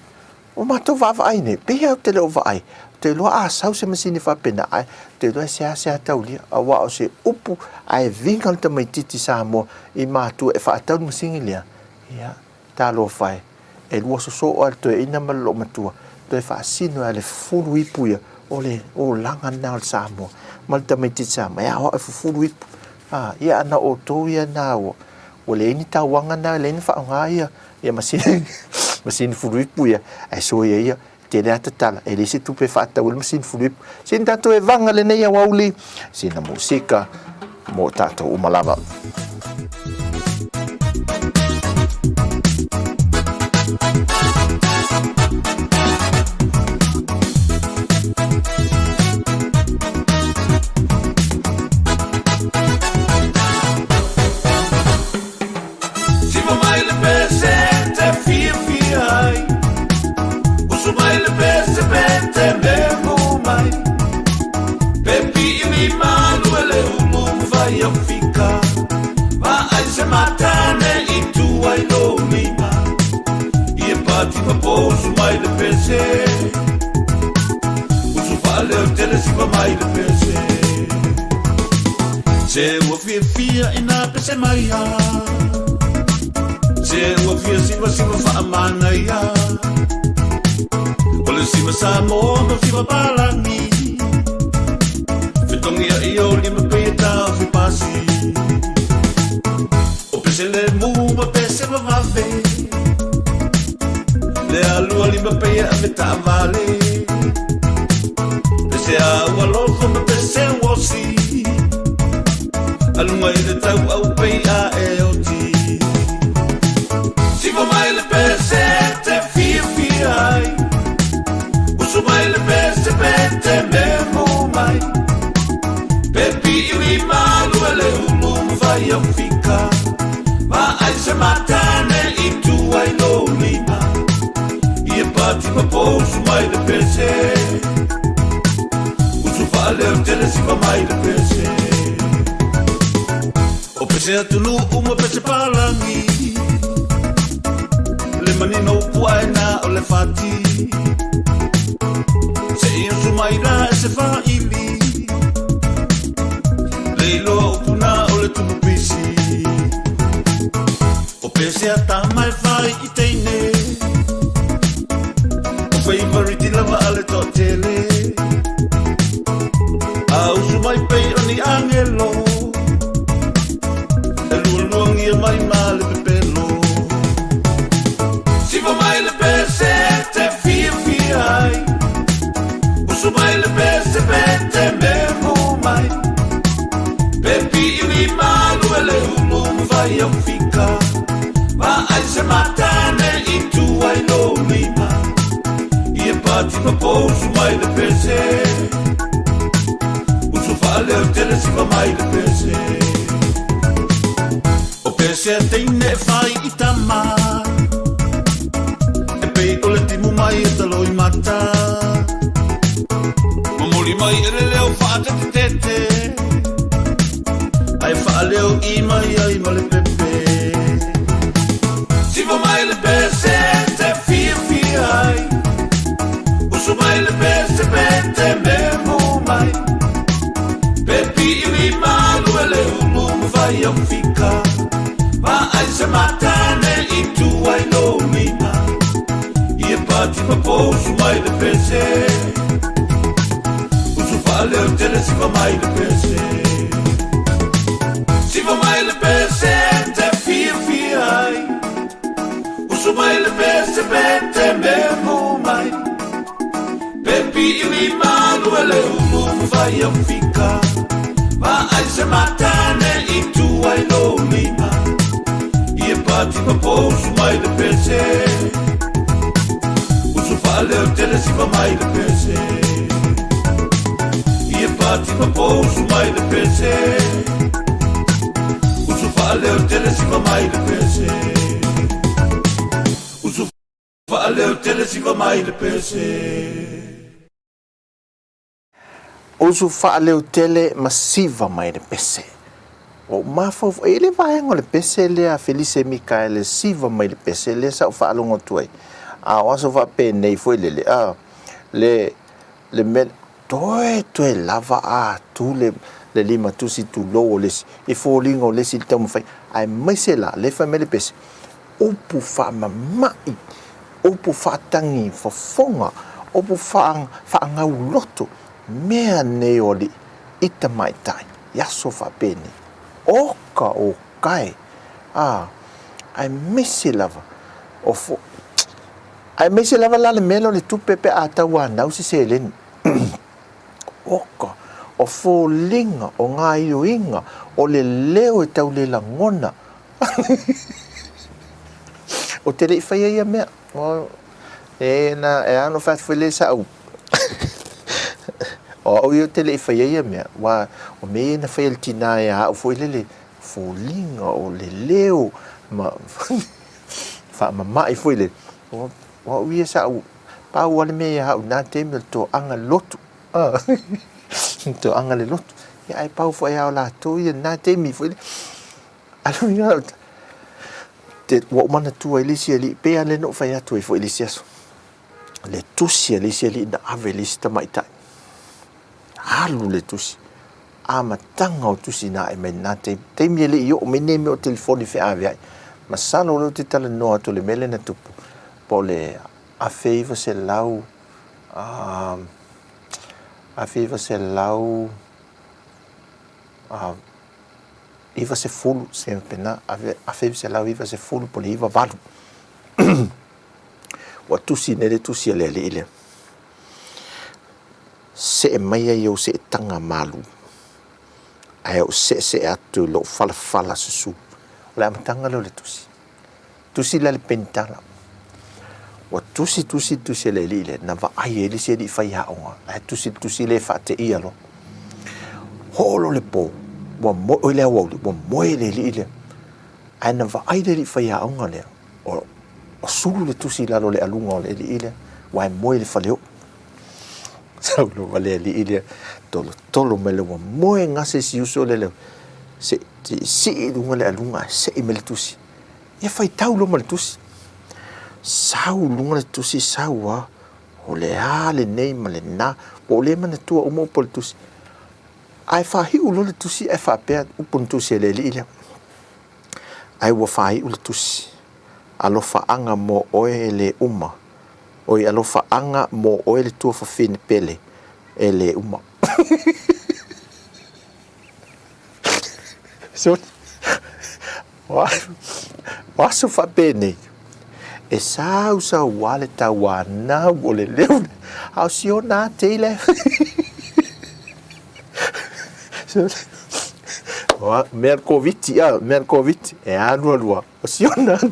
Ua matou vaavaai nei, pehea ou te le o vaai, ou te iloa a sau se masini faapena, ae ou te iloa e seasea taulia, aua o se upu ae viga le tamaitiiti Samoa i matua e faatau le masini lea, ia, talofa e, e lua sosoo lava le toeaina ma le loomatua, toe faasino ai le fufulu ipu ia, o le olaga lena o le Samoa ma le tamaitiiti Samoa, e aoao e fufulu ipu. A, ia a na o outou ia na ua, ua leai ni tauaga na, leai ni faaaoga ia, ia masini, masini fuluipu ia, ae soia ia, tele lava tatala, e leai se tupe e faatau ai le masini fuluipu. Sina tatou e vaga lenei aoauli, sina musika mo tatou uma lava. Siva mai le pese te fiafia ai Usu mai le pese pe te memo mai Pe pi'i malu e le ulu mawhai au fika Ma ai se matane i tu ai lo lima I e pati ma posu mai le pese Usu whaaleo tele siva mai le pese Se ua fiafia i nā pese mai a Se ua fia siva siva faamanaia O le siva Samoa ma siva palagi Fetogia i o lima pei e taofi pasi O pese lemu ma pese vavave Le alua lima pei e ave taavale Pese a ua lofo ma pese uosi Aluga i le tau au pei a e oti Siva mai le pese te fiafia ai Usu mai le pese pe te memo mai Pe pi'i malu e le ulu ma fai au fika Ma ai se matane i tu ai lo lima I e pati ma pousu mai le pese Usu faaleo tele siva mai le pese O pese atunuu ma pese palagi Le manino upu ae na o le fati Se i usu mai la e se faili Le iloa upu na o le tupu pisi O pese a tama e fai i teine O feivariti lava a le toatele A usu mai pei o ni agelo E lualuagia mai ma le pepelo Siva mai le pese te fiafia ai Usu mai le pese pe te memo mai Pe pi'i malu e le ulu ma fai au fika Ma ai se matane i tu ai lo lima I e pati ma pousu mai le pese Usu faaleo tele siva mai le pese O pese a teine e fai i tama E pei o le timu mai e taloi mata Momoli mai e le leo faatetetete Ae faaleo i mai ai ma le pepe Siva mai le pese te fiafia ai Usu mai le pese pe te memo mai Pe pi'i malu e le ulu ma fai au fika Ma ai se matane i tu ai lo lima I e pati ma pousu mai le pese Usu faaleo tele siva mai le pese Siva mai le pese te fiafia ai Usu mai le pese pe te memo mai Pe pi'i malu e le ulu ma fai au fika Ma ai se matane i tu ai lo lima I e pati ma pousu mai le pese Usu faaleo tele siva mai le pese I e pati ma pousu mai le pese Usu faaleo tele siva mai le pese Usu faaleo tele siva mai le pese. Usu faaleotele ma siva mai le pese. Ua ou mafaufau, e i ai le vaega o le pese lea a Felise Mikaele siva mai le pese lea sa ou faalogo atu ai. A o aso faapenei foi lele, a, le, le mea, toe, toe lava atu le, le limatusi tulou o le isi, i foliga o le isi i le taumafai, aemaise la, lea e fai mai le pese, upu faamama'i, upu faatagi fofoga, upu faagauloto, mea nei o alii i tamaitai i aso faapenei. Oka oka e! A, aemaise lava o fo, aemaise lava la le mea lea o le tupe pe a tauanau se seleni. Oka, o foliga, o gaioiga, o le leo e tau le lagona. Ou te le i faia ia mea. E na, e ano fai atu foi le sa au. O au ia ou te le i faia ia mea. Ua, o mea ia na faia e le tinā ia au foi lele, foliga o le leo ma faamama'i foi lele. O, o au ia sa au, pau lava le mea ia au i na taimi o le toaga lotu. Toaga le lotu. Ia ae pau foi lava o latou ia i na taimi foi lele. Ua ou manatua ai le isi alii, pei lava lea na ou fai atu ai foi i le isi aso, le tusi a le isi alii na ave i le isi tamaitai. Alu le tusi, amataga o tusi na ae mai lena taimi, taimi e le i oo mai nei mea o telefoni feaveai. Masalo o lea ou te talanoa atu i le mea lea na tupu, po o le 1900, 1900, 90, se faapena, 1990 po o le 98. Ua tusi nei le tusi a le alii lea. See mai ai ou seetaga malu, ae ou seesee atu i lou falafala susu. O le amataga lea o le tusi. Tusi la le penitala. Ua tusi, tusi, tusi e le alii lea, na vaai ai le isi alii faiaoga, ae tusi le tusi lea e faateia loa. Holo le po, ua moe, oi le aoauli, ua moe le alii lea. Ae na vaai le alii faiaoga lea, o, o sulu le tusi i lalo o le aluga o le alii lea, ua e moe i le faleoo. Sau loa le alii lea, tolotolo mai le ua moe gase si uso lea, lea, se i sii i luga le aluga ae sei mai le tusi. Ia faitau loa ma le tusi. Sau i luga le tusi, sau lava, o le a lenei ma lena, ua ou le manatua uma upu o le tusi. Ae faaiu loa le tusi ae faapea upu na tusi e le alii lea. Ae ua faaiu le tusi, alofaaga mo oe e le uma, oi alofaaga mo oe le tuafafine pele e le uma. O aso faapenei, e sausau lava le tauanau o le leo, a o si ona lava tei la e O mea le Koviti, a, mea le Koviti, e alu alu lava, o si ona lava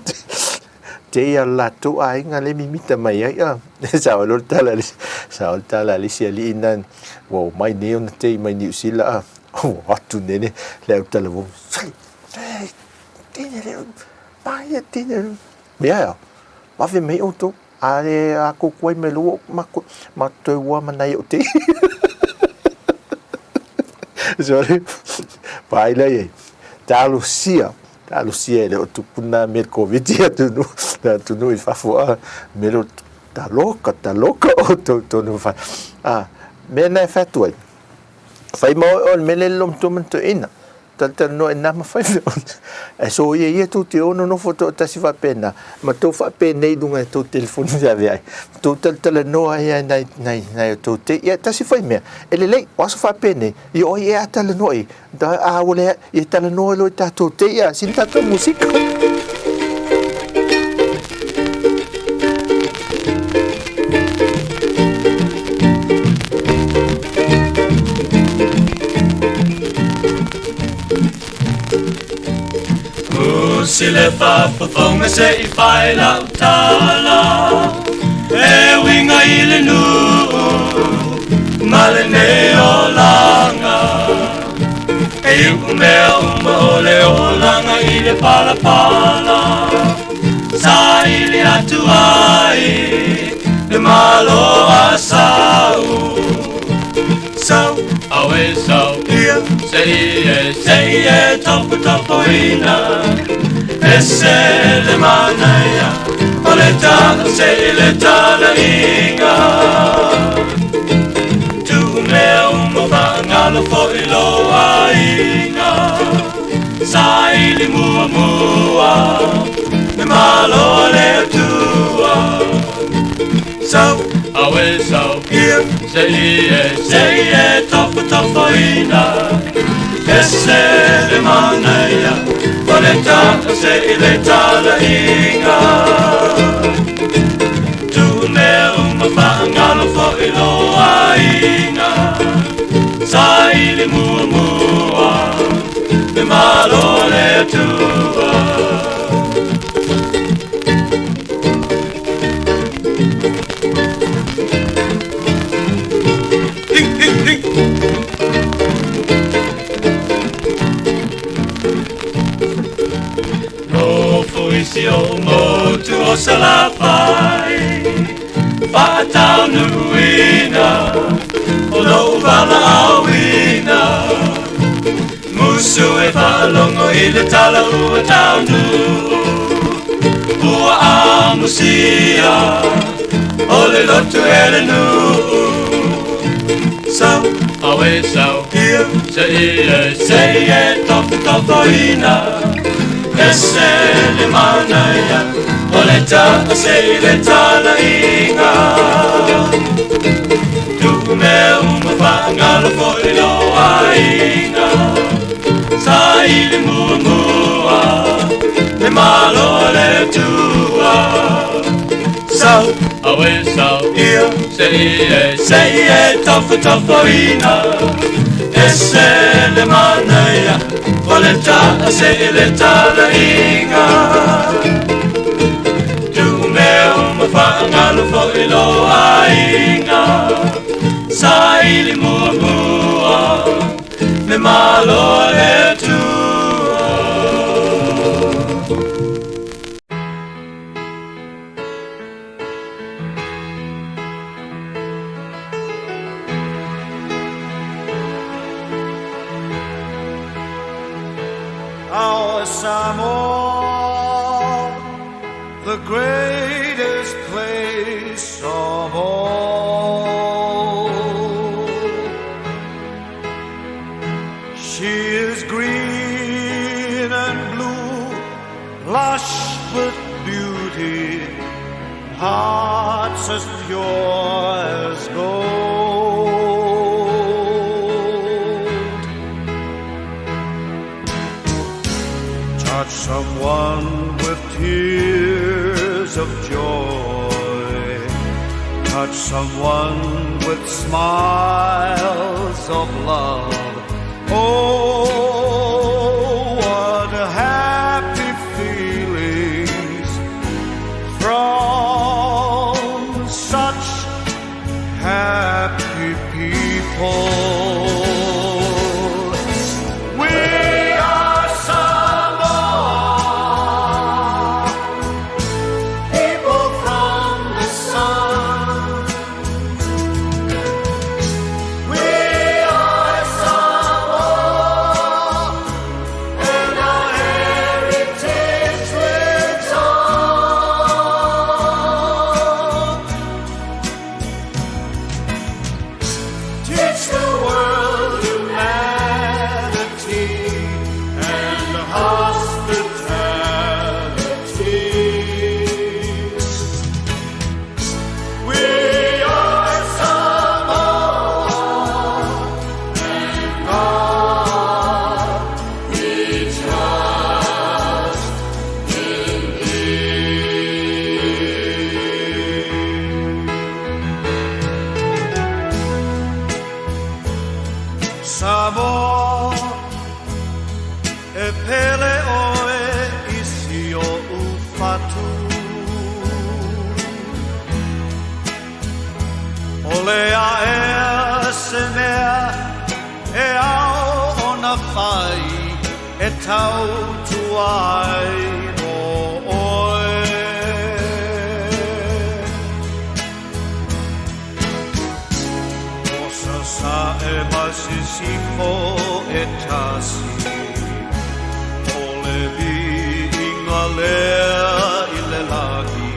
tei a le latou aiga lea e mimita mai ai, a. Sao ai loa le tala a le isi, sao ai le tala a le isi alii lena, ua omai nei ona tei mai Niu Sila, a, ua atu nei le autalavou, Ia, vave mai outou, a le akokoai mai loa ua ma toe ua ma nai o te. Sorry. Pai la iai. Talosia, talosia e le o tupu nā mea le Covid i atunuu, nā atunuu i fafo a, mea le o taloka, taloka outou tonu whai. A, mea nā e whai atu ai. Whai ma oe o le mea le lilo matua ma toeina. Talatalanoa i nā ma whai mea. E soia ia tou te ono nofo toatasi faapena, ma tou faapenei i luga i tou telefoni feaveai, ma tou talatalanoa ai i nai, nai, nai o tou te, ia tasi fai mea, e lelei, o aso faapenei, ia o ai e a talanoa i, da, a ua leai, ia talanoa loa i tatou te, ia, sina tatou musika. Usi le faafofoga se i fai lau tala E uiga i le nuu ma lenei olaga E iu mea uma o le olaga i le palapala Saili atu ai le malo a sau Sau, awe sau, ia, se i e, se i e topotopoina Ese le manaia o le taase i le talaiga. Tuu mea uma faagalo foi lou aiga. Saili muamua le Malo a le Atua. Sau, awe sau, ia, se i e, se i e tofotofoina. Ese le manaia o le taase i le talaiga. Tuu mea uma faagalo foi lou aiga. Saili muamua le Malo a le Atua. Nofo i si ou motu o Salafai, faataunuuina o lou valaauina. Musu e faalogo i le tala ua taunuu, ua amusia o le lotu e le nuu. Sau, awe sau, ia, se i e, se i e tofotofoina. Ese le manaia o le taase i le talaiga. Tuu mea uma faagalo foi lou aiga. Saili muamua le Malo a le Atua. Sau, awe sau, ia, se i e, se i e tofotofoina. Ese le manaia o le taase i le talaiga. Tuu mea uma faagalo foi lou aiga. Saili muamua le Malo a le Atua. Our Samoa, the greatest place of all. She is green and blue, lush with beauty, hearts as pure as gold. Touch someone with tears of joy. Touch someone with smiles of love. Oh, what happy feelings from such happy people. We are Samoa, people from the sun. We are Samoa, and our heritage lives on. Teach the world humanity and hospitality. We are Samoa, and God we trust in thee. Samoa, e pele oe i si oʻu fatu. ʻOle aʻea se mea e ao ona fai e tautua ai mo oe. O Sasaʻe ma Sisifo e tasi, o le viiga lea i le lagi.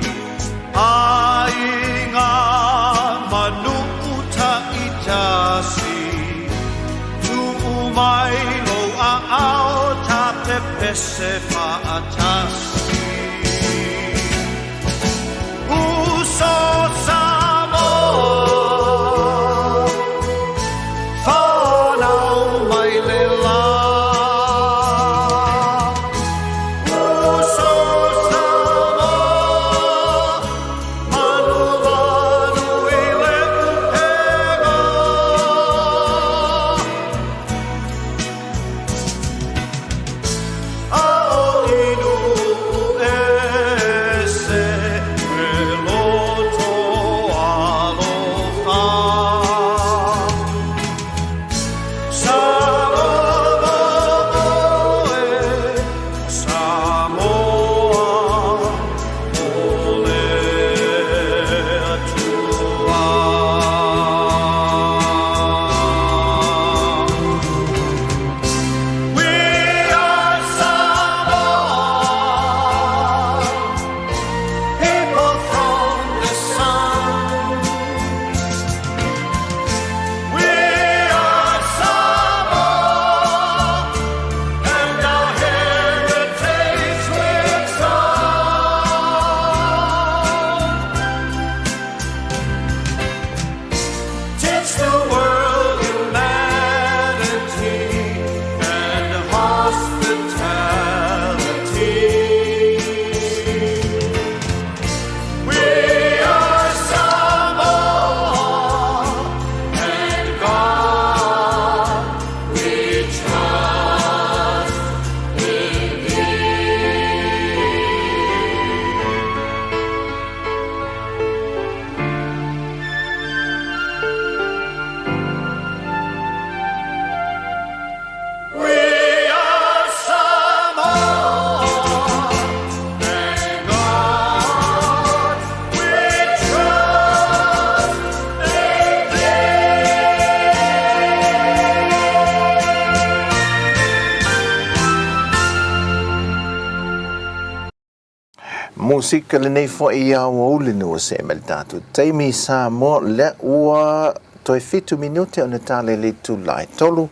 Musika lenei foi i aoauli na ua see mai le tatou taimi i Samoa lea ua toe 7 minute ona tala i le itula e 3.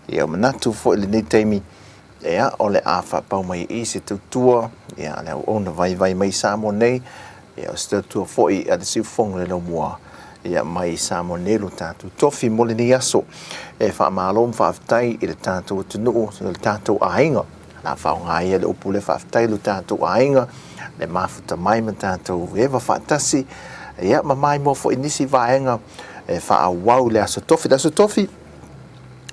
Ia ua manatu foi i lenei taimi ia o le a faapau mai i se tautua ia a le auauna vaivai mai i Samoa nei, ia o se tautua foi a le siufofoga o le laumua ia mai i Samoa nei lo tatou tofi mo lenei aso. E faamalo ma faafetai i le tatou atunuu, i le tatou aiga. La faaaoga ai le upu lea faafetai i lo tatou aiga, le mafuta mai ma tatou eva faatasi, ia ma maimoa foi nisi vaega e faaauau i le Aso Tofi. Le Aso Tofi,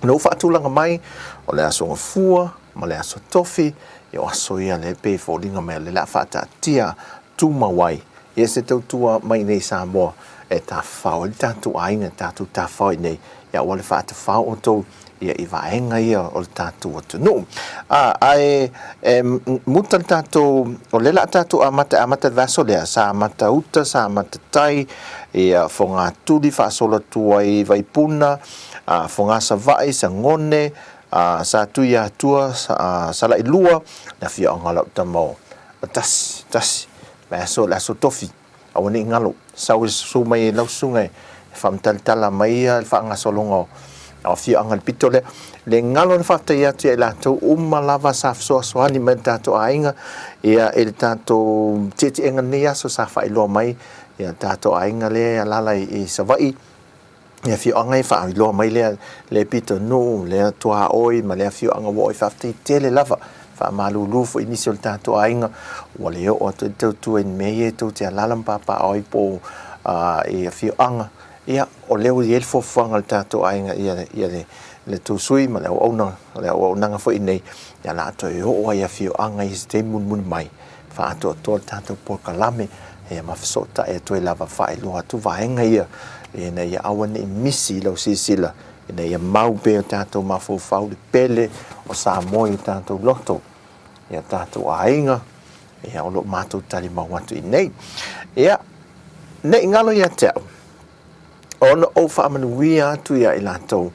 na ua faatulaga mai, o le Aso Gafua ma le Aso Tofi, ia o aso ia lea e pei e foliga mai o lea o le a faataatia tumau ai ia se tautua mai nei Samoa e tafafao ai le tatou aiga, tatou tafafao ai nei, ia aua le faatafao outou ia i vaega ia o le tatou atunuu. A, ae e muta le tatou, o lea o le a tatou amata, e amata i le vaiaso lea, sa amata uta, sa amata tai, ia Fogatuli faasolo atu ai Vaipuna, a, Fogasavaii, Sagone, a, Satuiatua, a, Salailua, le afioaga o lau tama o tasi, tasi, vaiaso, le aso tofi. Aua ne i galo, sau e susu mai e lau susuga e faamatalatala mai ia le faagasologa o afioaga i le pito lea. Le galo na faafetai atu ia i latou uma lava sa fesoasoani mai i le tatou aiga ia i le tatou tietieega lenei aso sa faailoa mai ia le tatou aiga lea e alaala i Savaii. I afioaga e faailoa mai lea le pitonuu, lea tuaoi ma lea afioaga ua oo i faafetai tele lava. Faamalulu foi i nisi o le tatou aiga ua le oo atu ai le tautua i ni mea ia e tou te alaala ma papaaao ai po o i afioaga. Ia, o lea ua i ai le fuafuaga a le tatou aiga ia le tou sui ma le auauna, le auaunaga foi nei, ia o le a toe oo ai i afioaga i se taimi mulimuli mai. Faaatoatoa le tatou polokalame ia ma fesootai atu ai lava faailoa atu vaega ia ina ia aua ne i misi i lau silasila ina ia mau pea o tatou mafaufau le pele o Samoa i o tatou loto i o tatou aiga ia o lo o matou talimau atu i inei. Ia, ne i galo ia te au ona ou faamanuia atu ia i latou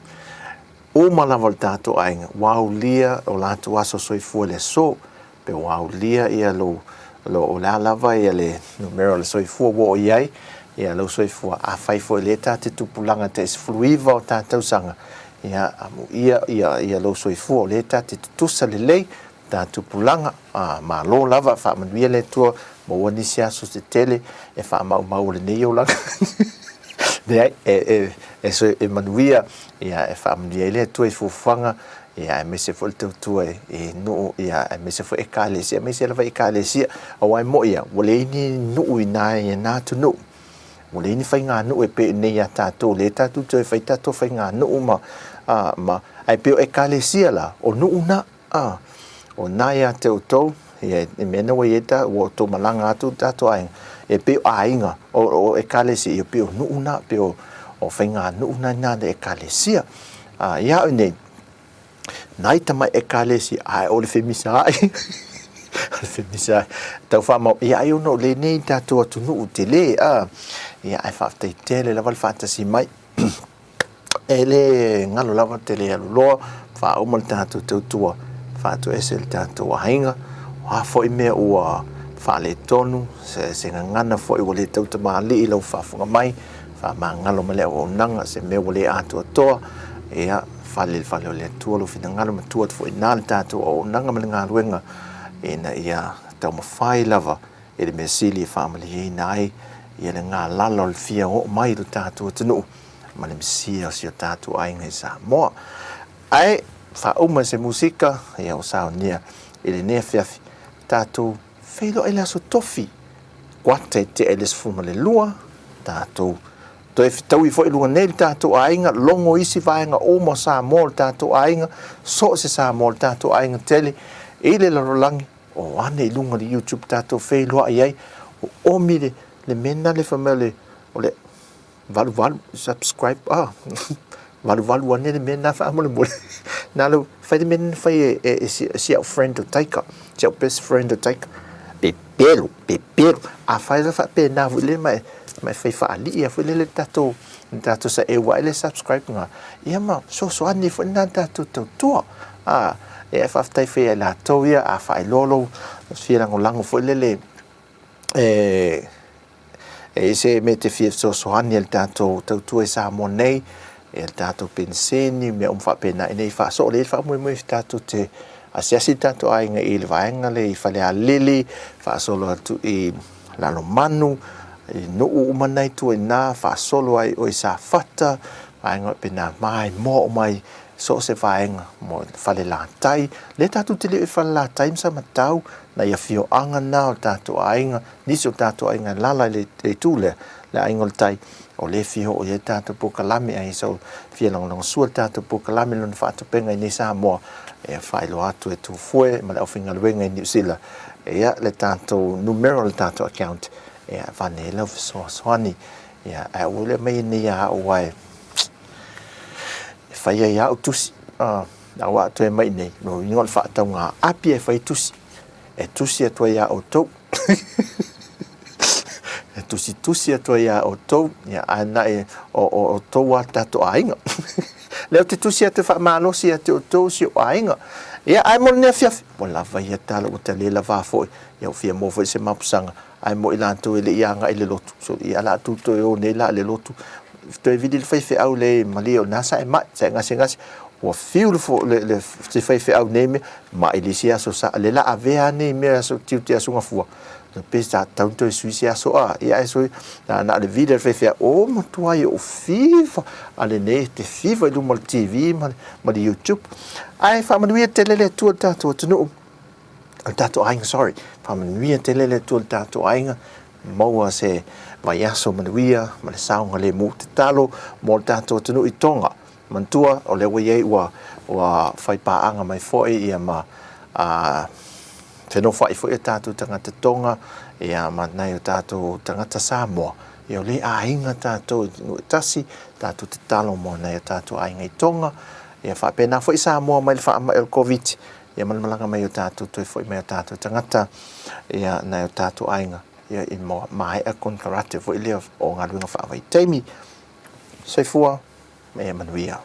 uma lava o le tatou aiga ua aulia o latou aso soifua i le aso, pe ua aulia ia lou, lo, o le a lava ia le numera o le soifua ua oo i ai ia lou soifua. Afai foi o lea ta te tupulaga tai 19 o ta tausaga, ia amuia ia, ia lou soifua o lea ta te tutusa lelei ta tupulaga, a, malo lava, faamanuia le Atua, maua nisi aso se tele e faamaumau o lenei olaga. Leai, e, e, e, e, e manuia, ia, e faamanuia ai le Atua i fuafuaga, ia, aemaise foi le tautua i, i nuu, ia, aemaise foi ekalesia, aemaise lava ekalesia, aua e mo'i ia, ua leai ni nuu i nā i nā atunuu. Ua leai ni faiganuu e pei nei iā tatou, lea tatou toe fai tatou faiganuu ma, a, ma, ae pei o ekalesia la, o nuu na. A, o na ia te outou, ia, i mea na ua i ai ta, ua outou malaga atu tatou aiga, e pei o aiga, o, o ekalesia, ia pei o nuu na, pei o, o faiganuu na ina le ekalesia. A, ia au nei, nai tamai ekalesia, ae o le femisa ai, o le femisa ai, tau whaamau, ia ai ona o lenei tatou atunuu tele, a, ia ae faafetai tele lava le faatasi mai. E le galo lava te le alu loa, faauma le tatou tautua, faatoese le tatou aiga, o a foi mea ua faaletonu, se, se gagana foi ua le tautamalii i lau faafofoga mai, faamagalo mai le auaunaga, se mea ua le atoatoa, ia, fale i le fale o le Atua lou finagalo, ma tua atu foi i ina le tatou auaunaga ma le galuega, ina ia taumafai lava i le mea sili e faamalieina ai ia le galala o le fia oo mai i lo tatou atunuu ma le Mesia o si o tatou aiga i Samoa. Ae faauma se musika ia ua saunia i lenei afiafi, tatou feiloai i le aso tofi, kuata i tea i le 12, tatou toe fetaui foi i luga nei le tatou aiga, logo isi vaega uma o Samoa o le tatou aiga, so o se Samoa o le tatou aiga tele i le lalolagi, O ane i luga o le YouTube tatou feiloai ai, o omi le, le mea lena le fai mai o le, o le valuvalu, subscribe, ah, valuvalu ane le mea lena faamolemole. Na lau, fai le mea lena fai e, e, e si, si au friend o Taika, si au best friend o Taika. Pepelo, pepelo. A fai la faapena foi le ma e, ma e fai faalii a foi le le tatou, le tatou sa e ua le subscribe nga. Ia ma fesoasoani foi lena tatou tautua. A, e faafetai foi ia i latou ia, a faailoa lou fia lagolago foi lele E e i se mea e te fia fesoasoani i le tatou tautua i Samoa nei, i le tatou peniseni, mea uma faapena ina ia faasoo lelei le faamoemoe tatou te asiasi i le tatou aiga i le vaega lea i Falealili, faasolo atu i Lalomanu, i nuu uma na i tua i ina, faasolo ai i o i Safata, vaega faapena, maimoa uma ai so o se vaega mo le Falelatai. Lea tatou te le o i Falelatai ma Samatau, nai afioaga na o tatou aiga, nisi o tatou aiga e alaala i le itu lea, le aiga o le tai, o lea e fia oo i ai le tatou polokalame, a i fia lagolagosua le tatou polokalame i lona faatupega i nei Samoa, e faailoa atu e Tufue ma le aufaigaluega i Niu Sila, ia le tatou numera o le tatou account, e avane ai lau fesoasoani. Ia, ae aua le aumaia nei ia au aua e fai ai au tusi. Aua a toe mai nei, lona uiga o le faatauga api e fai tusi. E tusi atu ai ia outou. E tusitusi atu ai ia outou, ia, ae nae o outou a tatou aiga. Lea ou te tusi atu e faamalosi ia te outou si ou aiga. Ia, ae mo lenei afiafi, ua lava ia tala ua ta le lavā foi, ia ua fia maua foi se mapusaga, ae mo i latou e le i agai i le lotu. So, ia, o le a tou toe o nei la i le lotu, toe vili le faifeau le malie o lena sa e mai, sa e gasegase, ua fiu le, le, le, se faifeau nei mea, mai le isi aso sa, le la avea nei mea aso tiute aso gafua. Na pe sa tau toe sui se aso a, ia e sui, na, na le vili le faifeau, o matua i o fiva, a le nei te fiva i luma o le TV ma, ma le YouTube. Ae faamanuia tele le Atua i le tatou atunuu. O le tatou aiga, sorry, faamanuia tele le Atua i le tatou aiga, maua se vaiaso manuia ma le saogalemu. Tatalo mo le tatou atunuu i Tonga. Manatua, o lea ua i ai ua, ua fai paaga mai foi ia ma a, fenofoai foi o tatou tagata Tonga ia ma nai o tatou tagata Samoa. Ia o lea aiga tatou i nuu e tasi, tatou tatalo mo nai o tatou aiga i Tonga. Ia faapena foi Samoa mai le faamai o le Koviti. Ia ma le malaga mai o tatou, toe foi mai o tatou tagata, ia, nai o tatou aiga, ia, i maea konekarate foi lea o galuega faavaitaimi. Soifua ma ia manuia.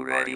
you ready?